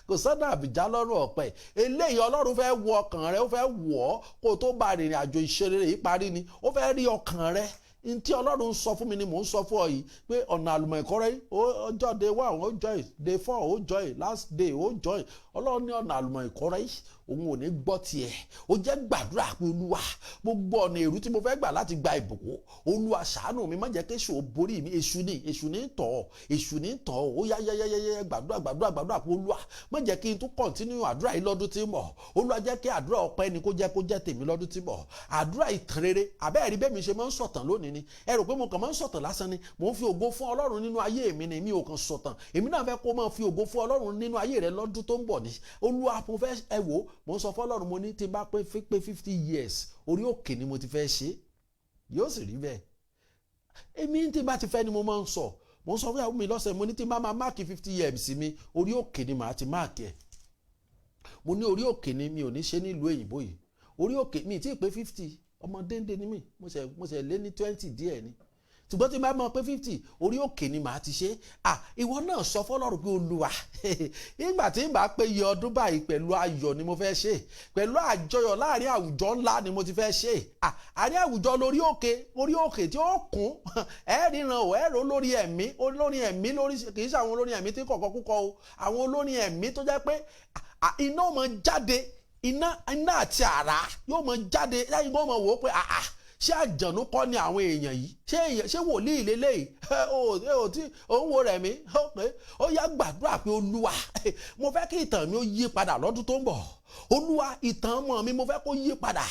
Kò sọ́nà àbíjá lọ́rùn ọ̀pẹ. Eléyìí, Ọlọ́run fẹ́ wọ ọkàn rẹ, ó fẹ́ wọ̀ ọ́ kó o tó bá rìnrìn àjò ìṣeré yìí parí ni. Ó fẹ́ rí ọkàn rẹ. Ntí Ọlọ́run sọ fún mi ni mò ń sọ fún ọ yìí pé ọ̀nà àlùmọ̀ ìkọ́rẹ́, ọjọ́ day one, ó join, day four, ó join, last day, ó join. Ọlọ́run ní ọ̀nà àlùmọ̀ ìkọ́rẹ́, òun ò ní gbọ́ tiẹ̀. Ó jẹ́ gbàdúrà pé Olúwa, gbogbo ọ̀nà èrú tí mo fẹ́ gbà láti gba ìbùkún, Olúwa, ṣàánú mi, má jẹ́ kí èṣù ó borí mi. Èṣù ní, èṣù ní tọ̀, èṣù ní tọ̀. Ó yá yá yá yá yá, gbàdúrà, gbàdúrà, gbàdúrà pé Olúwa, má jẹ́ kí n tún continue àdúrà yìí lọ́dún tí ń bọ̀. Olúwa, jẹ́ kí àdúrà ọpẹ́ ni kó jẹ́ tèmi lọ́dún tí ń bọ̀, àdúrà ìtàn rere. Àbẹ́ẹ̀rí bẹ́ẹ̀ mi ṣe máa ń sọ̀tàn lónìí ni. Ẹ rò pé mo kàn máa ń sọ̀tàn lásán ni? Mò ń fi ògo fún Ọlọ́run nínú ayé mi ni. Mi ò kàn sọ̀tàn. Èmi náà fẹ́ kó máa fi ògo fún Ọlọ́run nínú ayé rẹ lọ́dún tó ń bọ̀ ni. Olúwa, mo fẹ́ ẹ wò ó. Mo ń sọ fọlọ́run, mo ní tí n bá pé 50 years, orí òkè ni mo ti fẹ́ ṣe, yóò sì rí bẹ́ẹ̀. Èmi tí n bá ti fẹ́ ni mo máa ń sọ. Mo ń sọ fún ìyàwó mi lọ́sẹ̀, mo ní tí n bá máa mark 50 years mi, orí òkè ni màá ti mark ẹ̀. Mo ní orí òkè ni, mi ò ní ṣe nílùú òyìnbó yìí, orí òkè. Mi tí ì pé 50, ọmọ déńdé ni mí, mo ṣe lé ní 20 díẹ̀ ni. Ṣùgbọ́n tí n bá mọ̀ pé 50, orí òkè ni màá ti ṣe. À, ìwọ náà sọ fọlọ́run pé Olúwa, nígbà tí n bá pé iye ọdún báyìí, pẹ̀lú ayọ̀ ni mo fẹ́ ṣe, pẹ̀lú àjọyọ̀ láàrin àwùjọ ńlá ni mo ti fẹ́ ṣe. À, àárín àwùjọ lórí òkè, orí òkè tí ó kún, ẹ ríran o, ẹ rò lórí ẹ̀mí, olórin ẹ̀mí lórí. Kì í ṣe àwọn olórin ẹ̀mí tí kọ̀ọ̀kan kúkọ o, àwọn olórin ẹ̀mí tó jẹ́ pé iná ó máa jáde, iná, iná àti àrá yóò máa jáde lẹ́yìn kó máa wò ó pé àà, ṣé àjànú kọ́ ni àwọn èèyàn yìí? Ṣé èèyàn, ṣé wòlíì lélẹ́yìí? Ó ó tí òun wo rẹ̀ mí. Ó pé ó yá, gbàdúrà pé Olúwa, mo fẹ́ kí ìtàn mi ó yí padà lọ́dún tó ń bọ̀. Olúwa, ìtàn ọmọ mi, mo fẹ́ kó yí padà.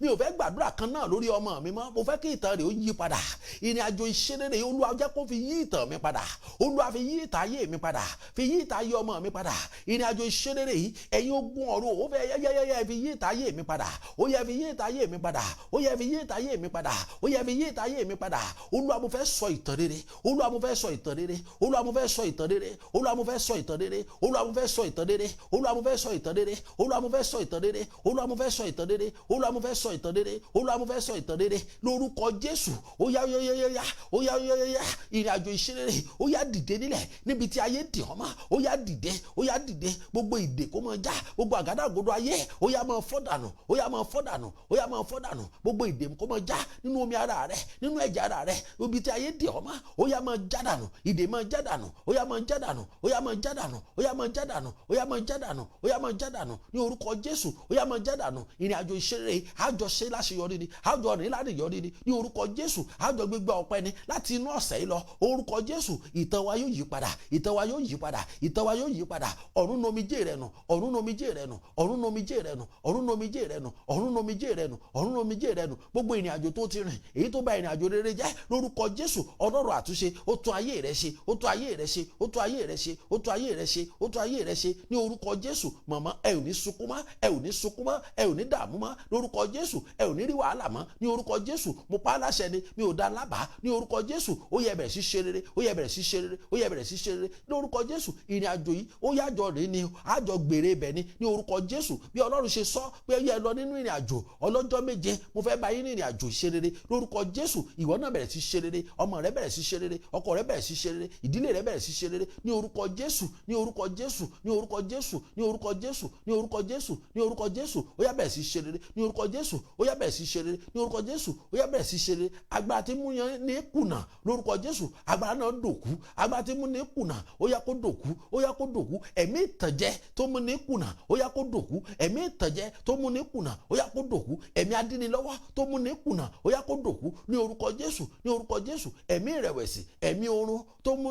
Mi ò fẹ́ gbàdúrà kan náà lórí ọmọ mi mọ́. Mo fẹ́ kí ìtàn rẹ̀ ó yí padà. Ìrìn àjò ìṣeré, Olúwa, jẹ́ kó fi yí ìtàn mi padà. Olúwa, fi yí ìtàn ayé mi padà, fi yí ìtàn ayé ọmọ mi padà. Ìrìn àjò ìṣeré yìí, ẹ̀yin ogun ọ̀run, ó fẹ́ yẹ́yẹ́yẹ́ fi yí ìtàn ayé mi padà. Ó yẹ fi yí ìtàn ayé mi padà. Ó yẹ fi yí ìtàn ayé mi padà. Ó yẹ fi yí ìtàn ayé mi padà. Olúwa, mo fẹ́ sọ ìtàn rere. Olúwa, mo fẹ́ sọ ìtàn rere. Olúwa, mo fẹ́ sọ ìtàn rere. Olúwa, mo fẹ́ sọ ìtàn rere. Olúwa, mo fẹ́ sọ ìtàn rere. Olúwa, mo fẹ́ sọ ìtàn rere. Olúwa, mo fẹ́ sọ ìtàn rere. Olúwa, mo fẹ́ sọ ìtàn rere. Olúwa, mo fẹ́ sọ ìtàn rere. Olúwa, mo fẹ́ sọ ìtàn rere lórúkọ Jésù. Ó yá, yá, yá, yá, ó yá, yá, yá, ìrìn àjò ìṣerere, ó yá, dìde nílẹ̀ níbi tí ayé dì ọ́ mọ́. Ó yá, dìde, ó yá, dìde. Gbogbo ìdè kó máa já, gbogbo àgádágodo ayé, ó yá, máa fọ́ dànù, ó yá, máa fọ́ dànù, ó yá, máa fọ́ dànù. Gbogbo ìdè kó máa já nínú omi ara rẹ, nínú ẹ̀jẹ̀ ara rẹ, ibi tí ayé dì ọ́ mọ́, ó yá, máa já dànù. Ìdè máa já dànù, ó yá, máa já dànù, ó yá, máa já dànù, ó yá, máa já dànù, ó yá, máa já dànù, ó yá, máa já dànù ní orúkọ Jésù. Ó yá, máa já dànù. Ìrìn àjò ìṣeré, àjọ ṣe láṣeyọrí ni, àjọ rìn láṣeyọrí ni ní orúkọ Jésù. Àjọ gbégbá ọpẹ́ ni láti inú ọ̀sẹ̀ yìí lọ. Orúkọ Jésù, ìtàn wa yóò yí padà, ìtàn wa yóò yí padà, ìtàn wa yóò yí padà. Ọ̀run nomijé rẹ nù, ọ̀run nomijé rẹ nù, ọ̀run nomijé rẹ nù, ọ̀run nomijé rẹ nù, ọ̀run nomijé rẹ nù, ọ̀run nomijé rẹ nù. Gbogbo ìrìn àjò tó ti rìn, èyí tó bá ìrìn àjò rere jẹ́, lórúkọ Jésù, Ọlọ́run àtúnṣe, ó tún ayé rẹ ṣe, ó tún ayé rẹ ṣe, ó tún ayé rẹ ṣe, ó tún ayé rẹ ṣe, ó tún ayé rẹ ṣe ní orúkọ Jésù. Màmá, ẹ ò ní sunkún mọ́, ẹ ò ní sunkún mọ́, ẹ ò ní dààmú mọ́ lórúkọ Jésù. Ẹ ò ní rí wàhálà mọ́ ní orúkọ Jésù. Mo pa á láṣẹ ni, mi ò dá lábàá. Ní orúkọ Jésù, ó yẹ, bẹ̀rẹ̀ sí ṣe rere, ó yẹ, bẹ̀rẹ̀ sí ṣe rere, ó yẹ, bẹ̀rẹ̀ sí ṣe rere lórúkọ Jésù. Ìrìn àjò yìí, ó yájọ rèé ni, àjọ gbèrè ibẹ̀ ni ní orúkọ Jésù. Bí Ọlọ́run ṣe sọ pé yẹ lọ nínú ìrìn àjò ọlọ́jọ́ 7, mo fẹ́ bá yín ní ìrìn àjò ṣe rere lórúkọ Jésù. Ìwọ náà bẹ̀rẹ̀ sí ṣe rere, ọmọ rẹ bẹ̀rẹ̀ sí ṣe rere, ọkọ rẹ bẹ̀rẹ̀ sí ṣe rere, ìdílé rẹ bẹ̀rẹ̀ sí ṣe rere ní orúkọ Jésù, ní orúkọ Jésù, ní orúkọ Jésù, ní orúkọ Jésù, ní orúkọ Jésù, ní orúkọ Jésù. Ó yá, bẹ̀rẹ̀ sí ṣe rere ní orúkọ Jésù. Ó yá, bẹ̀rẹ̀ sí ṣe rere ní orúkọ Jésù. Ó yá, bẹ̀rẹ̀ sí ṣe rere. Agbára tí mú yẹn ní kùnà, lórúkọ Jésù, agbára náà dòkú. Agbára tí mú ní kùnà, ó yá, kó dòkú, ó yá, kó dòkú. Ẹ̀mí ìtànjẹ tó mú ní kùnà, ó yá, kó dòkú. Ẹ̀mí ìtànjẹ tó mú ní kùnà, ó yá, kó dòkú. Ẹ̀mí adínilọ́wọ́ tó mú ní kùnà, ó yá, kó dòkú ní orúkọ Jésù, ní orúkọ Jésù. Ẹ̀mí ìrẹ̀wẹ̀sì, ẹ̀mí oorun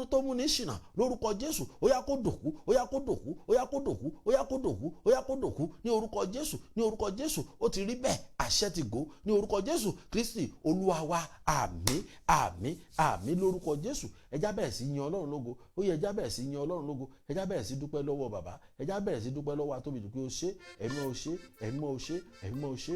tó mú ní ṣìnà, lórúkọ Jésù, ó yá, kó dòkú, ó yá, kó dòkú, ó yá, kó dòkú, ó yá, kó dòkú, ó yá, kó dòkú ní orúkọ Jésù, ní orúkọ Jésù. Ó ti rí bẹ́ẹ̀, àṣẹ ti gò ní orúkọ Jésù Kristi Olúwa wa. Àmín, àmín, àmín lórúkọ Jésù. Ẹ jẹ́ á bẹ̀rẹ̀ sí yan Ọlọ́run lógo. Ó yẹ, ẹ jẹ́ á bẹ̀rẹ̀ sí yan Ọlọ́run lógo. Ẹ jẹ́ á bẹ̀rẹ̀ sí dúpẹ́ lọ́wọ́ bàbá. Ẹ jẹ́ á bẹ̀rẹ̀ sí dúpẹ́ lọ́wọ́ atóbi jù pé ó ṣe. Ẹ̀mí ó ṣe, ẹ̀mí ó ṣe, ẹ̀mí ó ṣe,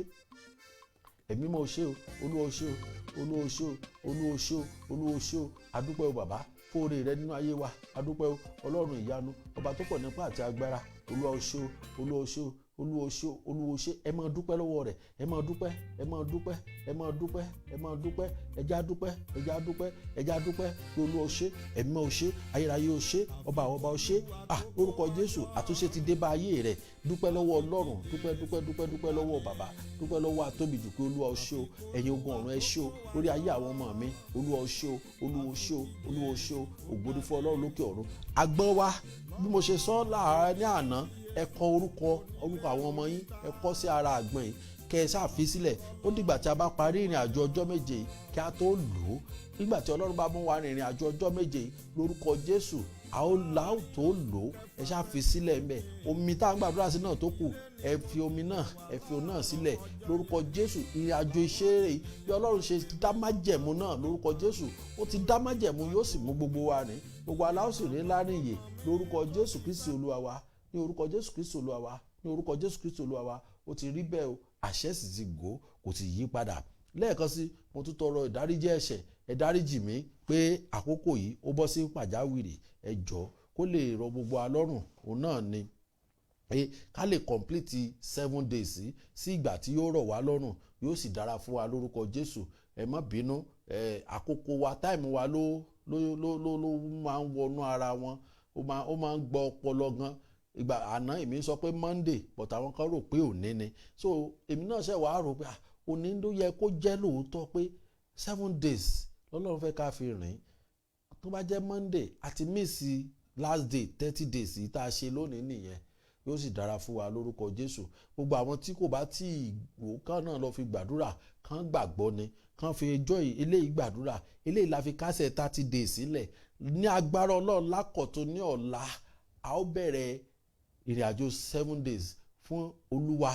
ẹ̀mí mọ́ ó ṣe o. Olúwa ó ṣe o, Olúwa ó ṣe o, Olúwa ó ṣe o, Olúwa ó ṣe o. Adúpẹ́ o bàbá fóore rẹ nínú ayé wa. Adúpẹ́ o Ọlọ́run ìyanu, ọba tó pọ̀ nípa àti agbára. Olúwa ó ṣe o, Olúwa ó ṣe o, Olúwa ó ṣe o, Olúwa ó ṣe. Ẹ máa dúpẹ́ lọ́wọ́ rẹ̀, ẹ máa dúpẹ́, ẹ máa dúpẹ́, ẹ máa dúpẹ́, ẹ máa dúpẹ́. Ẹ jẹ́ á dúpẹ́, ẹ jẹ́ á dúpẹ́, ẹ jẹ́ á dúpẹ́ pé Olúwa ó ṣe, ẹ̀mí ó ṣe, ayérayé ó ṣe, ọba àwọn ọba ó ṣe. À, lórúkọ Jésù, àtúnṣe ti dé bá ayé rẹ̀. Dúpẹ́ lọ́wọ́ Ọlọ́run, dúpẹ́, dúpẹ́, dúpẹ́, dúpẹ́ lọ́wọ́ bàbá, dúpẹ́ lọ́wọ́ atóbi jù pé Olúwa ó ṣe o. Ẹ̀yin ogun ọ̀run, ẹ ṣé o lórí ayé àwọn ọmọ mi. Olúwa ó ṣe o, Olúwa ó ṣe o, Olúwa ó ṣe o. Ògo ni fún Ọlọ́run lókè ọ̀run. Agbọ́n wa, bí mo ṣe sọ láàárọ̀ ní àná, ẹ kọ orúkọ àwọn ọmọ yín, ẹ kọ sí ara àgbọn yìí, kẹ ẹ sáà fi sílẹ̀. Ó dìgbà tí a bá parí ìrìn àjò ọjọ́ 7 yìí kí a tó lò ó. Nígbà tí Ọlọ́run bá mú wa rìn ìrìn àjò ọjọ́ 7 yìí lórúkọ Jésù, a ó la ó tó lò ó. Ẹ ṣáà fi sílẹ̀ ńbẹ̀. Omi tá a ń gbàdúrà sí náà tó kù, ẹ fi omi náà, ẹ fi omi náà sílẹ̀ lórúkọ Jésù. Ìrìn àjò ìṣeré yìí, bí Ọlọ́run ṣe dá májẹ̀mú náà lórúkọ Jésù, ó ti dá májẹ̀mú, yóò sì mú gbogbo wa rìn, gbogbo aláwọ̀ sì rí láàrin ìyè lórúkọ Jésù Kristi Olúwa wa, ní orúkọ Jésù Kristi Olúwa wa, ní orúkọ Jésù Kristi Olúwa wa. Ó ti rí bẹ́ẹ̀ o, àṣẹ sì ti gò, kò sì yí padà. Lẹ́ẹ̀kan sí, mo tún tọrọ ìdáríjì ẹ̀ṣẹ̀. Ẹ dáríjì mí pé àkókò yìí ó bọ́ sí pàjáwìrì. Ẹ jọ̀ọ́, kó lè rọ gbogbo alọ́rùn òun náà ni pé ká lè complete 7 days sí ìgbà tí yóò rọ̀ wá lọ́rùn, yóò sì dára fún wa lórúkọ Jésù. Ẹ má bínú. Ẹ àkókò wa, time wa ló máa ń wọnú ara wọn, ó máa ń gbọ́ ọpọlọ gan. Ìgbà àná, èmi sọ pé Monday, but àwọn kan rò pé òní ni. So èmi náà ṣe wàá rò pé òní ló yẹ kó jẹ́ lóòótọ́, pé 7 days lọ́lọ́run fẹ́ ká fi rìn. Tó bá jẹ́ Monday, àti miss last day, 30 days yìí tá a ṣe lónìí nìyẹn. Yóò sì dára fún wa lórúkọ Jésù. Gbogbo àwọn tí kò bá tí ì wò kán náà lọ fi gbàdúrà, kán gbàgbọ́ ni, kán fi ẹjọ́ eléyìí gbàdúrà. Eléyìí la fi kásẹ̀ 30 days sílẹ̀. Ní agbára Ọlọ́run, lákọ̀tún ní ọ̀la, a ó bẹ̀rẹ̀ ìrìn àjò 7 days fún Olúwa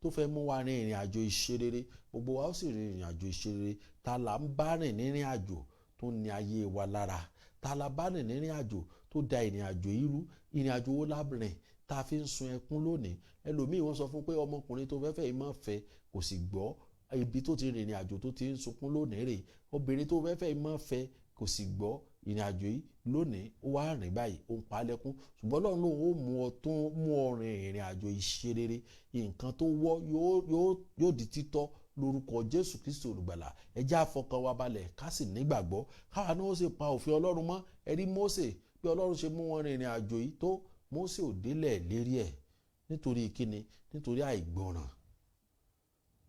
tó fẹ́ mú wa rin ìrìn àjò ìṣerere. Gbogbo wa ó sì rin ìrìn àjò ìṣerere. Ta là ń bá rìn nírìn àjò tó ní ayé wa lára? Ta la bá rìn nírìn àjò tó da ìrìn àjò irú? Ìrìn àjò wo la rìn tá a fi ń sun ẹkún lónìí? Ẹlòmíì, wọ́n sọ fún pé ọmọkùnrin tó fẹ́ fẹ́ yìí má fẹ́, kò sì gbọ́. Ibi tó ti rìnrìn àjò tó ti ń sunkún lónìí rè. Obìnrin tó fẹ́ fẹ́ yìí má fẹ́, kò sì gbọ́. Ìrìn àjò yìí lónìí, ó wá rìn báyìí, ó ń pa á lẹ́kún. Ṣùgbọ́n Ọlọ́run lòun ó mú ọ tó mú ọ rìn ìrìn àjò ìṣerere. Nǹkan tó wọ́ yóò di títọ́. Lórúkọ Jésù Kristi Olùgbàlà, ẹ jẹ́ á fọkàn wa balẹ̀, ká sì nígbàgbọ́, káwa náà ó sì pa òfin Ọlọ́run mọ́. Ẹ rí Mósè, bí Ọlọ́run ṣe mú wọn rìnrìn àjò yìí tó, Mósè ò délẹ̀ lérí ẹ̀. Nítorí kíni? Nítorí àìgbọràn.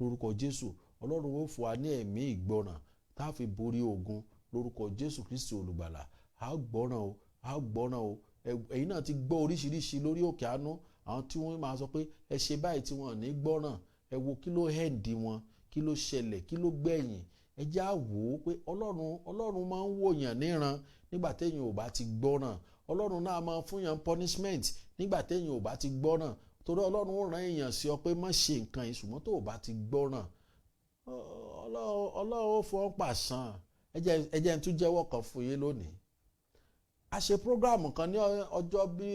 Lórúkọ Jésù, Ọlọ́run ó fún wa ní ẹ̀mí ìgbọràn tá a fi borí ogun. Lórúkọ Jésù Kristi Olùgbàlà, a gbọ́ràn o, a gbọ́ràn o. Ẹ̀yin náà ti gbọ́ oríṣiríṣi lórí òkè àánú, àwọn tí wọ́n máa sọ pé ẹ ṣe báyìí tí wọ́n ní gbọ́ràn. Ẹ wo kí ló hẹ́ǹdì wọn, kí ló ṣẹlẹ̀, kí ló gbẹ̀yìn. Ẹ já wò ó pé Ọlọ́run máa ń wòyàn níran nígbà téèyàn ò bá ti gbọ́ràn. Ọlọ́run náà máa fún yàn punishment nígbà téèyàn ò bá ti gbọ́ràn, torí Ọlọ́run ó rán èèyàn sí ọ pé má ṣe nǹkan yìí, ṣùgbọ́n tó o bá ti gbọ́ràn, Ọlọ́run ó fọ́ pàṣán. Ẹ jẹ́ n tún jẹ́wọ́ kan fún yín lónìí. A ṣe program kan ní ọjọ́ bí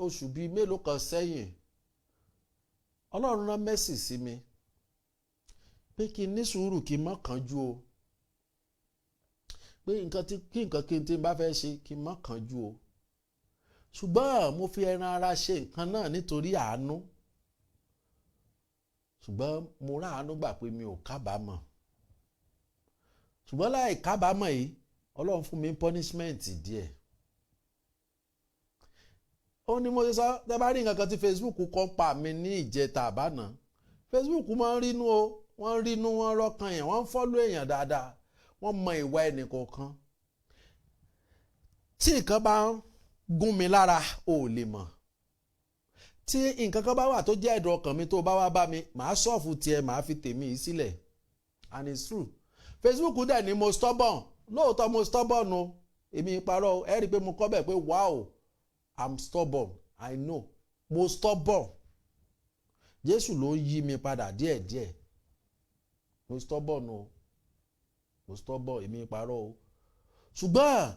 oṣù bíi mélòó kan sẹ́yìn. Ọlọ́run rán message sí mi pé kí n ní sùúrù, kí n má kánjú o, pé nǹkan tí kí nǹkan kí n tí n bá fẹ́ ṣe, kí n má kánjú o. Ṣùgbọ́n mo fi ẹran ara ṣe nǹkan náà nítorí àánú, ṣùgbọ́n mo rá àánú gbà pé mi ò kábàámọ̀. Ṣùgbọ́n láì kábàámọ̀ yìí, Ọlọ́run fún mi punishment díẹ̀. Ó ní mo ṣe sọ, tẹ́ bá rí nǹkan kan tí Facebook kọ́ pa mi ní ìjẹta àbáná. Facebook máa ń rínú o, wọ́n ń rínú, wọ́n rọ́kàn yẹn, wọ́n ń follow èèyàn dáadáa, wọ́n mọ ìwà ẹnì kọ̀ọ̀kan. Tí nǹkan bá ń gún mi lára, ò lè mọ̀. Tí nǹkan kan bá wà tó jẹ́ ẹ̀dùn ọkàn mi, tó bá wá bá mi, màá solve tiẹ̀, màá fi tèmi yìí sílẹ̀. And it's true. Facebook dẹ̀ ni mo stubborn. Lóòótọ́, mo stubborn o, èmi parọ́. Ẹ rí i pé mo kọ́ bẹ̀ pé wow, I'm stubborn. I know mo stubborn. Jésù ló ń yí mi padà díẹ̀díẹ̀. Mo stubborn o, mo stubborn, èmi parọ́ o. Ṣùgbọ́n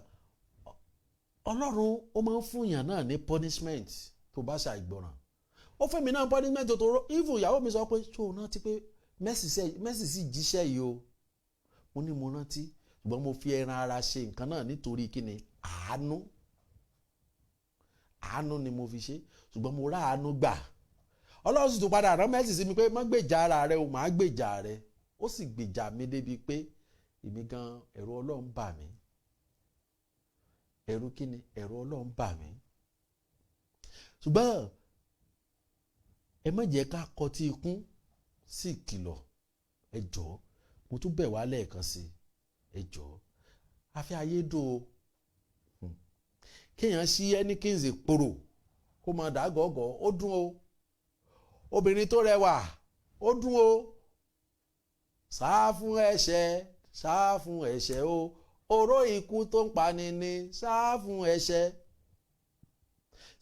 Ọlọ́run ó máa ń fún yàn náà ní punishment tó bá ṣàìgbọràn. Ó fún mi náà punishment tó rọ. Even ìyàwó mi sọ pé, ṣó o rántí pé Mercy sì jíṣẹ́ yìí o? Mo ní mo rántí, ṣùgbọ́n mo fi ẹran ara ṣe nǹkan náà nítorí kíni? Àánú. Àánú ni mo fi ṣe, ṣùgbọ́n mo rá àánú gbà. Ọlọ́run sì tún padà rán Mercy sí mi pé má gbèjà ara rẹ o, má gbèjà rẹ. Ó sì gbèjà mi débi pé èmi gan, ẹ̀rù Ọlọ́run bà mí. Ẹ̀rù kíni? Ẹ̀rù Ọlọ́run bà mí. Ṣùgbọ́n ẹ má jẹ́ ká kọtí ikún sí ìkìlọ̀. Ẹ jọ̀ọ́, mo tún bẹ̀ wá lẹ́ẹ̀kan sí, ẹ jọ̀ọ́. Afẹ́ ayé dùn o. Kéèyàn ṣí ẹnikínsì pòrò kó máa dà gọ́gọ́, ó dùn o. Obìnrin tó rẹwà, ó dùn o. Sá fún ẹ̀ṣẹ̀, sá fún ẹ̀ṣẹ̀ o, oró ikú tó ń pani ni. Sá fún ẹ̀ṣẹ̀,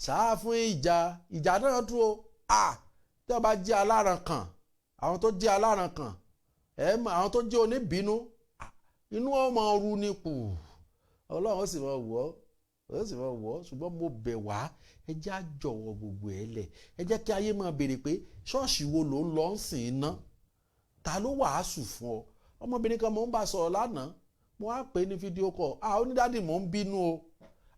sá fún ìjà. Ìjà náà dùn o. À tí wọ́n bá jẹ́ aláran kan, àwọn tó jẹ́ aláran kan, ẹ̀ mọ̀ àwọn tó jẹ́ oníbínú, inú ọmọ ru ni kù. Ọlọ́run ó sì máa wọ̀ ọ́, ó sì máa wọ̀ ọ́. Ṣùgbọ́n mo bẹ̀ wá, ẹ jẹ́ á jọ̀wọ́ gbogbo ẹ̀ lẹ̀. Ẹ jẹ́ kí ayé máa béèrè pé ṣọ́ọ̀ṣì wo ló ń lọ ń sìn iná, ta ló wàásù fún ọ? Ọmọbìnrin kan, mò ń bá sọ̀rọ̀ lánàá, mo wá pè é ní video call. Ah, ó ní, "Daddy, mò ń bínú o."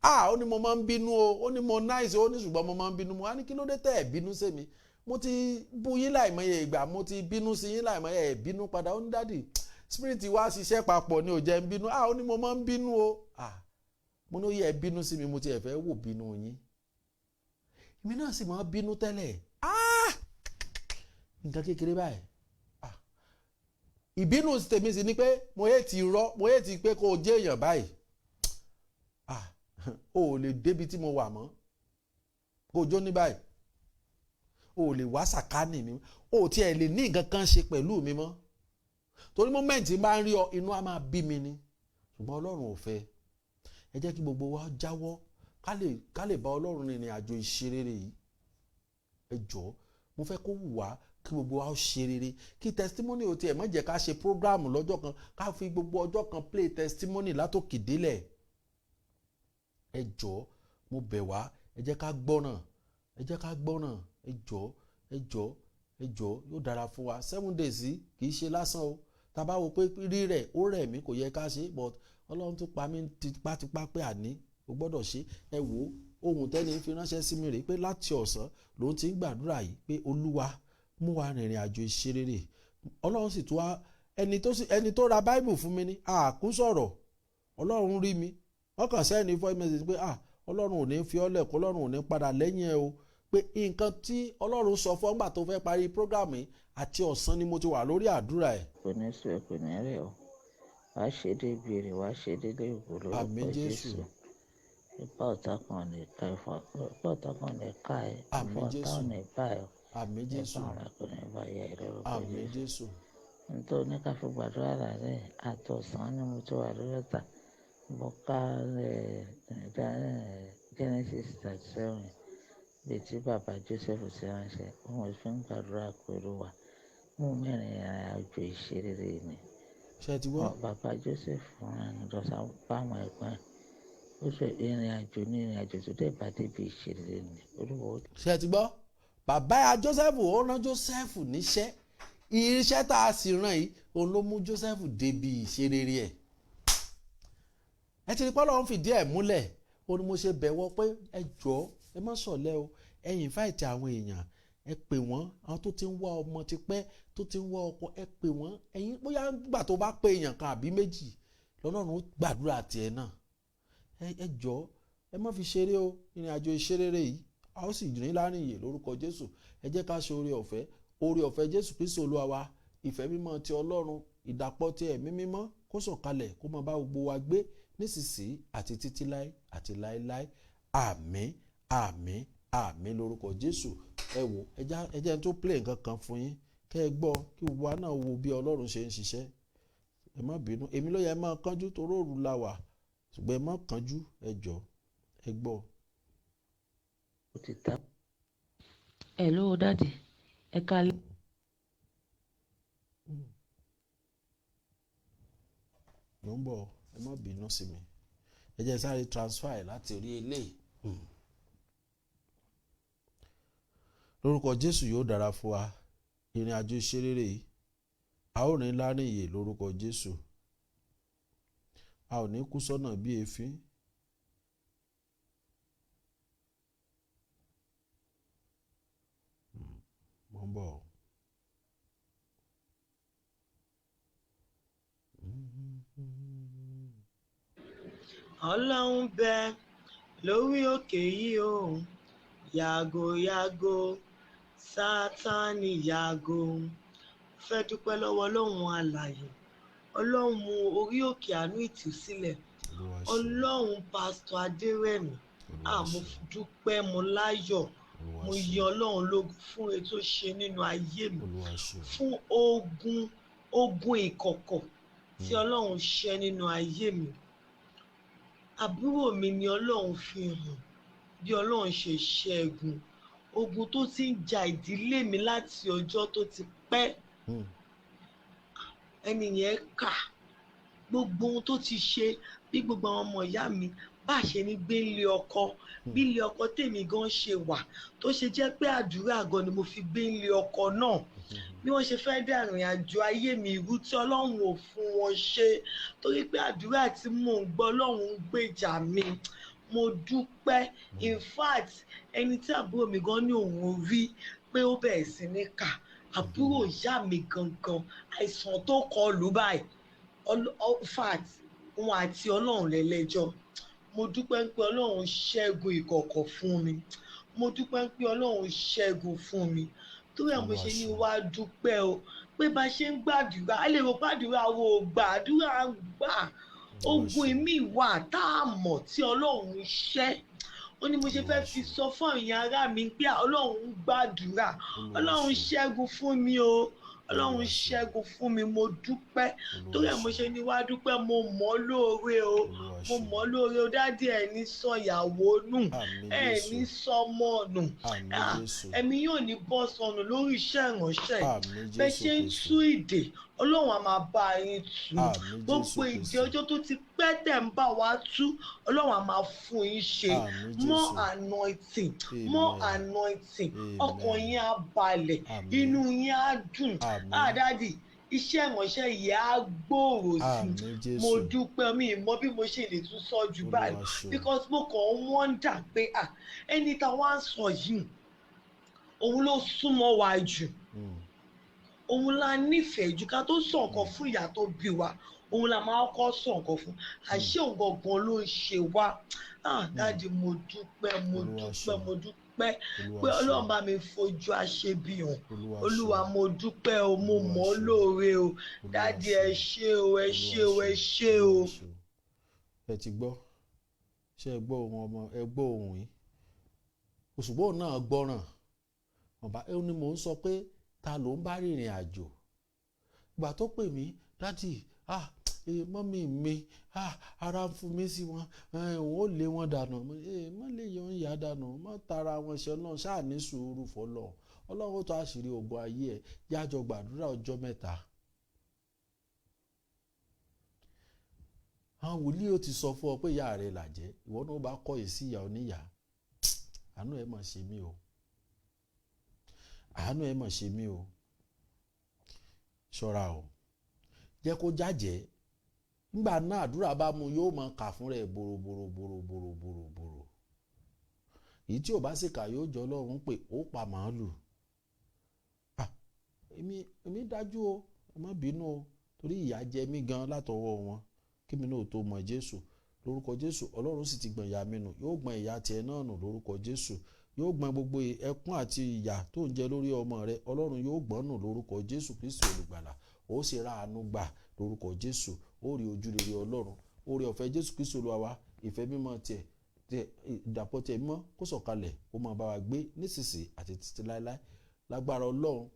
Ah, ó ní, "Mo máa ń bínú o." Ó ní, "Mo nice." Ó ní, "Ṣùgbọ́n mo máa ń bínú." Mo wá ní, "Kí ló dé tẹ́ ẹ̀ bínú sí mi? Mo ti bú yín láìmọye ìgbà, mo ti bínú sí yín láìmọye, ẹ̀ bínú padà." Ó ní, "Daddy, spirit wa ṣiṣẹ́ papọ̀ ni ò jẹ́ ń bínú." Ah, ó ní, "Mo máa ń bínú o." Ah, mo ní, "Ó yẹ ẹ bínú sí mi, mo ti ẹ̀ fẹ́ wò bínú yín." Èmi náà sì máa bínú tẹ́lẹ̀. Ah, nǹkan kékeré báyìí. Ah, ìbínú tèmi sì ni pé mo yé ti rọ, mo yé ti pé kó o jẹ́ èèyàn báyìí. Ah, o ò lè débi tí mo wà mọ́, kó o jó ní báyìí, o ò lè wá sàkánì mi, o ò tiẹ̀ lè ní nǹkan kan ṣe pẹ̀lú mi mọ́, torí moment bá ń rí ọ, inú á máa bí mi ni. Ṣùgbọ́n Ọlọ́run ò fẹ́. Ẹ jẹ́ kí gbogbo wa jáwọ́, ká lè bá Ọlọ́run rìnrìn àjò ìṣerere yìí. Ẹ jọ̀ọ́, mo fẹ́ kó wù wá kí gbogbo wa ó ṣe rere, kí testimony ò tiẹ̀ má jẹ́ ká ṣe program lọ́jọ́ kan, ká fi gbogbo ọjọ́ kan play testimony látòkè délẹ̀. Ẹ jọ̀ọ́, mo bẹ̀ wá, ẹ jẹ́ ká gbọ́ràn, ẹ jẹ́ ká gbọ́ràn. Ẹ jọ̀ọ́, ẹ jọ̀ọ́, ẹ jọ̀ọ́, yóò dára fún wa. 7 days kì í ṣe lásán o. Tá a bá wo pé rírẹ̀ ó rẹ̀ mí, kò yẹ ká ṣe, but Ọlọ́run tún pa mí tipátipá pé àní o gbọ́dọ̀ ṣe. Ẹ wò ó, ohun tẹ́ni fi ránṣẹ́ sí mi rèé pé láti ọ̀sán lòun ti ń gbàdúrà yìí pé, Olúwa, mú wa rìnrìn àjò ìṣerere. Ọlọ́run sì tún wá ẹni tó ra Báíbù fún mi ní àkú sọ̀rọ̀. Ọlọ́run rí mi, wọ́n kàn sẹ́ni voice message pé ah, Ọlọ́run ò ní fi ọ́ lẹ̀, kó Ọlọ́run ò ní padà lẹ́yìn ẹ o, pé nǹkan tí Ọlọ́run sọ fún ọgbà tó fẹ́ parí program yìí àti ọ̀sán ni mo ti wà lórí àdúrà ẹ̀. Kò ní sú ẹ, kò ní rẹ̀ ọ́. Wàá ṣe débi èrè, wàá ṣe délé ògo lórúkọ Àmín Jésù. Jésù. Ipá ọ̀tá kan ò ní ká ìfọ̀, ipá ọ̀tá kan ò ní ká ẹ, Àmín ìfọ̀ ọ̀tá Jésù. ò ní bá ẹ, Àmín ipá Jésù. ọ̀run kò ní bá yẹ ẹ lórúkọ Àmín Jésù. Jésù. Nítorí ní ká fi gbàdúrà lálẹ́ àtọ̀sán ni mo ti wà lórí ọ̀tá. Mo ká Genesis 37 bíi tí bàbá Joseph ti ránṣẹ́, òun fi ń gbàdúrà pẹ̀lú wa. Mú mẹ́rin ìrìn àjò ìṣerere mi. Ṣé ẹ ti gbọ́? Bàbá Joseph rán lọ báwọn ẹ̀gbọ́n ẹ̀. Ó sọ ìrìn àjò ní ìrìn àjò tó dẹ̀ bá débi ìṣerere mi. Olúwa ó Ṣé ẹ ti gbọ́? Bàbá ya Joseph, ó rán Joseph níṣẹ́. Iṣẹ́ tá a sì rán yìí, òun ló mú Joseph débi ìṣerere ẹ̀. Ẹ ti rí pé Ọlọ́run fìdí ẹ̀ múlẹ̀. Ó ní mo ṣe bẹ̀wọ̀ pé ẹ jọ̀ọ́, ẹ má ṣọ̀lẹ o, ẹ invite àwọn èèyàn, ẹ pè wọ́n, àwọn tó ti ń wá ọmọ tipẹ́, tó ti ń wá ọkọ, ẹ pè wọ́n. Ẹ̀yin bóyá nígbà tó bá pè èèyàn kan àbí méjì lọ́lọ́run ó gbàdúrà tiẹ̀ náà. Ẹ jọ̀ọ́, ẹ má fi ṣeré o. Ìrìn àjò ìṣerere yìí, a ó sì rìn láàrin yè lórúkọ Jésù. Ẹ jẹ́ ká ṣe oore ọ̀fẹ́, oore ọ̀fẹ́ Jésù Kristi Olúwa wa, ìfẹ́ mímọ́ ti Ọlọ́run, ìdàpọ̀ ti Ẹ̀mí Mímọ́, kó sọ̀kalẹ̀ kó máa bá gbogbo wa gbé nísinsìnyí àti títí láé àti láéláé. Àmín, àmín, àmín lórúkọ Jésù. Ẹ wò, ẹ jẹ́ n tó play nǹkan kan fún yín kẹ́ ẹ gbọ́, kí gbogbo wa náà wo bí Ọlọ́run ṣe ń ṣiṣẹ́. Ẹ má bínú, èmi ló yẹ ẹ máa kánjú torí òru la wà, ṣùgbọ́n ẹ má kánjú, ẹ jọ̀ọ́, ẹ gbọ́. Ó ti ta. Hello, Daddy. Ẹ káalẹ́. Ló ń bọ̀, ẹ má bínú sí mi, ẹ jẹ́ sáré transfer ẹ̀ láti rí eléyìí. Lórúkọ Jésù, yóò dára fún wa. Ìrìn àjò ìṣerere yìí, a ó rìn láàrin ìyè lórúkọ Jésù. A ò ní kú sọ́nà bí èéfín. Mo ń bọ̀. Ọlọ́run bẹ lórí òkè yìí o, yàgò yàgò, Sátánì yàgò. Fẹ́ dúpẹ́ lọ́wọ́ Ọlọ́run alààyè, Ọlọ́run orí òkè àánú ìtúsílẹ̀, Olúwa ṣeun. Ọlọ́run Pásítọ̀ Adérẹ̀mí. Olúwa Mo ṣeun. dúpẹ́, mo láyọ̀. Olúwa Mo ṣeun. yin Ọlọ́run lógo fún ètò ṣe nínú ayé mi, Olúwa ṣeun. fún ogun ìkọ̀kọ̀ tí Ọlọ́run ṣe nínú ayé mi. Àbúrò mi ni Ọlọ́run fi hàn bí Ọlọ́run ṣe ṣẹ́gun ogun tó ti ń ja ìdílé mi láti ọjọ́ tó ti pẹ́. Ẹni yẹn kà gbogbo ohun tó ti ṣe, bí gbogbo àwọn ọmọ ìyá mi bá ṣe ní gbé ilé ọkọ, bí ilé ọkọ tèmi gan ṣe wà, tó ṣe jẹ́ pé àdúrà gan ni mo fi gbé ilé ọkọ náà, bí wọ́n ṣe fẹ́ dá ìrìn àjò ayé mi ìrú tí Ọlọ́run ò fún wọn ṣe, torí pé àdúrà tí mò ń gbọ́, Ọlọ́run ń gbèjà mi. Mo dúpẹ́. In fact, ẹni tí àbúrò mi gan ní òun rí pé ó bẹ̀rẹ̀ sí ní kà, àbúrò ìyá mi gangan, àìsàn tó kọ lù báyìí, in fact, òun àti Ọlọ́run lẹ́lẹ́jọ́. Mo dúpẹ́ pé Ọlọ́run ṣẹ́gun ìkọ̀kọ̀ fún mi. Mo dúpẹ́ pé Ọlọ́run ṣẹ́gun fún mi, torí ẹ̀ mo ṣe ní wá dúpẹ́ o, pé bá ṣe ń gbàdúrà, a lè rò gbàdúrà wo gbà, àdúrà ń gbà. Ogun ìmí wà tá a mọ̀ tí Ọlọ́run ṣẹ́. Ó ní mo ṣe fẹ́ fi sọ fún àwọn ará mi pé Ọlọ́run ń gbàdúrà, Ọlọ́run ṣẹ́gun fún mi o, Ọlọ́run ṣẹ́gun fún mi. Mo dúpẹ́, torí ẹ̀ mo ṣe ní wá dúpẹ́. Mo mọ̀ ọ́ lóore o, mo mọ̀ ọ́ lóore o. Daddy, ẹ̀ ní sọ ìyàwó nù, Àmín ẹ̀ Jésù. ní sọmọ nù. Àmín Jésù. Ẹ̀mí yóò ní bọ́ sọnù lórí iṣẹ́ ìránṣẹ́. Àmín Bẹ́ẹ̀ Jésù ṣe ń Kristi. tú ìdè, Ọlọ́run á máa bá yín tú. Àmín Jésù Gbogbo ìdè Kristi. ọjọ́ tó ti pẹ́ tẹ̀ ń bá wa tú, Ọlọ́run á máa fún yín ṣe. Àmín More Jésù. anointing, more Amen. anointing. Amen. Ọkàn yín á balẹ̀, Àmín. inú yín á dùn. Àmín. Daddy, iṣẹ́ ìránṣẹ́ yìí á gbòòrò sí Àmín i. Mo Jésù. dúpẹ́. Mi ì mọ bí mo ṣe lè tún sọ jù báyìí, Olúwa ṣeun. because mo kàn ń wonder pé ẹni tá wá ń sọ yìí, òun ló súnmọ́ wa jù. Òun la nífẹ̀ẹ́ jù. Ká tó sọ nǹkan fún ìyá tó bí wa, òun la máa kọ́ sọ nǹkan fún. Àṣé òun gangan ló ń ṣe wá. Ah, Daddy, mo dúpẹ́, mo Olúwa dúpẹ́, ṣeun. mo dúpẹ́ Olúwa pé Ọlọ́run ṣeun. bá mi fojú àṣebi hàn. Olúwa Olúwa, ṣeun. mo dúpẹ́ o, mo Olúwa mọ̀ ọ́ ṣeun. lóore o. Olúwa Daddy, ẹ ṣeun. ṣé o, ẹ ṣé o, Olúwa ẹ ṣeun. ṣé o. Olúwa ṣeun. Ẹ ti gbọ́, ṣé ẹ gbọ́ ohun ọmọ? Ẹ gbọ́ ohun yìí. Òṣùgbọ́n òun náà gbọ́ràn ọba ẹ ní mò ń sọ pé ta ló ń bá rìnrìn àjò. Ìgbà tó pè mí, "Daddy, ah, mummy mi, ah, ara ń fún mi sí wọn, òun ó lé wọn dànù." Mo ní, má lè yọ ń yá dànù, má tara wọn ṣe. Ọlọ́run ṣáà ní sùúrù fọlọ́. Ọlọ́run ó tó àṣírí ogun ayé ẹ̀. Yájọ gbàdúrà ọjọ́ 3. Àwọn wòlíì ó ti sọ fún ọ pé ìyá rẹ làjẹ́, ìwọ náà bá kọ́ yìí sí ìyá oníyà. Àánú ẹ̀ mà ṣe mí o, àánú ẹ̀ mà ṣe mí o. Ṣọ́ra o, jẹ́ kó jájẹ́. Nígbà náà àdúrà bá mu, yóò máa kà fún rẹ̀ bòròbòròbòròbòròbòrò. Èyí tí ò bá sì kà, yóò jọ Ọlọ́run pé ó pa màálù. Ah, èmi dájú o, ẹ má bínú o, torí ìyà jẹ mí gan látọwọ́ wọn kí mi náà tó mọ Jésù. Lórúkọ Jésù, Ọlọ́run sì ti gbọ̀n ìyà mi nù, yóò gbọ̀n ìyà tiẹ̀ náà nù lórúkọ Jésù. Yóò gbọ̀n gbogbo ẹkún àti ìyà tó ń jẹ lórí ọmọ rẹ, Ọlọ́run yóò gbọ̀n nù lórúkọ Jésù Kristi olùgbàlà. Ó sì ra àánú gbà lórúkọ Jésù, ó rí ojú rere Ọlọ́run. Oore ọ̀fẹ́ Jésù Kristi Olúwa wa, ìfẹ́ mímọ́ tiẹ̀ tiẹ̀, ìdàpọ̀ tiẹ̀ mímọ́, kó sọ̀kalẹ̀ kó máa bá wa gbé nísinsìnyí àti títí láéláé lágbára Ọlọ́run.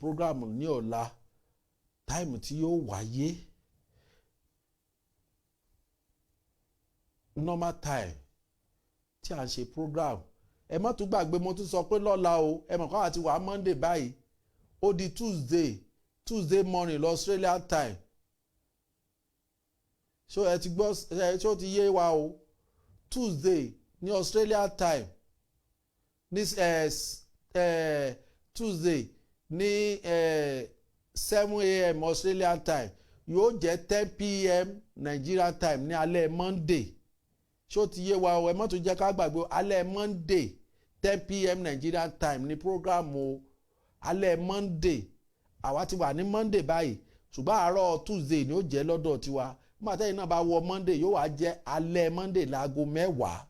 Program ní ọ̀la, time tí yóò wáyé, normal time tí a ń ṣe program. Ẹ má tún gbàgbé, mo tún sọ pé lọ́la o. Ẹ mọ̀ káwá ti wà Monday báyìí, ó di Tuesday, Tuesday morning lọ Australian time. So ẹ ti gbọ́ ẹ, ṣó ti yé wa o? Tuesday ní Australia time, ní ẹ Tuesday ní 7 a.m. Australian time, yóò jẹ́ 10 p.m. Nigeria time ní alẹ́ Monday. Ṣó ti yé wa o? Ẹ má tún jẹ́ ká gbàgbé o. Alẹ́ Monday, 10 p.m. Nigerian time ní program o, alẹ́ Monday. Àwa ti wà ní Monday báyìí, ṣùgbọ́n àárọ̀ Tuesday ni ó jẹ́ lọ́dọ̀ tiwa. Nígbà tẹ́yìn náà bá wọ Monday, yóò wá jẹ́ alẹ́ Monday láago 10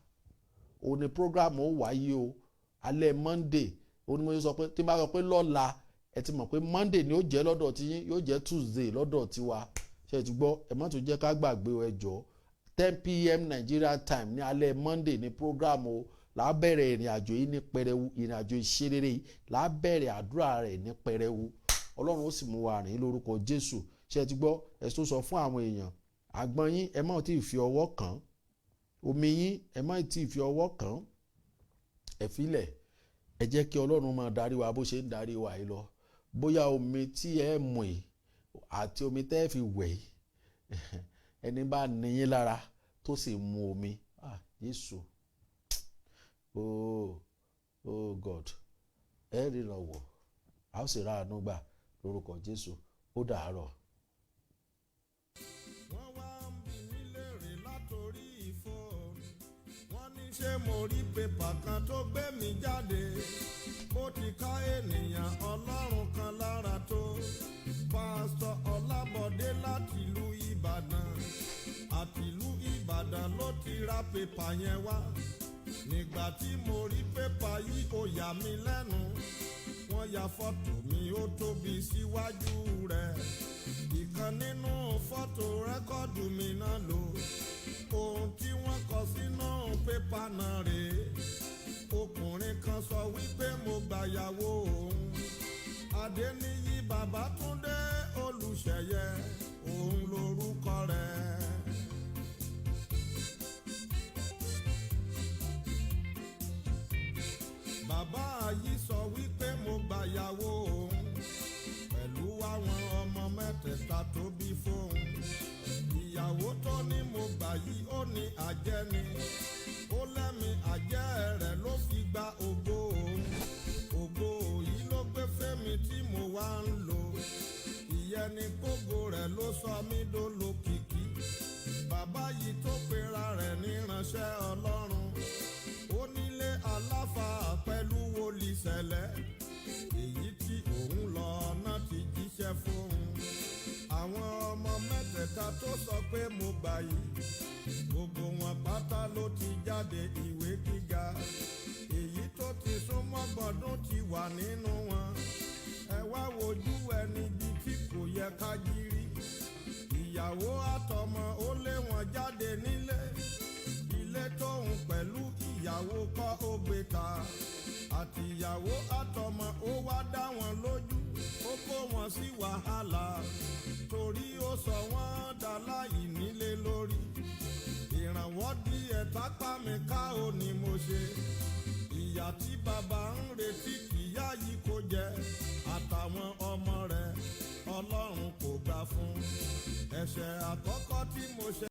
òun ni program ó wáyé o, alẹ́ Monday. Òun ni mo sọ pé tí n bá sọ pé lọ́la, ẹ ti mọ̀ pé Monday ni ó jẹ́ lọ́dọ̀ tiyín, yóò jẹ́ Tuesday lọ́dọ̀ tiwa. Ṣe ti gbọ́? Ẹ má tún jẹ́ ká gbàgbé o, ẹ jọ̀ọ́. 10 p.m. Nigeria time ní alẹ́ Monday ní program o. Lábẹ̀rẹ̀ ìrìn àjò yìí ní pẹrẹwu, ìrìn àjò ìṣerere yìí, lábẹ̀rẹ̀ àdúrà rẹ̀ ní pẹrẹwu. Ọlọ́run ó sì mú wa rìn lórúkọ Jésù. Ṣe ti gbọ́? Ẹ tó sọ fún àwọn èèyàn, àgbọn yín, ẹ má tí ì fi ọwọ́ kàn án. Omi yín, ẹ má tí ì fi ọwọ́ kàn án. Ẹ filẹ̀, ẹ jẹ́ kí Ọlọ́run máa darí wa bó ṣe ń darí wa yìí lọ. Bóyá omi tí ẹ mú yìí àti omi tẹ́ ẹ fi wẹ̀ yìí, ẹni bá níyín lára tó sì mu omi, ah, Jésù, oh, oh God, ẹ ríran wọ̀, a ó sì ra àánú gbà lórúkọ Jésù. Ó dàárọ̀. Wọ́n wá ń bi mí léèrè látòrí ìfóònù. Wọ́n ní ṣé mo rí pépà kan tó gbé mi jáde. Ó ti ká ènìyàn Ọlọ́run kan lára tó. Pásítọ̀ Ọlábọ̀dé láti ìlú Ìbàdàn. Àtìlú Ìbàdàn ló ti ra pépà yẹn wá. Nígbà tí mo rí pépà yìí, ó yà mí lẹ́nu. Wọ́n ya fọ́tò mi, ó tóbi síwájú rẹ̀. Ìkan nínú fọ́tò record mi náà lò. Ohun tí wọ́n kọ sínú pépà náà rèé. Ọkùnrin kan sọ wípé mo gbàyàwó òun. Adéníyí Babátúndé Olùṣeyẹ, òun lorúkọ rẹ̀. Bàbá yìí sọ wípé mo gbàyàwó òun pẹ̀lú àwọn ọmọ mẹ́tẹ̀ẹ̀ta tó bí fóun. Ìyàwó tó ní mo gbà yìí, ó ní àjẹ́ ni. Ó lẹ́mi àjẹ́ rẹ̀ ló fi gba ògo òun. Ògo yìí ló gbé fẹ́mi tí mo wá ń lò. Ìyẹn ni gbogbo rẹ̀ ló sọ mí dolókìkí. Bàbá yìí tó pera rẹ̀ níránṣẹ́ Ọlọ́run, ó nílé aláfàá pẹ̀lú wòlíì sẹ̀lẹ̀. Èyí. tí òun lọ náà ti jíṣẹ́ fóun. Àwọn ọmọ mẹ́tẹ̀ẹ̀ta tó sọ pé mo gbà yìí, gbogbo wọn pátá ló ti jáde ìwé gíga. Èyí tó ti súnmọ́ gbọ́dún ti wà nínú wọn. Ẹ wá wojú ẹni bí tí kò yẹ ká jírí. Ìyàwó àtọmọ ó lé wọn jáde nílé. Ilé tóun pẹ̀lú ìyàwó kọ́ ó gbé ta. Àtìyàwó àtọmọ ó wá dá wọn lójú. Ó kó wọn sí wàhálà torí ó sọ wọ́n dà láì nílé lórí. Ìrànwọ́ díẹ̀ tápá mi ká ò ní mo ṣe. Ìyà tí bàbá ń retí kìyà yìí kò jẹ àtàwọn ọmọ rẹ̀, Ọlọ́run kò gbà fún. Ẹ̀ṣẹ̀ àkọ́kọ́ tí mo ṣe.